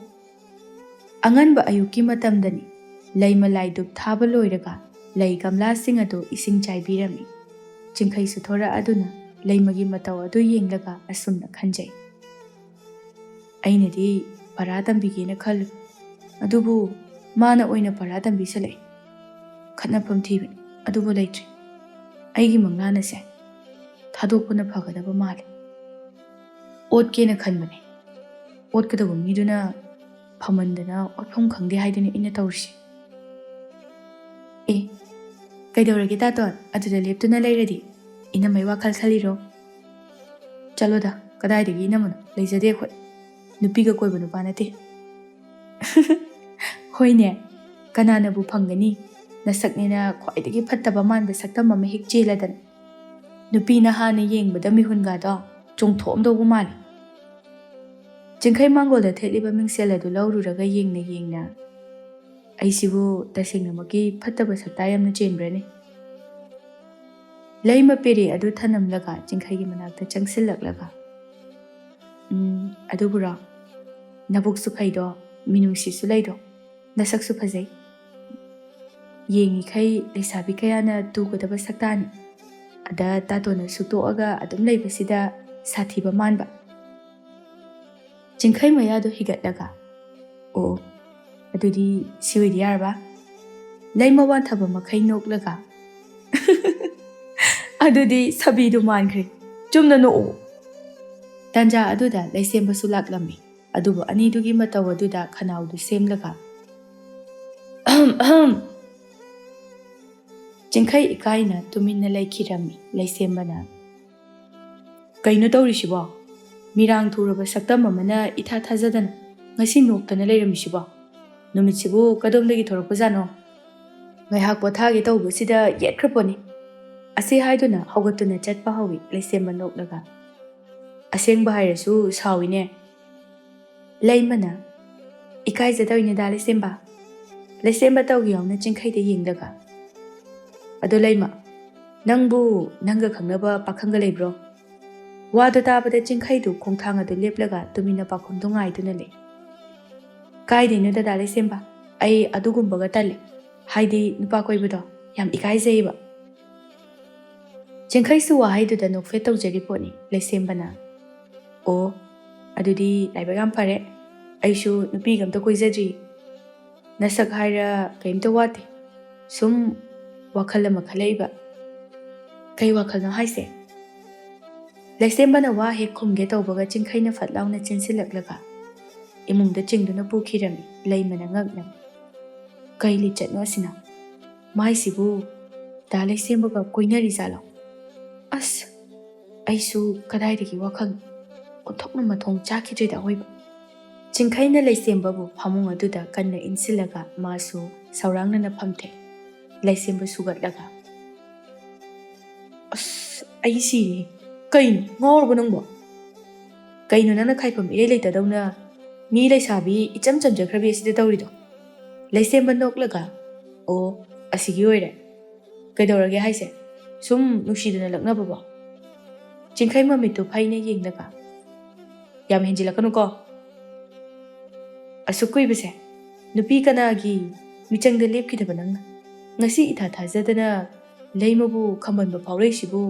ꯑꯉꯟꯕ ꯑꯌꯨꯛꯀꯤ ꯃꯇꯝꯗꯅꯤ꯫ ꯂꯩꯃ ꯂꯥꯏ ꯙꯨꯞ ꯊꯥꯕ ꯂꯣꯏꯔꯒ ꯂꯩ ꯒꯝꯂꯥꯁꯤꯡ ꯑꯗꯨ ꯏꯁꯤꯡ ꯆꯥꯏꯕꯤꯔꯝꯃꯤ꯫ ꯆꯤꯡꯈꯩꯁꯨ ꯊꯣꯔꯛꯑꯗꯨꯅ ꯂꯩꯃꯒꯤ ꯃꯇꯧ ꯑꯗꯨ ꯌꯦꯡꯂꯒ ꯑꯁꯨꯝꯅ ꯈꯟꯖꯩ꯫ ꯑꯩꯅꯗꯤ ꯄꯔꯥ ꯇꯝꯕꯤꯒꯦꯅ ꯈꯜꯂꯨ, ꯑꯗꯨꯕꯨ ꯃꯥꯅ ꯑꯣꯏꯅ ꯄꯔꯥ ꯇꯝꯕꯤꯁꯜꯂꯛꯑꯦ꯫ ꯈꯠꯅꯐꯝ ꯊꯤꯕꯅꯤ, ꯑꯗꯨꯕꯨ ꯂꯩꯇ꯭ꯔꯦ꯫ ꯑꯩꯒꯤ ꯃꯪꯂꯥꯟ ꯑꯁꯦ ꯊꯥꯗꯣꯛꯄꯅ ꯐꯒꯗꯕ ꯃꯥꯜꯂꯦ꯫ ꯑꯣꯠꯀꯦꯅ ꯈꯟꯕꯅꯦ꯫ ꯑꯣꯠꯀꯗꯧꯕ ꯃꯤꯗꯨꯅ ꯐꯝꯃꯟꯗꯅ ꯑꯣꯠꯐꯝ ꯈꯪꯗꯦ ꯍꯥꯏꯗꯨꯅꯤ ꯑꯩꯅ ꯇꯧꯔꯤꯁꯦ꯫ ꯑꯦ, ꯀꯩꯗꯧꯔꯒꯦ ꯇꯥꯇꯣꯟ? ꯑꯗꯨꯗ ꯂꯦꯞꯇꯨꯅ ꯂꯩꯔꯗꯤ ꯏꯅꯝꯃꯩ ꯋꯥꯈꯜ ꯈꯜꯂꯤꯔꯣ? ꯆꯠꯂꯣꯗ, ꯀꯗꯥꯏꯗꯒꯤ ꯏꯅꯝꯃꯅꯣ? ꯂꯩꯖꯗꯦ ꯑꯩꯈꯣꯏ꯫ ꯅꯨꯄꯤꯒ ꯀꯣꯏꯕ ꯅꯨꯄꯥ ꯅꯠꯇꯦ꯫ ꯍꯣꯏꯅꯦ, ꯀꯅꯥꯅꯕꯨ ꯐꯪꯒꯅꯤ? ꯅꯁꯛꯅꯦꯅ ꯈ꯭ꯋꯥꯏꯗꯒꯤ ꯐꯠꯇꯕ ꯃꯥꯟꯕ ꯁꯛꯇꯝ ꯑꯃ ꯍꯦꯛ ꯆꯦꯜꯂꯗꯅ꯫ ꯅꯨꯄꯤꯅ ꯍꯥꯟꯅ ꯌꯦꯡꯕꯗ ꯃꯤꯍꯨꯟꯒꯗꯣ ꯆꯣꯡꯊꯣꯛꯑꯝꯗꯧꯕ ꯃꯥꯜꯂꯤ꯫ ꯆꯤꯡꯈꯩ ꯃꯥꯡꯒꯣꯜꯗ ꯊꯦꯠꯂꯤꯕ ꯃꯤꯡꯁꯦꯜ ꯑꯗꯨ ꯂꯧꯔꯨꯔꯒ ꯌꯦꯡꯅ ꯌꯦꯡꯅ, "ꯑꯩꯁꯤꯕꯨ ꯇꯁꯦꯡꯅꯃꯛꯀꯤ ꯐꯠꯇꯕ ꯁꯛꯇꯥ ꯌꯥꯝꯅ ꯆꯦꯟꯕ꯭ꯔꯅꯦ?" ꯂꯩꯃ ꯄꯦꯔꯦ ꯑꯗꯨ ꯊꯅꯝꯂꯒ ꯆꯤꯡꯈꯩꯒꯤ ꯃꯅꯥꯛꯇ ꯆꯪꯁꯤꯜꯂꯛꯂꯒ, "ꯎꯝ, ꯑꯗꯨꯕꯨꯔꯣ? ꯅꯕꯨꯛꯁꯨ ꯐꯩꯗꯣ, ꯃꯤꯅꯨꯡꯁꯤꯁꯨ ꯂꯩꯗꯣ, ꯅꯁꯛꯁꯨ ꯐꯖꯩ꯫ ꯌꯦꯡꯉꯤꯈꯩ ꯂꯩꯁꯥꯕꯤ ꯀꯌꯥꯅ ꯇꯨꯒꯗꯕ ꯁꯛꯇꯥꯅꯤ꯫ ꯑꯗ ꯇꯥꯇꯣꯟꯅ ꯁꯨꯛꯇꯣꯛꯑꯒ ꯑꯗꯨꯝ ꯂꯩꯕꯁꯤꯗ ꯁꯥꯊꯤꯕ ꯃꯥꯟꯕ꯫" ꯆꯤꯡꯈꯩ ꯃꯌꯥꯗꯣ ꯍꯤꯒꯠꯂꯒ, "ꯑꯣ, ꯑꯗꯨꯗꯤ ꯁꯤ ꯑꯣꯏꯗꯤ ꯌꯥꯔꯕ?" ꯂꯩꯃ ꯋꯥꯟꯊꯕ ꯃꯈꯩ ꯅꯣꯛꯂꯒ, "ꯑꯗꯨꯗꯤ ꯁꯥꯕꯤꯗꯨ ꯃꯥꯟꯈ꯭ꯔꯦ꯫ ꯆꯨꯝꯅ ꯅꯣꯛꯎ꯫" ꯇꯥꯟꯖꯥ ꯑꯗꯨꯗ ꯂꯩꯁꯦꯝꯕꯁꯨ ꯂꯥꯛꯂꯝꯃꯤ꯫ ꯑꯗꯨꯕꯨ ꯑꯅꯤꯗꯨꯒꯤ ꯃꯇꯧ ꯑꯗꯨꯗ ꯈꯅꯥꯎꯗꯨ ꯁꯦꯝꯂꯒ "ꯑꯍꯝ, ꯑꯍꯝ!" ꯆꯤꯡꯈꯩ ꯏꯀꯥꯏꯅ ꯇꯨꯃꯤꯟꯅ ꯂꯩꯈꯤꯔꯝꯃꯤ꯫ ꯂꯩꯁꯦꯝꯕꯅ, "ꯀꯩꯅꯣ ꯇꯧꯔꯤꯁꯤꯕꯣ? ꯃꯤꯔꯥꯡ ꯊꯨꯔꯕ ꯁꯛꯇꯝ ꯑꯃꯅ ꯏꯊꯥ ꯊꯥꯖꯗꯅ ꯉꯁꯤ ꯅꯣꯛꯇꯅ ꯂꯩꯔꯝꯃꯤꯁꯤꯕꯣ? ꯅꯨꯃꯤꯠꯁꯤꯕꯨ ꯀꯗꯣꯝꯗꯒꯤ ꯊꯣꯔꯛꯄꯖꯥꯠꯅꯣ? ꯉꯥꯏꯍꯥꯛ ꯄꯣꯊꯥꯒꯦ ꯇꯧꯕꯁꯤꯗ ꯌꯦꯠꯈ꯭ꯔꯄꯣꯠꯅꯤ꯫" ꯑꯁꯤ ꯍꯥꯏꯗꯨꯅ ꯍꯧꯒꯠꯇꯨꯅ ꯆꯠꯄ ꯍꯧꯏ ꯂꯩꯁꯦꯝꯕ ꯅꯣꯛꯂꯒ꯫ "ꯑꯁꯦꯡꯕ ꯍꯥꯏꯔꯁꯨ ꯁꯥꯎꯏꯅꯦ꯫" ꯂꯩꯃꯅ, "ꯏꯀꯥꯏꯖꯗꯧꯏꯅꯦꯗ ꯂꯩꯁꯦꯝꯕ꯫" ꯂꯩꯁꯦꯝꯕ ꯇꯧꯒꯦ ꯌꯥꯎꯅ ꯆꯤꯡꯈꯩꯗ ꯌꯦꯡꯂꯒ, "ꯑꯗꯣ ꯂꯩꯃ, ꯅꯪꯕꯨ ꯅꯪꯒ ꯈꯪꯅꯕ ꯄꯥꯈꯪꯒ ꯂꯩꯕ꯭ꯔꯣ?" ꯋꯥꯗꯣ ꯇꯥꯕꯗ ꯆꯤꯡꯈꯩꯗꯨ ꯈꯣꯡꯊꯥꯡ ꯑꯗꯨ ꯂꯦꯞꯂꯒ ꯇꯨꯃꯤꯟꯅ ꯄꯥꯎꯈꯨꯝꯗꯨ ꯉꯥꯏꯗꯨꯅ ꯂꯩ꯫ "ꯀꯥꯏꯗꯩꯅꯣ ꯗꯗꯥ ꯂꯩꯁꯦꯝꯕ, ꯑꯩ ꯑꯗꯨꯒꯨꯝꯕꯒ ꯇꯜꯂꯦ꯫ ꯍꯥꯏꯗꯤ ꯅꯨꯄꯥ ꯀꯣꯏꯕꯗꯣ ꯌꯥꯝ ꯏꯀꯥꯏꯖꯩꯌꯦꯕ꯫" ꯆꯤꯡꯈꯩꯁꯨ ꯋꯥꯍꯩꯗꯨꯗ ꯅꯣꯛꯐꯦꯠ ꯇꯧꯖꯔꯤ ꯄꯣꯠꯅꯤ꯫ ꯂꯩꯁꯦꯝꯕꯅ, "ꯑꯣ, ꯑꯗꯨꯗꯤ ꯂꯥꯏꯕꯛ ꯌꯥꯝ ꯐꯔꯦ꯫ ꯑꯩꯁꯨ ꯅꯨꯄꯤꯒ ꯑꯝꯇ ꯀꯣꯏꯖꯗ꯭ꯔꯤ꯫ ꯅꯁꯛ ꯍꯥꯏꯔ ꯀꯩꯝꯇ ꯋꯥꯠꯇꯦ꯫ ꯁꯨꯝ ꯋꯥꯈꯜ ꯑꯃ ꯈꯜꯂꯛꯏꯕ꯫" "ꯀꯩ ꯋꯥꯈꯜꯅꯣ ꯍꯥꯏꯁꯦ?" ꯂꯩꯁꯦꯝꯕꯅ ꯋꯥ ꯍꯦꯛ ꯈꯨꯝꯒꯦ ꯇꯧꯕꯒ ꯆꯤꯡꯈꯩꯅ ꯐꯠ ꯂꯥꯎꯅ ꯆꯦꯟꯁꯤꯜꯂꯛꯂꯒ ꯏꯃꯨꯡꯗ ꯆꯤꯡꯗꯨꯅ ꯄꯨꯈꯤꯔꯝꯃꯤ꯫ ꯂꯩꯃꯅ ꯉꯛꯅ, "ꯀꯩ ꯂꯤꯆꯠꯅꯣ ꯑꯁꯤꯅ? ꯃꯥꯏꯁꯤꯕꯨ ꯗꯥ ꯂꯩꯁꯦꯝꯕꯒ ꯀꯣꯏꯅꯔꯤꯖꯥꯠꯂꯣ? ꯑꯁ, ꯑꯩꯁꯨ ꯀꯗꯥꯏꯗꯒꯤ ꯋꯥꯈꯜ ꯑꯣꯟꯊꯣꯛꯅ ꯃꯊꯣꯡ ꯆꯥꯈꯤꯗ꯭ꯔꯦꯗ ꯑꯑꯣꯏꯕ꯫" ꯆꯤꯡꯈꯩꯅ ꯂꯩꯁꯦꯝꯕꯕꯨ ꯐꯃꯨꯡ ꯑꯗꯨꯗ ꯀꯟꯅ ꯏꯟꯁꯤꯜꯂꯒ ꯃꯥꯁꯨ ꯁꯧꯔꯥꯡꯅꯅ ꯐꯝꯊꯩ꯫ ꯂꯩꯁꯦꯝꯕ ꯁꯨꯒꯠꯂꯒ, "ꯑꯁ, ꯑꯩ ꯁꯤꯔꯦ꯫ ꯀꯩꯅꯣ, ꯉꯥꯎꯔꯕꯣ ꯅꯪꯕꯣ? ꯀꯩꯅꯣ ꯅꯪꯅ ꯈꯥꯏꯐꯝ ꯏꯔꯩ ꯂꯩꯇꯗꯧꯅ ꯃꯤ ꯂꯩꯁꯥꯕꯤ ꯏꯆꯝ ꯆꯝꯖꯈ꯭ꯔꯕꯤ ꯑꯁꯤꯗ ꯇꯧꯔꯤꯗꯣ?" ꯂꯩꯁꯦꯝꯕ ꯅꯣꯛꯂꯒ, "ꯑꯣ, ꯑꯁꯤꯒꯤ ꯑꯣꯏꯔꯦ꯫ ꯀꯩꯗꯧꯔꯒꯦ ꯍꯥꯏꯁꯦ? ꯁꯨꯝ ꯅꯨꯡꯁꯤꯗꯅ ꯂꯛꯅꯕꯕꯣ?" ꯆꯤꯡꯈꯩ ꯃꯃꯤꯠꯇꯨ ꯐꯩꯅ ꯌꯦꯡꯂꯒ, "ꯌꯥꯝ ꯍꯦꯟꯖꯤꯜꯂꯛꯀꯅꯨꯀꯣ꯫ ꯑꯁꯨꯛ ꯀꯨꯏꯕꯁꯦ ꯅꯨꯄꯤ ꯀꯅꯥꯒꯤ ꯃꯤꯆꯪꯗ ꯂꯦꯞꯈꯤꯗꯕ ꯅꯪꯅ ꯉꯁꯤ ꯏꯊꯥ ꯊꯥꯖꯗꯅ ꯂꯩꯃꯕꯨ ꯈꯝꯕꯟꯕ ꯐꯥꯎꯔꯛꯏꯁꯤꯕꯨ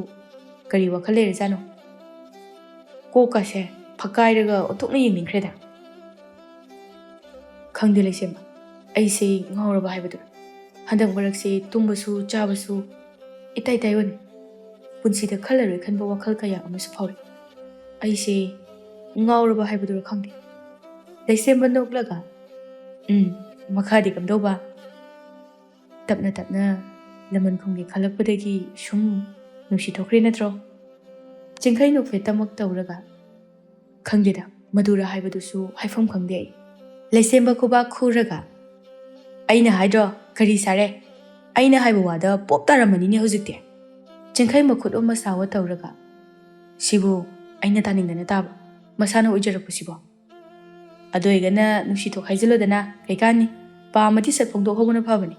ꯀꯔꯤ ꯋꯥꯈꯜ ꯂꯩꯔꯖꯥꯠꯅꯣ? ꯀꯣꯛꯀꯁꯦ ꯐꯛꯀꯥꯏꯔꯒ ꯑꯣꯟꯊꯣꯛꯅ ꯌꯦꯡꯅꯤꯡꯈ꯭ꯔꯦꯗ꯫" "ꯈꯪꯗꯦ ꯂꯩꯁꯦꯝꯕ, ꯑꯩꯁꯦ ꯉꯥꯎꯔꯕ ꯍꯥꯏꯕꯗꯨꯔ? ꯍꯟꯗꯛ ꯃꯔꯛꯁꯦ ꯇꯨꯝꯕꯁꯨ ꯆꯥꯕꯁꯨ ꯏꯇꯥꯏ ꯇꯥꯏ ꯑꯣꯟꯅꯩ꯫ ꯄꯨꯟꯁꯤꯗ ꯈꯜꯂꯔꯣꯏ ꯈꯟꯕ ꯋꯥꯈꯜ ꯀꯌꯥ ꯑꯃꯁꯨ ꯐꯥꯎꯔꯛꯏ꯫ ꯑꯩꯁꯦ ꯉꯥꯎꯔꯕ ꯍꯥꯏꯕꯗꯨꯔ ꯈꯪꯗꯦ꯫ ꯂꯩꯁꯦꯝꯕ ꯅꯣꯛꯂꯒ, "ꯎꯝ, ꯃꯈꯥꯗꯤ ꯀꯝꯗꯧꯕ?" "ꯇꯞꯅ ꯇꯞꯅ ꯂꯃꯟ ꯈꯨꯝꯒꯦ ꯈꯜꯂꯛꯄꯗꯒꯤ ꯁꯨꯝ ꯅꯨꯡꯁꯤ ꯊꯣꯛꯈ꯭ꯔꯦ ꯅꯠꯇ꯭ꯔꯣ?" ꯆꯤꯡꯈꯩ ꯅꯣꯛꯐꯦꯠꯇꯃꯛ ꯇꯧꯔꯒ, "ꯈꯪꯗꯦꯗ, ꯃꯗꯨꯔ ꯍꯥꯏꯕꯗꯨꯁꯨ ꯍꯥꯏꯐꯝ ꯈꯪꯗꯦ ꯑꯩ꯫" ꯂꯩꯁꯦꯝꯕ ꯈꯨꯕꯥꯛ ꯈꯨꯔꯒ, "ꯑꯩꯅ ꯍꯥꯏꯗ꯭ꯔꯣ, ꯀꯔꯤ ꯁꯥꯔꯦ? ꯑꯩꯅ ꯍꯥꯏꯕ ꯋꯥꯗ ꯄꯣꯞ ꯇꯥꯔꯝꯃꯅꯤꯅꯦ ꯍꯧꯖꯤꯛꯇꯤ꯫" ꯆꯤꯡꯈꯩ ꯃꯈꯨꯠ ꯑꯃ ꯁꯥꯋ ꯇꯧꯔꯒ, "ꯁꯤꯕꯨ ꯑꯩꯅ ꯇꯥꯅꯤꯡꯗꯅ ꯇꯥꯕ, ꯃꯁꯥꯅ ꯑꯣꯏꯖꯔꯛꯄꯁꯤꯕꯣ?" "ꯑꯗꯨ ꯑꯣꯏꯒꯅ ꯅꯨꯡꯁꯤ ꯊꯣꯛ ꯍꯥꯏꯖꯤꯜꯂꯣꯗꯅ, ꯀꯩꯀꯥꯟꯅꯤ? ꯄꯥꯝꯃꯗꯤ ꯁꯠ ꯐꯣꯡꯗꯣꯛꯍꯧꯕꯅ ꯐꯕꯅꯤ꯫"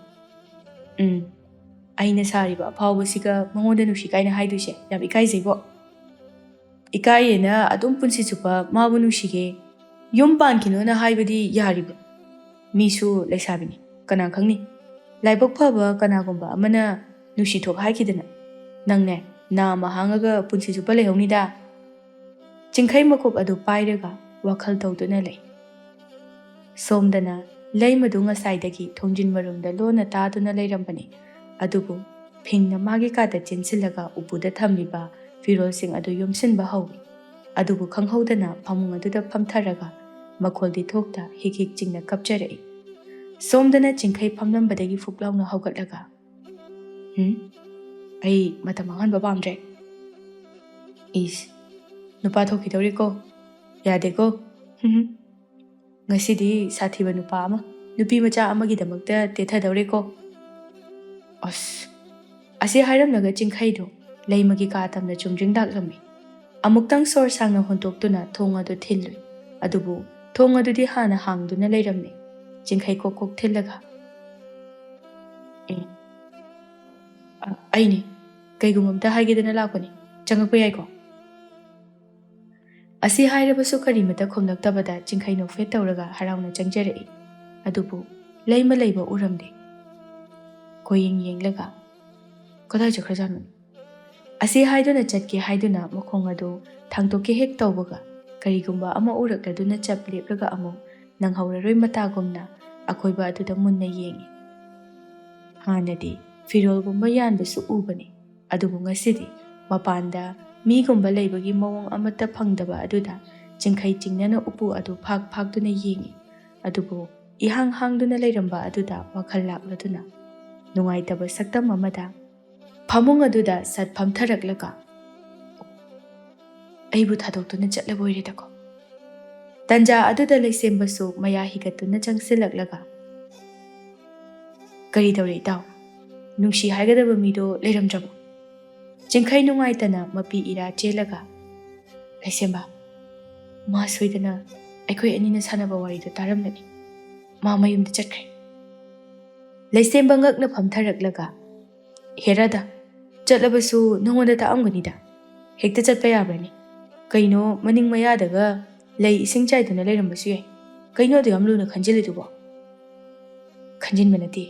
"ꯎꯝ, ꯑꯩꯅ ꯁꯥꯔꯤꯕ ꯑꯐꯥꯎꯕꯁꯤꯒ ꯃꯉꯣꯟꯗ ꯅꯨꯡꯁꯤ ꯀꯥꯏꯅ ꯍꯥꯏꯗꯣꯏꯁꯦ ꯌꯥꯝ ꯏꯀꯥꯏꯖꯩꯕꯣ꯫" "ꯏꯀꯥꯏꯌꯦꯅ ꯑꯗꯨꯝ ꯄꯨꯟꯁꯤ ꯆꯨꯞꯄ ꯃꯥꯕꯨ ꯅꯨꯡꯁꯤꯒꯦ, ꯌꯨꯝ ꯄꯥꯟꯈꯤꯅꯣꯅ ꯍꯥꯏꯕꯗꯤ ꯌꯥꯔꯤꯕ꯭ꯔꯣ? ꯃꯤꯁꯨ ꯂꯩꯁꯥꯕꯤꯅꯤ, ꯀꯅꯥ ꯈꯪꯅꯤ? ꯂꯥꯏꯕꯛ ꯐꯕ ꯀꯅꯥꯒꯨꯝꯕ ꯑꯃꯅ ꯅꯨꯡꯁꯤ ꯊꯣꯛ ꯍꯥꯏꯈꯤꯗꯅ ꯅꯪꯅꯦ ꯅꯥꯃ ꯍꯥꯡꯉꯒ ꯄꯨꯟꯁꯤ ꯆꯨꯞꯄ ꯂꯩꯍꯧꯅꯤꯗ꯫" ꯆꯤꯡꯈꯩ ꯃꯈꯣꯛ ꯑꯗꯨ ꯄꯥꯏꯔꯒ ꯋꯥꯈꯜ ꯇꯧꯗꯨꯅ ꯂꯩ꯫ ꯁꯣꯝꯗꯅ ꯂꯩꯃꯗꯨ ꯉꯁꯥꯏꯗꯒꯤ ꯊꯣꯡꯖꯤꯟ ꯃꯔꯨꯝꯗ ꯂꯣꯟꯅ ꯇꯥꯗꯨꯅ ꯂꯩꯔꯝꯕꯅꯤ꯫ ꯑꯗꯨꯕꯨ ꯐꯤꯡꯅ ꯃꯥꯒꯤ ꯀꯥꯗ ꯆꯦꯟꯁꯤꯜꯂꯒ ꯎꯄꯨꯗ ꯊꯝꯂꯤꯕ ꯐꯤꯔꯣꯜꯁꯤꯡ ꯑꯗꯨ ꯌꯣꯝꯁꯤꯟꯕ ꯍꯧꯏ꯫ ꯑꯗꯨꯕꯨ ꯈꯪꯍꯧꯗꯅ ꯐꯃꯨꯡ ꯑꯗꯨꯗ ꯐꯝꯊꯔꯒ ꯃꯈꯣꯜꯗꯤ ꯊꯣꯛꯇ ꯍꯤꯛ ꯍꯤꯛ ꯆꯤꯡꯅ ꯀꯞꯆꯔꯛꯏ꯫ ꯁꯣꯝꯗꯅ ꯆꯤꯡꯈꯩ ꯐꯝꯂꯝꯕꯗꯒꯤ ꯐꯨꯛ ꯂꯥꯎꯅ ꯍꯧꯒꯠꯂꯒ, "ꯍꯨꯝ? ꯑꯩ ꯃꯇꯝ ꯃꯥꯡꯍꯟꯕ ꯄꯥꯝꯗ꯭ꯔꯦ꯫ ꯏꯁ, ꯅꯨꯄꯥ ꯊꯣꯛꯈꯤꯗꯧꯔꯦꯀꯣ꯫ ꯌꯥꯗꯦꯀꯣ꯫ ꯍꯨꯝ ꯍꯨꯝ꯫ ꯉꯁꯤꯗꯤ ꯁꯥꯊꯤꯕ ꯅꯨꯄꯥ ꯑꯃ, ꯅꯨꯄꯤ ꯃꯆꯥ ꯑꯃꯒꯤꯗꯃꯛꯇ ꯇꯦꯊꯗꯧꯔꯦꯀꯣ꯫" ꯑꯁ, ꯑꯁꯤ ꯍꯥꯏꯔꯝꯂꯒ ꯆꯤꯡꯈꯩꯗꯨ ꯂꯩꯃꯒꯤ ꯀꯥ ꯇꯝꯅ ꯆꯨꯝꯗ꯭ꯔꯤꯡ ꯂꯥꯛꯂꯝꯃꯤ꯫ ꯑꯃꯨꯛꯇꯪ ꯁꯣꯔ ꯁꯥꯡꯅ ꯍꯣꯟꯇꯣꯛꯇꯨꯅ ꯊꯣꯡ ꯑꯗꯨ ꯊꯤꯜꯂꯨꯏ꯫ ꯑꯗꯨꯕꯨ ꯊꯣꯡ ꯑꯗꯨꯗꯤ ꯍꯥꯟꯅ ꯍꯥꯡꯗꯨꯅ ꯂꯩꯔꯝꯃꯤ꯫ ꯆꯤꯡꯈꯩ ꯀꯣꯛ ꯀꯣꯛ ꯊꯤꯜꯂꯒ, "ꯑꯦ, ꯑ, ꯑꯩꯅꯤ꯫ ꯀꯩꯒꯨꯝꯕ ꯑꯝꯇ ꯍꯥꯏꯒꯦꯗꯅ ꯂꯥꯛꯄꯅꯤ꯫ ꯆꯪꯉꯛꯄ ꯌꯥꯏꯀꯣ?" ꯑꯁꯤ ꯍꯥꯏꯔꯕꯁꯨ ꯀꯔꯤꯃꯇ ꯈꯨꯝꯂꯛꯇꯕꯗ ꯆꯤꯡꯈꯩ ꯅꯣꯛꯐꯦꯠ ꯇꯧꯔꯒ ꯍꯔꯥꯎꯅ ꯆꯪꯖꯔꯛꯏ꯫ ꯑꯗꯨꯕꯨ ꯂꯩꯃ ꯂꯩꯕ ꯎꯔꯝꯗꯦ꯫ ꯀꯣꯌꯦꯡ ꯌꯦꯡꯂꯒ, "ꯀꯗꯥꯏ ꯆꯠꯈ꯭ꯔꯖꯥꯠꯅꯣ?" ꯑꯁꯤ ꯍꯥꯏꯗꯨꯅ ꯆꯠꯀꯦ ꯍꯥꯏꯗꯨꯅ ꯃꯈꯣꯡ ꯑꯗꯨ ꯊꯥꯡꯗꯣꯛꯀꯦ ꯍꯦꯛ ꯇꯧꯕꯒ, ꯀꯔꯤꯒꯨꯝꯕ ꯑꯃ ꯎꯔꯛꯂꯗꯨꯅ ꯆꯞ ꯂꯦꯞꯂꯒ ꯑꯃꯨꯛ ꯅꯪꯍꯧꯔꯔꯣꯏ ꯃꯇꯥꯒꯨꯝꯅ ꯑꯀꯣꯏꯕ ꯑꯗꯨꯗ ꯃꯨꯟꯅ ꯌꯦꯡꯏ꯫ ꯍꯥꯟꯅꯗꯤ ꯐꯤꯔꯣꯜꯒꯨꯝꯕ ꯌꯥꯟꯕꯁꯨ ꯎꯕꯅꯤ, ꯑꯗꯨꯕꯨ ꯉꯁꯤꯗꯤ ꯃꯄꯥꯟꯗ ꯃꯤꯒꯨꯝꯕ ꯂꯩꯕꯒꯤ ꯃꯑꯣꯡ ꯑꯃꯠꯇ ꯐꯪꯗꯕ ꯑꯗꯨꯗ ꯆꯤꯡꯈꯩ ꯆꯤꯡꯅꯅ ꯎꯄꯨ ꯑꯗꯨ ꯐꯥꯛ ꯐꯥꯛꯇꯨꯅ ꯌꯦꯡꯏ꯫ ꯑꯗꯨꯕꯨ ꯏꯍꯥꯡ ꯍꯥꯡꯗꯨꯅ ꯂꯩꯔꯝꯕ ꯑꯗꯨꯗ ꯋꯥꯈꯜ ꯂꯥꯛꯂꯗꯨꯅ ꯅꯨꯡꯉꯥꯏꯇꯕ ꯁꯛꯇꯝ ꯑꯃꯗ ꯐꯃꯨꯡ ꯑꯗꯨꯗ ꯁꯠ ꯐꯝꯊꯔꯛꯂꯒ, "ꯑꯩꯕꯨ ꯊꯥꯗꯣꯛꯇꯨꯅ ꯆꯠꯂꯕ ꯑꯣꯏꯔꯦꯗꯀꯣ?" ꯇꯟꯖꯥ ꯑꯗꯨꯗ ꯂꯩꯁꯦꯝꯕꯁꯨ ꯃꯌꯥ ꯍꯤꯒꯠꯇꯨꯅ ꯆꯪꯁꯤꯜꯂꯛꯂꯒ, "ꯀꯔꯤ ꯇꯧꯔꯦ ꯏꯇꯥꯎ? ꯅꯨꯡꯁꯤ ꯍꯥꯏꯒꯗꯕ ꯃꯤꯗꯣ ꯂꯩꯔꯝꯗ꯭ꯔꯕꯣ?" ꯆꯤꯡꯈꯩ ꯅꯨꯡꯉꯥꯏꯇꯅ ꯃꯄꯤ ꯏꯔꯥ ꯆꯦꯜꯂꯒ, "ꯂꯩꯁꯦꯝꯕ, ꯃꯥ ꯁꯣꯏꯗꯅ ꯑꯩꯈꯣꯏ ꯑꯅꯤꯅ ꯁꯥꯟꯅꯕ ꯋꯥꯔꯤꯗꯣ ꯇꯥꯔꯝꯂꯅꯤ꯫ ꯃꯥ ꯃꯌꯨꯝꯗ ꯆꯠꯈ꯭ꯔꯦ꯫" ꯂꯩꯁꯦꯝꯕ ꯉꯛꯅ ꯐꯝꯊꯔꯛꯂꯒ, "ꯍꯦꯔꯥꯗ, ꯆꯠꯂꯕꯁꯨ ꯅꯉꯣꯟꯗ ꯇꯥꯛꯑꯝꯒꯅꯤꯗ꯫ ꯍꯦꯛꯇ ꯆꯠꯄ ꯌꯥꯕ꯭ꯔꯅꯦ? ꯀꯩꯅꯣ, ꯃꯅꯤꯡ ꯃꯌꯥꯗꯒ ꯂꯩ ꯏꯁꯤꯡ ꯆꯥꯏꯗꯨꯅ ꯂꯩꯔꯝꯕꯁꯨ ꯌꯥꯏ꯫ ꯀꯩꯅꯣ ꯑꯗꯨ ꯌꯥꯝ ꯂꯨꯅ ꯈꯟꯖꯤꯜꯂꯤꯗꯨꯕꯣ?" "ꯈꯟꯖꯤꯟꯕ ꯅꯠꯇꯦ,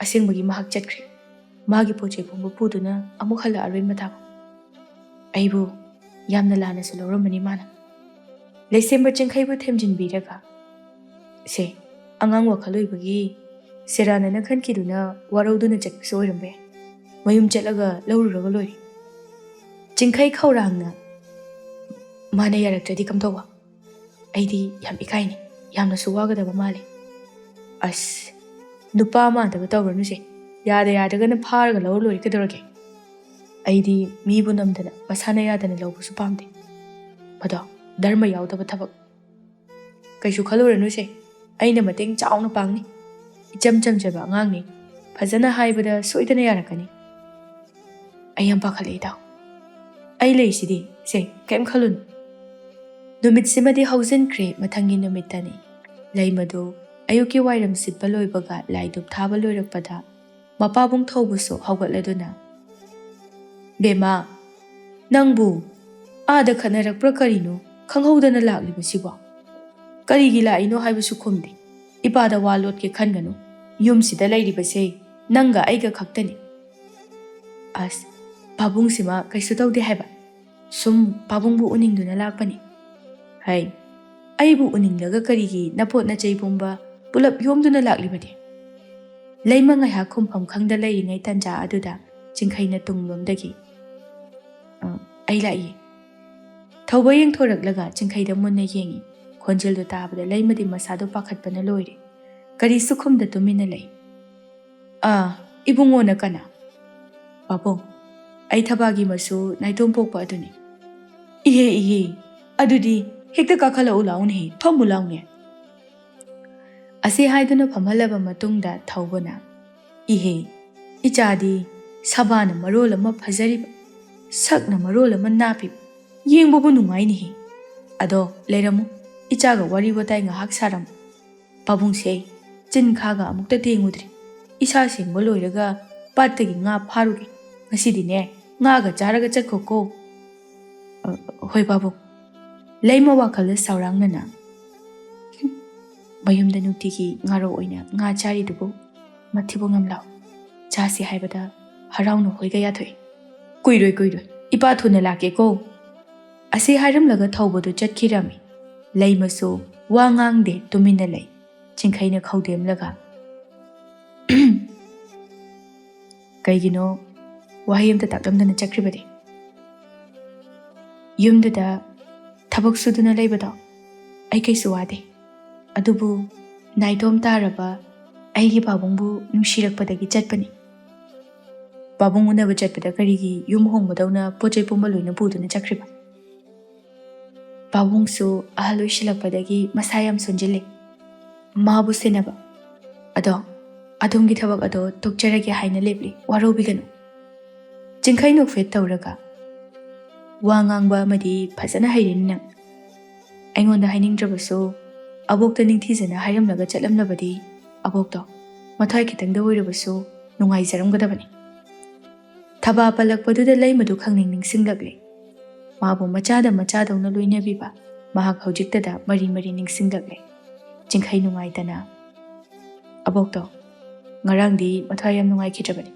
ꯑꯁꯦꯡꯕꯒꯤ ꯃꯍꯥꯛ ꯆꯠꯈ꯭ꯔꯦ꯫ ꯃꯥꯒꯤ ꯄꯣꯠ ꯆꯩ ꯄꯨꯝꯕ ꯄꯨꯗꯨꯅ ꯑꯃꯨꯛ ꯍꯜꯂꯛꯑꯔꯣꯏ ꯃꯇꯥꯒꯨꯝ꯫ ꯑꯩꯕꯨ ꯌꯥꯝꯅ ꯂꯥꯟꯅꯁꯨ ꯂꯧꯔꯝꯕꯅꯤ ꯃꯥꯅ꯫" ꯂꯩꯁꯦꯝꯕ ꯆꯤꯡꯈꯩꯕꯨ ꯊꯦꯝꯖꯤꯟꯕꯤꯔꯒ, "ꯁꯦ, ꯑꯉꯥꯡ ꯋꯥꯈꯜ ꯑꯣꯏꯕꯒꯤ ꯁꯦꯔꯥꯟꯅꯅ ꯈꯟꯈꯤꯗꯨꯅ ꯋꯥꯔꯧꯗꯨꯅ ꯆꯠꯄꯁꯨ ꯑꯣꯏꯔꯝꯕ ꯌꯥꯏ꯫ ꯃꯌꯨꯝ ꯆꯠꯂꯒ ꯂꯧꯔꯨꯔꯒ ꯂꯣꯏꯔꯦ꯫" ꯆꯤꯡꯈꯩ ꯈꯧꯔꯥꯡꯅ, "ꯃꯥꯅ ꯌꯥꯔꯛꯇ꯭ꯔꯗꯤ ꯀꯝꯗꯧꯕ? ꯑꯩꯗꯤ ꯌꯥꯝ ꯏꯀꯥꯏꯅꯤ, ꯌꯥꯝꯅꯁꯨ ꯋꯥꯒꯗꯕ ꯃꯥꯜꯂꯤ꯫" "ꯑꯁ, ꯅꯨꯄꯥ ꯃꯥꯟꯗꯕ ꯇꯧꯔꯅꯨꯁꯦ꯫ ꯌꯥꯗ ꯌꯥꯗ꯭ꯔꯒꯅ ꯐꯥꯔꯒ ꯂꯧꯔ ꯂꯣꯏꯔꯦ, ꯀꯩꯗꯧꯔꯒꯦ? ꯑꯩꯗꯤ ꯃꯤꯕꯨ ꯅꯝꯗꯅ ꯃꯁꯥꯅ ꯌꯥꯗꯅ ꯂꯧꯕꯁꯨ ꯄꯥꯝꯗꯦ꯫ ꯃꯗꯣ ꯙꯔꯃ ꯌꯥꯎꯗꯕ ꯊꯕꯛ꯫ ꯀꯩꯁꯨ ꯈꯜꯂꯨꯔꯅꯨꯁꯦ, ꯑꯩꯅ ꯃꯇꯦꯡ ꯆꯥꯎꯅ ꯄꯥꯡꯅꯤ꯫ ꯏꯆꯝ ꯆꯝꯖꯕ ꯑꯉꯥꯡꯅꯤ, ꯐꯖꯅ ꯍꯥꯏꯕꯗ ꯁꯣꯏꯗꯅ ꯌꯥꯔꯛꯀꯅꯤ꯫ ꯑꯩ ꯌꯥꯝ ꯄꯥꯈꯠꯂꯦ ꯏꯇꯥꯎ꯫ ꯑꯩ ꯂꯩꯁꯤꯗꯤ, ꯁꯦ, ꯀꯩꯝ ꯈꯜꯂꯨꯅꯨ꯫" ꯅꯨꯃꯤꯠꯁꯤꯃꯗꯤ ꯍꯧꯖꯤꯟꯈ꯭ꯔꯦ꯫ ꯃꯊꯪꯒꯤ ꯅꯨꯃꯤꯠꯇꯅꯤ꯫ ꯂꯩꯃꯗꯨ ꯑꯌꯨꯛꯀꯤ ꯋꯥꯏꯔꯝ ꯁꯤꯠꯄ ꯂꯣꯏꯕꯒ ꯂꯥꯏ ꯙꯨꯞ ꯊꯥꯕ ꯂꯣꯏꯔꯛꯄꯗ ꯃꯄꯥꯕꯨꯡ ꯊꯧꯕꯁꯨ ꯍꯧꯒꯠꯂꯗꯨꯅ, "ꯕꯦꯝꯃ, ꯅꯪꯕꯨ ꯑꯥꯗ ꯈꯠꯅꯔꯛꯄ꯭ꯔꯥ ꯀꯔꯤꯅꯣ ꯈꯪꯍꯧꯗꯅ ꯂꯥꯛꯂꯤꯕꯁꯤꯕꯣ? ꯀꯔꯤꯒꯤ ꯂꯥꯛꯏꯅꯣ ꯍꯥꯏꯕꯁꯨ ꯈꯨꯝꯗꯦ꯫ ꯏꯄꯥꯗ ꯋꯥ ꯂꯣꯠꯀꯦ ꯈꯟꯒꯅꯨ꯫ ꯌꯨꯝꯁꯤꯗ ꯂꯩꯔꯤꯕꯁꯦ ꯅꯪꯒ ꯑꯩꯒ ꯈꯛꯇꯅꯤ꯫" "ꯑꯁ, ꯄꯥꯕꯨꯡꯁꯤꯃ ꯀꯩꯁꯨ ꯇꯧꯗꯦ ꯍꯥꯏꯕ? ꯁꯨꯝ ꯄꯥꯕꯨꯡꯕꯨ ꯎꯅꯤꯡꯗꯨꯅ ꯂꯥꯛꯄꯅꯤ꯫" "ꯍꯩ, ꯑꯩꯕꯨ ꯎꯅꯤꯡꯂꯒ ꯀꯔꯤꯒꯤ ꯅꯄꯣꯠ ꯅꯆꯩ ꯄꯨꯝꯕ ꯄꯨꯂꯞ ꯌꯣꯝꯗꯨꯅ ꯂꯥꯛꯂꯤꯕꯗꯤ?" ꯂꯩꯃ ꯉꯥꯏꯍꯥꯛ ꯈꯨꯝꯐꯝ ꯈꯪꯗ ꯂꯩꯔꯤꯉꯩ ꯇꯟꯖꯥ ꯑꯗꯨꯗ ꯆꯤꯡꯈꯩꯅ ꯇꯨꯡꯂꯣꯝꯗꯒꯤ, "ꯑ, ꯑꯩ ꯂꯥꯛꯏ꯫" ꯊꯧꯕ ꯌꯦꯡꯊꯣꯔꯛꯂꯒ ꯆꯤꯡꯈꯩꯗ ꯃꯨꯟꯅ ꯌꯦꯡꯏ꯫ ꯈꯣꯟꯖꯦꯜꯗꯨ ꯇꯥꯕꯗ ꯂꯩꯃꯗꯤ ꯃꯁꯥꯗꯨ ꯄꯥꯈꯠꯄꯅ ꯂꯣꯏꯔꯦ꯫ ꯀꯔꯤꯁꯨ ꯈꯨꯝꯗ ꯇꯨꯃꯤꯟꯅ ꯂꯩ꯫ "ꯑꯥ, ꯏꯕꯨꯡꯉꯣꯅ ꯀꯅꯥ?" "ꯄꯥꯕꯨꯡ, ꯑꯩ ꯊꯕꯥꯒꯤ ꯃꯆꯨ ꯅꯥꯏꯇꯣꯝ ꯄꯣꯛꯄ ꯑꯗꯨꯅꯤ꯫" "ꯏꯍꯦ, ꯏꯍꯦ, ꯑꯗꯨꯗꯤ ꯍꯦꯛꯇ ꯀꯥꯈꯠꯂꯛꯎ ꯂꯥꯎꯅꯦꯍꯦ, ꯐꯝꯃꯨ ꯂꯥꯎꯅꯦ꯫" ꯑꯁꯤ ꯍꯥꯏꯗꯨꯅ ꯐꯝꯍꯜꯂꯕ ꯃꯇꯨꯡꯗ ꯊꯧꯕꯅ, "ꯏꯍꯦ, ꯏꯆꯥꯗꯤ ꯁꯕꯥꯅ ꯃꯔꯣꯜ ꯑꯃ ꯐꯖꯔꯤꯕ, ꯁꯛꯅ ꯃꯔꯣꯜ ꯑꯃ ꯅꯥꯞꯄꯤꯕ, ꯌꯦꯡꯕꯕꯨ ꯅꯨꯡꯉꯥꯏꯅꯤꯍꯦ꯫ ꯑꯗꯣ ꯂꯩꯔꯝꯃꯨ, ꯏꯆꯥꯒ ꯋꯥꯔꯤ ꯋꯥꯇꯥꯏ ꯉꯥꯏꯍꯥꯛ ꯁꯥꯔꯝꯃꯨ꯫ ꯄꯥꯕꯨꯡꯁꯦ ꯆꯤꯟ ꯈꯥꯒ ꯑꯃꯨꯛꯇ ꯇꯦꯡꯉꯨꯗ꯭ꯔꯤ꯫ ꯏꯁꯥ ꯁꯦꯡꯕ ꯂꯣꯏꯔꯒ ꯄꯥꯠꯇꯒꯤ ꯉꯥ ꯐꯥꯔꯨꯒꯦ꯫ ꯉꯁꯤꯗꯤꯅꯦ, ꯉꯥꯒ ꯆꯥꯔꯒ ꯆꯠꯈꯣꯀꯣ꯫" "ꯑ, ꯍꯣꯏ ꯄꯥꯕꯨꯡ꯫" ꯂꯩꯃ ꯋꯥꯈꯜꯗ ꯁꯥꯎꯔꯥꯡꯅꯅ, "ꯍꯨꯝ, ꯃꯌꯨꯝꯗ ꯅꯨꯡꯇꯤꯒꯤ ꯉꯥꯔꯧ ꯑꯣꯏꯅ ꯉꯥ ꯆꯥꯔꯤꯗꯨꯕꯨ ꯃꯊꯤꯕꯣꯡ ꯌꯥꯝ ꯂꯥꯎ꯫ ꯆꯥꯁꯤ ꯍꯥꯏꯕꯗ ꯍꯔꯥꯎꯅ ꯍꯣꯏꯒ ꯌꯥꯊꯣꯛꯏ꯫ ꯀꯨꯏꯔꯣꯏ, ꯀꯨꯏꯔꯣꯏ, ꯏꯄꯥ ꯊꯨꯅ ꯂꯥꯛꯀꯦꯀꯣ꯫" ꯑꯁꯤ ꯍꯥꯏꯔꯝꯂꯒ ꯊꯧꯕꯗꯨ ꯆꯠꯈꯤꯔꯝꯃꯤ꯫ ꯂꯩꯃꯁꯨ ꯋꯥ ꯉꯥꯡꯗꯦ, ꯇꯨꯃꯤꯟꯅ ꯂꯩ꯫ ꯆꯤꯡꯈꯩꯅ ꯈꯧꯗꯦꯝꯂꯒ, "ꯀꯩꯒꯤꯅꯣ ꯋꯥꯍꯩ ꯑꯝꯇ ꯇꯥꯛꯂꯝꯗꯅ ꯆꯠꯈ꯭ꯔꯤꯕꯗꯤ?" "ꯌꯨꯝꯗꯨꯗ ꯊꯕꯛ ꯁꯨꯗꯨꯅ ꯂꯩꯕꯗꯣ ꯑꯩ ꯀꯩꯁꯨ ꯋꯥꯗꯦ, ꯑꯗꯨꯕꯨ ꯅꯥꯏꯇꯣꯝ ꯇꯥꯔꯕ ꯑꯩꯒꯤ ꯄꯥꯕꯨꯡꯕꯨ ꯅꯨꯡꯁꯤꯔꯛꯄꯗꯒꯤ ꯆꯠꯄꯅꯤ꯫" "ꯄꯥꯕꯨꯡ ꯎꯅꯕ ꯆꯠꯄꯗ ꯀꯔꯤꯒꯤ ꯌꯨꯝ ꯍꯣꯡꯕꯗꯧꯅ ꯄꯣꯠ ꯆꯩ ꯄꯨꯝꯕ ꯂꯣꯏꯅ ꯄꯨꯗꯨꯅ ꯆꯠꯈ꯭ꯔꯤꯕ?" "ꯄꯥꯕꯨꯡꯁꯨ ꯑꯍꯜ ꯑꯣꯏꯁꯤꯜꯂꯛꯄꯗꯒꯤ ꯃꯁꯥ ꯌꯥꯝ ꯁꯣꯟꯖꯤꯜꯂꯤ꯫ ꯃꯥꯕꯨ ꯁꯦꯟꯅꯕ꯫ ꯑꯗꯣ ꯑꯗꯣꯝꯒꯤ ꯊꯕꯛ ꯑꯗꯣ ꯇꯣꯛꯆꯔꯒꯦ ꯍꯥꯏꯅ ꯂꯦꯞꯂꯤ, ꯋꯥꯔꯧꯕꯤꯒꯅꯨ꯫" ꯆꯤꯡꯈꯩ ꯅꯣꯛꯐꯦꯠ ꯇꯧꯔꯒ, "ꯋꯥ ꯉꯥꯡꯕ ꯑꯃꯗꯤ ꯐꯖꯅ ꯍꯩꯔꯦꯅꯦ ꯅꯪ꯫ ꯑꯩꯉꯣꯟꯗ ꯍꯥꯏꯅꯤꯡꯗ꯭ꯔꯕꯁꯨ ꯑꯕꯣꯛꯇ ꯅꯤꯡꯊꯤꯖꯅ ꯍꯥꯏꯔꯝꯂꯒ ꯆꯠꯂꯝꯂꯕꯗꯤ ꯑꯕꯣꯛꯇꯣ ꯃꯊ꯭ꯋꯥꯏ ꯈꯤꯇꯪꯗ ꯑꯣꯏꯔꯕꯁꯨ ꯅꯨꯡꯉꯥꯏꯖꯔꯝꯒꯗꯕꯅꯤ꯫" ꯊꯕꯥ ꯄꯜꯂꯛꯄꯗꯨꯗ ꯂꯩꯃꯗꯨ ꯈꯪꯅꯤꯡ ꯅꯤꯡꯁꯤꯡꯂꯛꯂꯦ꯫ ꯃꯥꯕꯨ ꯃꯆꯥꯗ ꯃꯆꯥꯗꯧꯅ ꯂꯣꯏꯅꯕꯤꯕ ꯃꯍꯥꯛ ꯍꯧꯖꯤꯛꯇꯗ ꯃꯔꯤ ꯃꯔꯤ ꯅꯤꯡꯁꯤꯡꯂꯛꯂꯦ꯫ ꯆꯤꯡꯈꯩ ꯅꯨꯡꯉꯥꯏꯇꯅ, "ꯑꯕꯣꯛꯇꯣ ꯉꯔꯥꯡꯗꯤ ꯃꯊ꯭ꯋꯥꯏ ꯌꯥꯝ ꯅꯨꯡꯉꯥꯏꯈꯤꯗ꯭ꯔꯕꯅꯤ꯫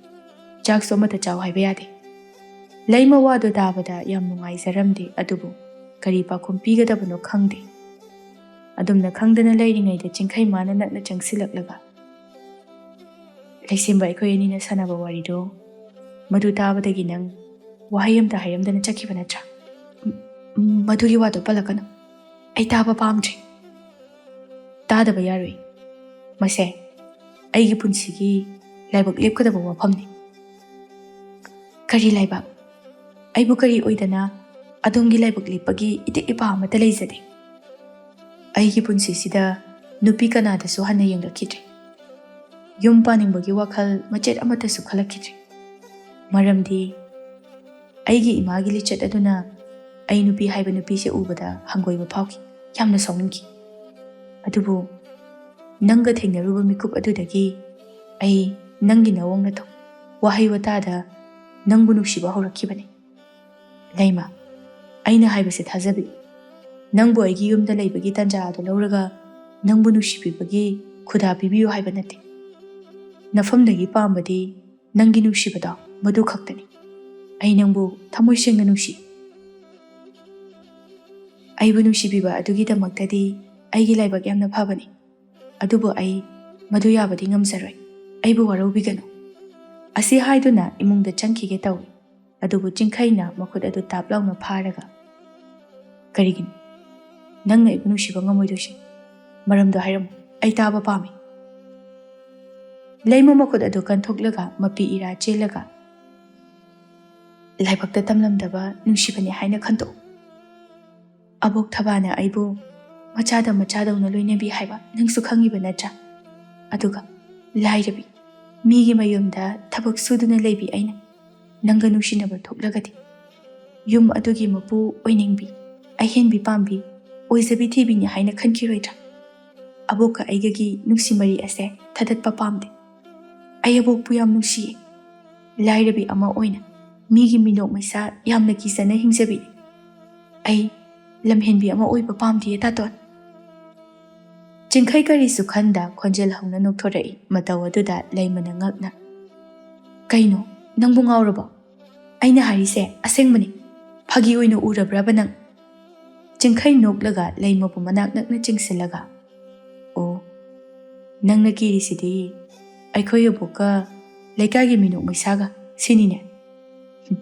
ꯆꯥꯛꯁꯨ ꯑꯃꯠꯇ ꯆꯥꯎ ꯍꯥꯏꯕ ꯌꯥꯗꯦ꯫" ꯂꯩꯃ ꯋꯥꯗꯨ ꯇꯥꯕꯗ ꯌꯥꯝ ꯅꯨꯡꯉꯥꯏꯖꯔꯝꯗꯦ, ꯑꯗꯨꯕꯨ ꯀꯔꯤ ꯄꯥꯎꯈꯨꯝ ꯄꯤꯒꯗꯕꯅꯣ ꯈꯪꯗꯦ꯫ ꯑꯗꯨꯝꯅ ꯈꯪꯗꯅ ꯂꯩꯔꯤꯉꯩꯗ ꯆꯤꯡꯈꯩ ꯃꯥꯅ ꯅꯛꯅ ꯆꯪꯁꯤꯜꯂꯛꯂꯒ, "ꯂꯩꯁꯦꯝꯕ ꯑꯩꯈꯣꯏ ꯑꯅꯤꯅ ꯁꯥꯟꯅꯕ ꯋꯥꯔꯤꯗꯣ, ꯃꯗꯨ ꯇꯥꯕꯗꯒꯤ ꯅꯪ ꯋꯥꯍꯩ ꯑꯃꯇ ꯍꯥꯏꯔꯝꯗꯅ ꯆꯠꯈꯤꯕ ꯅꯠꯇ꯭ꯔꯥ?" "ꯎꯝ, "ꯎꯝ, ꯃꯗꯨꯒꯤ ꯋꯥꯗꯣ ꯄꯜꯂꯛꯀꯅꯨ꯫ ꯑꯩ ꯇꯥꯕ ꯄꯥꯝꯗ꯭ꯔꯦ꯫" "ꯇꯥꯗꯕ ꯌꯥꯔꯣꯏ꯫ ꯃꯁꯦ ꯑꯩꯒꯤ ꯄꯨꯟꯁꯤꯒꯤ ꯂꯥꯏꯕꯛ ꯂꯦꯞꯀꯗꯕ ꯋꯥꯐꯝꯅꯤ꯫" "ꯀꯔꯤ ꯂꯥꯏꯕꯛ? ꯑꯩꯕꯨ ꯀꯔꯤ ꯑꯣꯏꯗꯅ ꯑꯗꯣꯝꯒꯤ ꯂꯥꯏꯕꯛ ꯂꯦꯞꯄꯒꯤ ꯏꯇꯤꯛ ꯏꯄꯥ ꯑꯃꯠꯇ ꯂꯩꯖꯗꯦ꯫ ꯑꯩꯒꯤ ꯄꯨꯟꯁꯤꯁꯤꯗ ꯅꯨꯄꯤ ꯀꯅꯥꯗꯁꯨ ꯍꯟꯅ ꯌꯦꯡꯂꯛꯈꯤꯗ꯭ꯔꯦ꯫ ꯌꯨꯝ ꯄꯥꯅꯤꯡꯕꯒꯤ ꯋꯥꯈꯜ ꯃꯆꯦꯠ ꯑꯃꯠꯇꯁꯨ ꯈꯜꯂꯛꯈꯤꯗ꯭ꯔꯦ꯫ ꯃꯔꯝꯗꯤ ꯑꯩꯒꯤ ꯏꯃꯥꯒꯤ ꯂꯤꯆꯠ ꯑꯗꯨꯅ ꯑꯩ ꯅꯨꯄꯤ ꯍꯥꯏꯕ ꯅꯨꯄꯤꯁꯦ ꯎꯕꯗ ꯍꯪꯒꯣꯏꯕ ꯐꯥꯎꯈꯤ, ꯌꯥꯝꯅ ꯁꯥꯎꯅꯤꯡꯈꯤ꯫ ꯑꯗꯨꯕꯨ ꯅꯪꯒ ꯊꯦꯡꯅꯔꯨꯕ ꯃꯤꯀꯨꯞ ꯑꯗꯨꯗꯒꯤ ꯑꯩ ꯅꯪꯒꯤ ꯅꯑꯣꯡ ꯅꯊꯧ, ꯋꯥꯍꯩ ꯋꯥꯇꯥꯗ ꯅꯪꯕꯨ ꯅꯨꯡꯁꯤꯕ ꯍꯧꯔꯛꯈꯤꯕꯅꯤ꯫ ꯂꯩꯃ, ꯑꯩꯅ ꯍꯥꯏꯕꯁꯦ ꯊꯥꯖꯕꯤꯌꯨ꯫ ꯅꯪꯕꯨ ꯑꯩꯒꯤ ꯌꯨꯝꯗ ꯂꯩꯕꯒꯤ ꯇꯥꯟꯖꯥ ꯑꯗꯨ ꯂꯧꯔꯒ ꯅꯪꯕꯨ ꯅꯨꯡꯁꯤꯕꯤꯕꯒꯤ ꯈꯨꯗꯥ ꯄꯤꯕꯤꯌꯨ ꯍꯥꯏꯕ ꯅꯠꯇꯦ꯫ ꯅꯐꯝꯗꯒꯤ ꯄꯥꯝꯕꯗꯤ ꯅꯪꯒꯤ ꯅꯨꯡꯁꯤꯕꯗꯣ ꯃꯗꯨ ꯈꯛꯇꯅꯤ꯫ ꯑꯩ ꯅꯪꯕꯨ ꯊꯃꯣꯏ ꯁꯦꯡꯅ ꯅꯨꯡꯁꯤ꯫ ꯑꯩꯕꯨ ꯅꯨꯡꯁꯤꯕꯤꯕ ꯑꯗꯨꯒꯤꯗꯃꯛꯇꯗꯤ ꯑꯩꯒꯤ ꯂꯥꯏꯕꯛ ꯌꯥꯝꯅ ꯐꯕꯅꯤ꯫ ꯑꯗꯨꯕꯨ ꯑꯩ ꯃꯗꯨ ꯌꯥꯕꯗꯤ ꯉꯝꯖꯔꯣꯏ꯫ ꯑꯩꯕꯨ ꯋꯥꯔꯧꯕꯤꯒꯅꯨ꯫" ꯑꯁꯤ ꯍꯥꯏꯗꯨꯅ ꯏꯃꯨꯡꯗ ꯆꯪꯈꯤꯒꯦ ꯇꯧꯏ꯫ ꯑꯗꯨꯕꯨ ꯆꯤꯡꯈꯩꯅ ꯃꯈꯨꯠ ꯑꯗꯨ ꯇꯥꯞ ꯂꯥꯎꯅ ꯐꯥꯔꯒ, "ꯀꯔꯤꯒꯤꯅꯣ ꯅꯪꯅ ꯑꯩꯕꯨ ꯅꯨꯡꯁꯤꯕ ꯉꯝꯃꯣꯏꯗꯣꯏꯁꯦ? ꯃꯔꯝꯗꯣ ꯍꯥꯏꯔꯝꯃꯨ, ꯑꯩ ꯇꯥꯕ ꯄꯥꯝꯃꯤ꯫" ꯂꯩꯃ ꯃꯈꯨꯠ ꯑꯗꯨ ꯀꯟꯊꯣꯛꯂꯒ ꯃꯄꯤ ꯏꯔꯥ ꯆꯦꯜꯂꯒ, "ꯂꯥꯏꯕꯛꯇ ꯇꯝꯂꯝꯗꯕ ꯅꯨꯡꯁꯤꯕꯅꯤ ꯍꯥꯏꯅ ꯈꯟꯗꯣꯛꯎ꯫ ꯑꯕꯣꯛ ꯊꯕꯥꯅ ꯑꯩꯕꯨ ꯃꯆꯥꯗ ꯃꯆꯥꯗꯧꯅ ꯂꯣꯏꯅꯕꯤ ꯍꯥꯏꯕ ꯅꯪꯁꯨ ꯈꯪꯉꯤꯕ ꯅꯠꯇ꯭ꯔꯥ? ꯑꯗꯨꯒ ꯂꯥꯏꯔꯕꯤ, ꯃꯤꯒꯤ ꯃꯌꯨꯝꯗ ꯊꯕꯛ ꯁꯨꯗꯨꯅ ꯂꯩꯕꯤ ꯑꯩꯅ ꯅꯪꯒ ꯅꯨꯡꯁꯤꯅꯕ ꯊꯣꯛꯂꯒꯗꯤ ꯌꯨꯝ ꯑꯗꯨꯒꯤ ꯃꯄꯨ ꯑꯣꯏꯅꯤꯡꯕꯤ, ꯑꯍꯦꯟꯕꯤ ꯄꯥꯝꯕꯤ, ꯑꯣꯏꯖꯕꯤ ꯊꯤꯕꯤꯅꯤ ꯍꯥꯏꯅ ꯈꯟꯈꯤꯔꯣꯏꯗ꯭ꯔꯥ? ꯑꯕꯣꯛꯀ ꯑꯩꯒꯒꯤ ꯅꯨꯡꯁꯤ ꯃꯔꯤ ꯑꯁꯦ ꯊꯗꯠꯄ ꯄꯥꯝꯗꯦ꯫ ꯑꯩ ꯑꯕꯣꯛꯄꯨ ꯌꯥꯝ ꯅꯨꯡꯁꯤꯌꯦ꯫ ꯂꯥꯏꯔꯕꯤ ꯑꯃ ꯑꯣꯏꯅ ꯃꯤꯒꯤ ꯃꯤꯅꯣꯛ ꯃꯩꯁꯥ ꯌꯥꯝꯅ ꯀꯤꯖꯅ ꯍꯤꯡꯖꯕꯤꯅꯤ꯫ ꯑꯩ ꯂꯝꯍꯦꯟꯕꯤ ꯑꯃ ꯑꯣꯏꯕ ꯄꯥꯝꯗꯤꯌꯦ, ꯇꯥꯇꯣꯟ꯫" ꯆꯤꯡꯈꯩ ꯀꯔꯤꯁꯨ ꯈꯟꯗ ꯈꯣꯟꯖꯦꯜ ꯍꯧꯅ ꯅꯣꯛꯊꯣꯔꯛꯏ꯫ ꯃꯇꯧ ꯑꯗꯨꯗ ꯂꯩꯃꯅ ꯉꯛꯅ, "ꯀꯩꯅꯣ, ꯅꯪꯕꯨ ꯉꯥꯎꯔꯕꯣ? ꯑꯩꯅ ꯍꯥꯏꯔꯤꯁꯦ ꯑꯁꯦꯡꯕꯅꯤ꯫ ꯐꯥꯒꯤ ꯑꯣꯏꯅ ꯎꯔꯕ꯭ꯔꯕ ꯅꯪ?" ꯆꯤꯡꯈꯩ ꯅꯣꯛꯂꯒ ꯂꯩꯃꯕꯨ ꯃꯅꯥꯛ ꯅꯛꯅ ꯆꯤꯡꯁꯤꯜꯂꯒ, "ꯑꯣ, ꯅꯪꯅ ꯀꯤꯔꯤꯁꯤꯗꯤ ꯑꯩꯈꯣꯏ ꯑꯕꯣꯛꯀ ꯂꯩꯀꯥꯏꯒꯤ ꯃꯤꯅꯣꯛ ꯃꯩꯁꯥꯒ ꯁꯤꯅꯤꯅꯦ?" "ꯍꯨꯝ,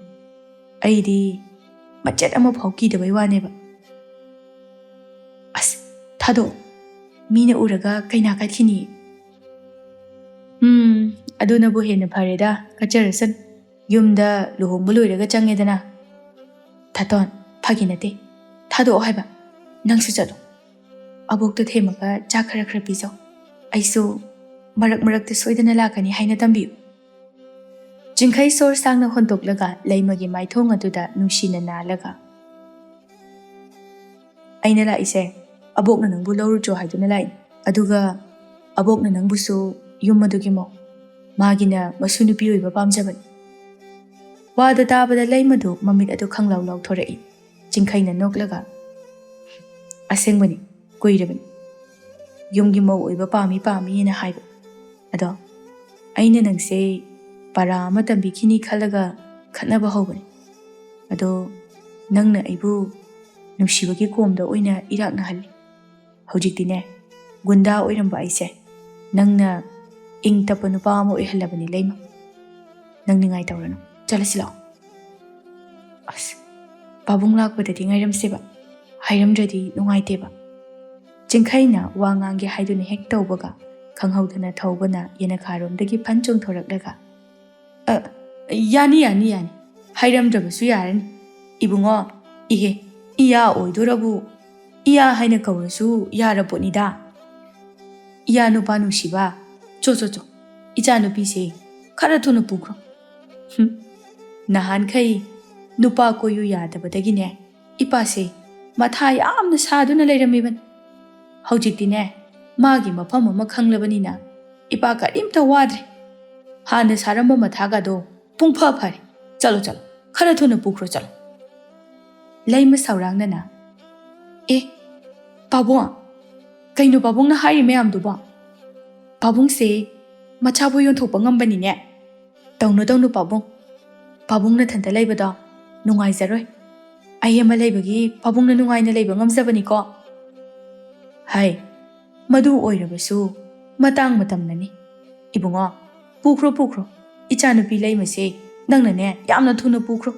ꯑꯩꯗꯤ ꯃꯆꯦꯠ ꯑꯃꯐꯥꯎ ꯀꯤꯗꯕꯩ ꯋꯥꯅꯦꯕ꯫ "ꯑꯁ, ꯊꯥꯗꯣꯛꯑꯣ, ꯃꯤꯅ ꯎꯔꯒ ꯀꯩꯅꯥ ꯀꯠꯈꯤꯅꯤ꯫" "ꯎꯝ, ꯑꯗꯨꯅꯕꯨ ꯍꯦꯟꯅ ꯐꯔꯦꯗ, ꯀꯠꯆꯔꯁꯅꯨ꯫ ꯌꯨꯝꯗ ꯂꯨꯍꯣꯡꯕ ꯂꯣꯏꯔꯒ ꯆꯪꯉꯦꯗꯅ꯫" "ꯊꯥꯇꯣꯟ, ꯐꯥꯒꯤ ꯅꯠꯇꯦ, ꯊꯥꯗꯣꯛꯑꯣ ꯍꯥꯏꯕ꯫ ꯅꯪꯁꯨ ꯆꯠꯂꯣ꯫ ꯑꯕꯣꯛꯇ ꯊꯦꯝꯃꯒ ꯆꯥꯛ ꯈꯔ ꯈꯔ ꯄꯤꯖꯧ꯫ ꯑꯩꯁꯨ ꯃꯔꯛ ꯃꯔꯛꯇ ꯁꯣꯏꯗꯅ ꯂꯥꯛꯀꯅꯤ ꯍꯥꯏꯅ ꯇꯝꯕꯤꯌꯨ꯫" ꯆꯤꯡꯈꯩ ꯁꯣꯔ ꯁꯥꯡꯅ ꯍꯣꯟꯇꯣꯛꯂꯒ ꯂꯩꯃꯒꯤ ꯃꯥꯏꯊꯣꯡ ꯑꯗꯨꯗ ꯅꯨꯡꯁꯤꯅ ꯅꯥꯜꯂꯒ, "ꯑꯩꯅ ꯂꯥꯛꯏꯁꯦ ꯑꯕꯣꯛꯅ ꯅꯪꯕꯨ ꯂꯧꯔꯨꯆꯣ ꯍꯥꯏꯗꯨꯅ ꯂꯥꯛꯏꯅꯤ꯫ ꯑꯗꯨꯒ ꯑꯕꯣꯛꯅ ꯅꯪꯕꯨꯁꯨ ꯌꯨꯝ ꯑꯗꯨꯒꯤ ꯃꯧ, ꯃꯥꯒꯤꯅ ꯃꯁꯨ ꯅꯨꯄꯤ ꯑꯣꯏꯕ ꯄꯥꯝꯖꯕꯅꯤ꯫" ꯋꯥꯗꯨ ꯇꯥꯕꯗ ꯂꯩꯃꯗꯨ ꯃꯃꯤꯠ ꯑꯗꯨ ꯈꯪꯂꯥꯎ ꯂꯥꯎꯊꯣꯔꯛꯏ꯫ ꯆꯤꯡꯈꯩꯅ ꯅꯣꯛꯂꯒ, "ꯑꯁꯦꯡꯕꯅꯤ, ꯀꯨꯏꯔꯕꯅꯤ ꯌꯨꯝꯒꯤ ꯃꯧ ꯑꯣꯏꯕ ꯄꯥꯝꯃꯤ ꯄꯥꯝꯃꯤꯅ ꯍꯥꯏꯕ꯫ ꯑꯗꯣ ꯑꯩꯅ ꯅꯪꯁꯦ ꯄꯔꯥ ꯑꯃ ꯇꯝꯕꯤꯈꯤꯅꯤ ꯈꯜꯂꯒ ꯈꯠꯅꯕ ꯍꯧꯕꯅꯤ꯫ ꯑꯗꯣ ꯅꯪꯅ ꯑꯩꯕꯨ ꯅꯨꯡꯁꯤꯕꯒꯤ ꯀꯣꯝꯗ ꯑꯣꯏꯅ ꯏꯔꯥꯛꯅꯍꯜꯂꯤ꯫ ꯍꯧꯖꯤꯛꯇꯤꯅꯦ, ꯒꯨꯟꯗꯥ ꯑꯣꯏꯔꯝꯕ ꯑꯩꯁꯦ ꯅꯪꯅ ꯏꯪ ꯇꯞꯄ ꯅꯨꯄꯥ ꯑꯃ ꯑꯣꯏꯍꯜꯂꯕꯅꯤ ꯂꯩꯃ꯫ ꯅꯪ ꯅꯤꯡꯉꯥꯏ ꯇꯧꯔꯅꯨ꯫ ꯆꯠꯂꯁꯤ ꯂꯥꯛꯑꯣ꯫" "ꯑꯁ, ꯄꯥꯕꯨꯡ ꯂꯥꯛꯄꯗꯗꯤ ꯉꯥꯏꯔꯝꯁꯦꯕ, ꯍꯥꯏꯔꯝꯗ꯭ꯔꯗꯤ ꯅꯨꯡꯉꯥꯏꯇꯦꯕ꯫" ꯆꯤꯡꯈꯩꯅ ꯋꯥ ꯉꯥꯡꯒꯦ ꯍꯥꯏꯗꯨꯅ ꯍꯦꯛ ꯇꯧꯕꯒ, ꯈꯪꯍꯧꯗꯅ ꯊꯧꯕꯅ ꯌꯦꯅꯈꯥꯔꯣꯝꯗꯒꯤ ꯐꯟ ꯆꯣꯡꯊꯣꯔꯛꯂꯒ, "ꯑ, ꯌꯥꯅꯤ, ꯌꯥꯅꯤ, ꯌꯥꯅꯤ꯫ ꯍꯥꯏꯔꯝꯗ꯭ꯔꯕꯁꯨ ꯌꯥꯔꯅꯤ꯫ ꯏꯕꯨꯡꯉꯣ, ꯏꯍꯦ, ꯏꯌꯥ ꯑꯣꯏꯗꯣꯔꯕꯨ ꯏꯌꯥ ꯍꯥꯏꯅ ꯀꯧꯔꯁꯨ ꯌꯥꯔꯄꯣꯠꯅꯤꯗ꯫ ꯏꯌꯥ ꯅꯨꯄꯥ ꯅꯨꯡꯁꯤꯕ, ꯆꯣ, ꯆꯣ, ꯆꯣ, ꯏꯆꯥ ꯅꯨꯄꯤꯁꯦ ꯈꯔ ꯊꯨꯅ ꯄꯨꯈ꯭ꯔꯣ꯫" ꯍꯨꯝ, ꯅꯍꯥꯟꯈꯩ ꯅꯨꯄꯥ ꯀꯣꯏꯌꯨ ꯌꯥꯗꯕꯗꯒꯤꯅꯦ, ꯏꯄꯥꯁꯦ ꯃꯊꯥ ꯌꯥꯝꯅ ꯁꯥꯗꯨꯅ ꯂꯩꯔꯝꯃꯤꯕꯅꯤ꯫ ꯍꯧꯖꯤꯛꯇꯤꯅꯦ, ꯃꯥꯒꯤ ꯃꯐꯝ ꯑꯃ ꯈꯪꯂꯕꯅꯤꯅ ꯏꯄꯥ ꯀꯔꯤꯝꯇ ꯋꯥꯗ꯭ꯔꯦ꯫ ꯍꯥꯟꯅ ꯁꯥꯔꯝꯕ ꯃꯊꯥꯒꯗꯣ ꯄꯨꯡꯐ ꯐꯔꯦ꯫ ꯆꯠꯂꯣ, ꯆꯠꯂꯣ, ꯈꯔ ꯊꯨꯅ ꯄꯨꯈ꯭ꯔꯣ, ꯆꯠꯂꯣ꯫ ꯂꯩꯃ ꯁꯧꯔꯥꯡꯅꯅ, "ꯑꯦ, ꯄꯥꯕꯨꯡ, ꯀꯩꯅꯣ ꯄꯥꯕꯨꯡꯅ ꯍꯥꯏꯔꯤ ꯃꯌꯥꯝꯗꯨꯕꯣ? ꯄꯥꯕꯨꯡꯁꯦ ꯃꯆꯥꯕꯨ ꯌꯣꯟꯊꯣꯛꯄ ꯉꯝꯕꯅꯤꯅꯦ꯫ ꯇꯧꯅꯨ, ꯇꯧꯅꯨ ꯄꯥꯕꯨꯡ꯫ ꯄꯥꯕꯨꯡ ꯅꯊꯟꯇ ꯂꯩꯕꯗꯣ ꯅꯨꯡꯉꯥꯏꯖꯔꯣꯏ꯫ ꯑꯩ ꯑꯃ ꯂꯩꯕꯒꯤ ꯄꯥꯕꯨꯡꯅ ꯅꯨꯡꯉꯥꯏꯅ ꯂꯩꯕ ꯉꯝꯖꯕꯅꯤꯀꯣ꯫" ꯍꯥꯏ, ꯃꯗꯨ ꯑꯣꯏꯔꯕꯁꯨ ꯃꯇꯥꯡ ꯃꯇꯝꯅꯅꯤ꯫ ꯏꯕꯨꯡꯉꯣ, ꯄꯨꯈ꯭ꯔꯣ, ꯄꯨꯈ꯭ꯔꯣ꯫ ꯏꯆꯥꯅꯨꯄꯤ ꯂꯩꯃꯁꯦ ꯅꯪꯅꯅꯦ ꯌꯥꯝꯅ ꯊꯨꯅ ꯄꯨꯈ꯭ꯔꯣ꯫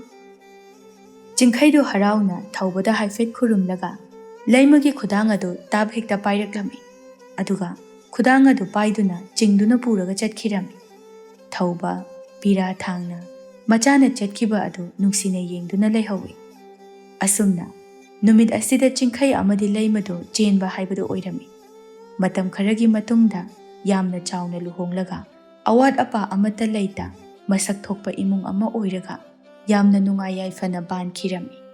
ꯆꯤꯡꯈꯩꯗꯨ ꯍꯔꯥꯎꯅ ꯊꯧꯕꯗ ꯍꯥꯏꯐꯦꯠ ꯈꯨꯔꯨꯝꯂꯒ ꯂꯩꯃꯒꯤ ꯈꯨꯗꯥꯡ ꯑꯗꯨ ꯇꯥꯞ ꯍꯦꯛꯇ ꯄꯥꯏꯔꯛꯂꯝꯃꯤ꯫ ꯑꯗꯨꯒ ꯈꯨꯗꯥꯡ ꯑꯗꯨ ꯄꯥꯏꯗꯨꯅ ꯆꯤꯡꯗꯨꯅ ꯄꯨꯔꯒ ꯆꯠꯈꯤꯔꯝꯃꯤ꯫ ꯊꯧꯕ, ꯄꯤꯔꯥ ꯊꯥꯡꯅ ꯃꯆꯥꯅ ꯆꯠꯈꯤꯕ ꯑꯗꯨ ꯅꯨꯡꯁꯤꯅ ꯌꯦꯡꯗꯨꯅ ꯂꯩꯍꯧꯏ꯫ ꯑꯁꯨꯝꯅ ꯅꯨꯃꯤꯠ ꯑꯁꯤꯗ ꯆꯤꯡꯈꯩ ꯑꯃꯗꯤ ꯂꯩꯃꯗꯨ ꯆꯦꯟꯕ ꯍꯥꯏꯕꯗꯨ ꯑꯣꯏꯔꯝꯃꯤ꯫ ꯃꯇꯝ ꯈꯔꯒꯤ ꯃꯇꯨꯡꯗ ꯌꯥꯝꯅ ꯆꯥꯎꯅ ꯂꯨꯍꯣꯡꯂꯒ ꯑꯋꯥꯠ ꯑꯄꯥ ꯑꯃꯠꯇ ꯂꯩꯇ ꯃꯁꯛ ꯊꯣꯛꯄ ꯏꯃꯨꯡ ꯑꯃ ꯑꯣꯏꯔꯒ ꯌꯥꯝꯅ ꯅꯨꯡꯉꯥꯏ ꯌꯥꯏꯐꯅ ꯄꯥꯟꯈꯤꯔꯝꯃꯤ꯫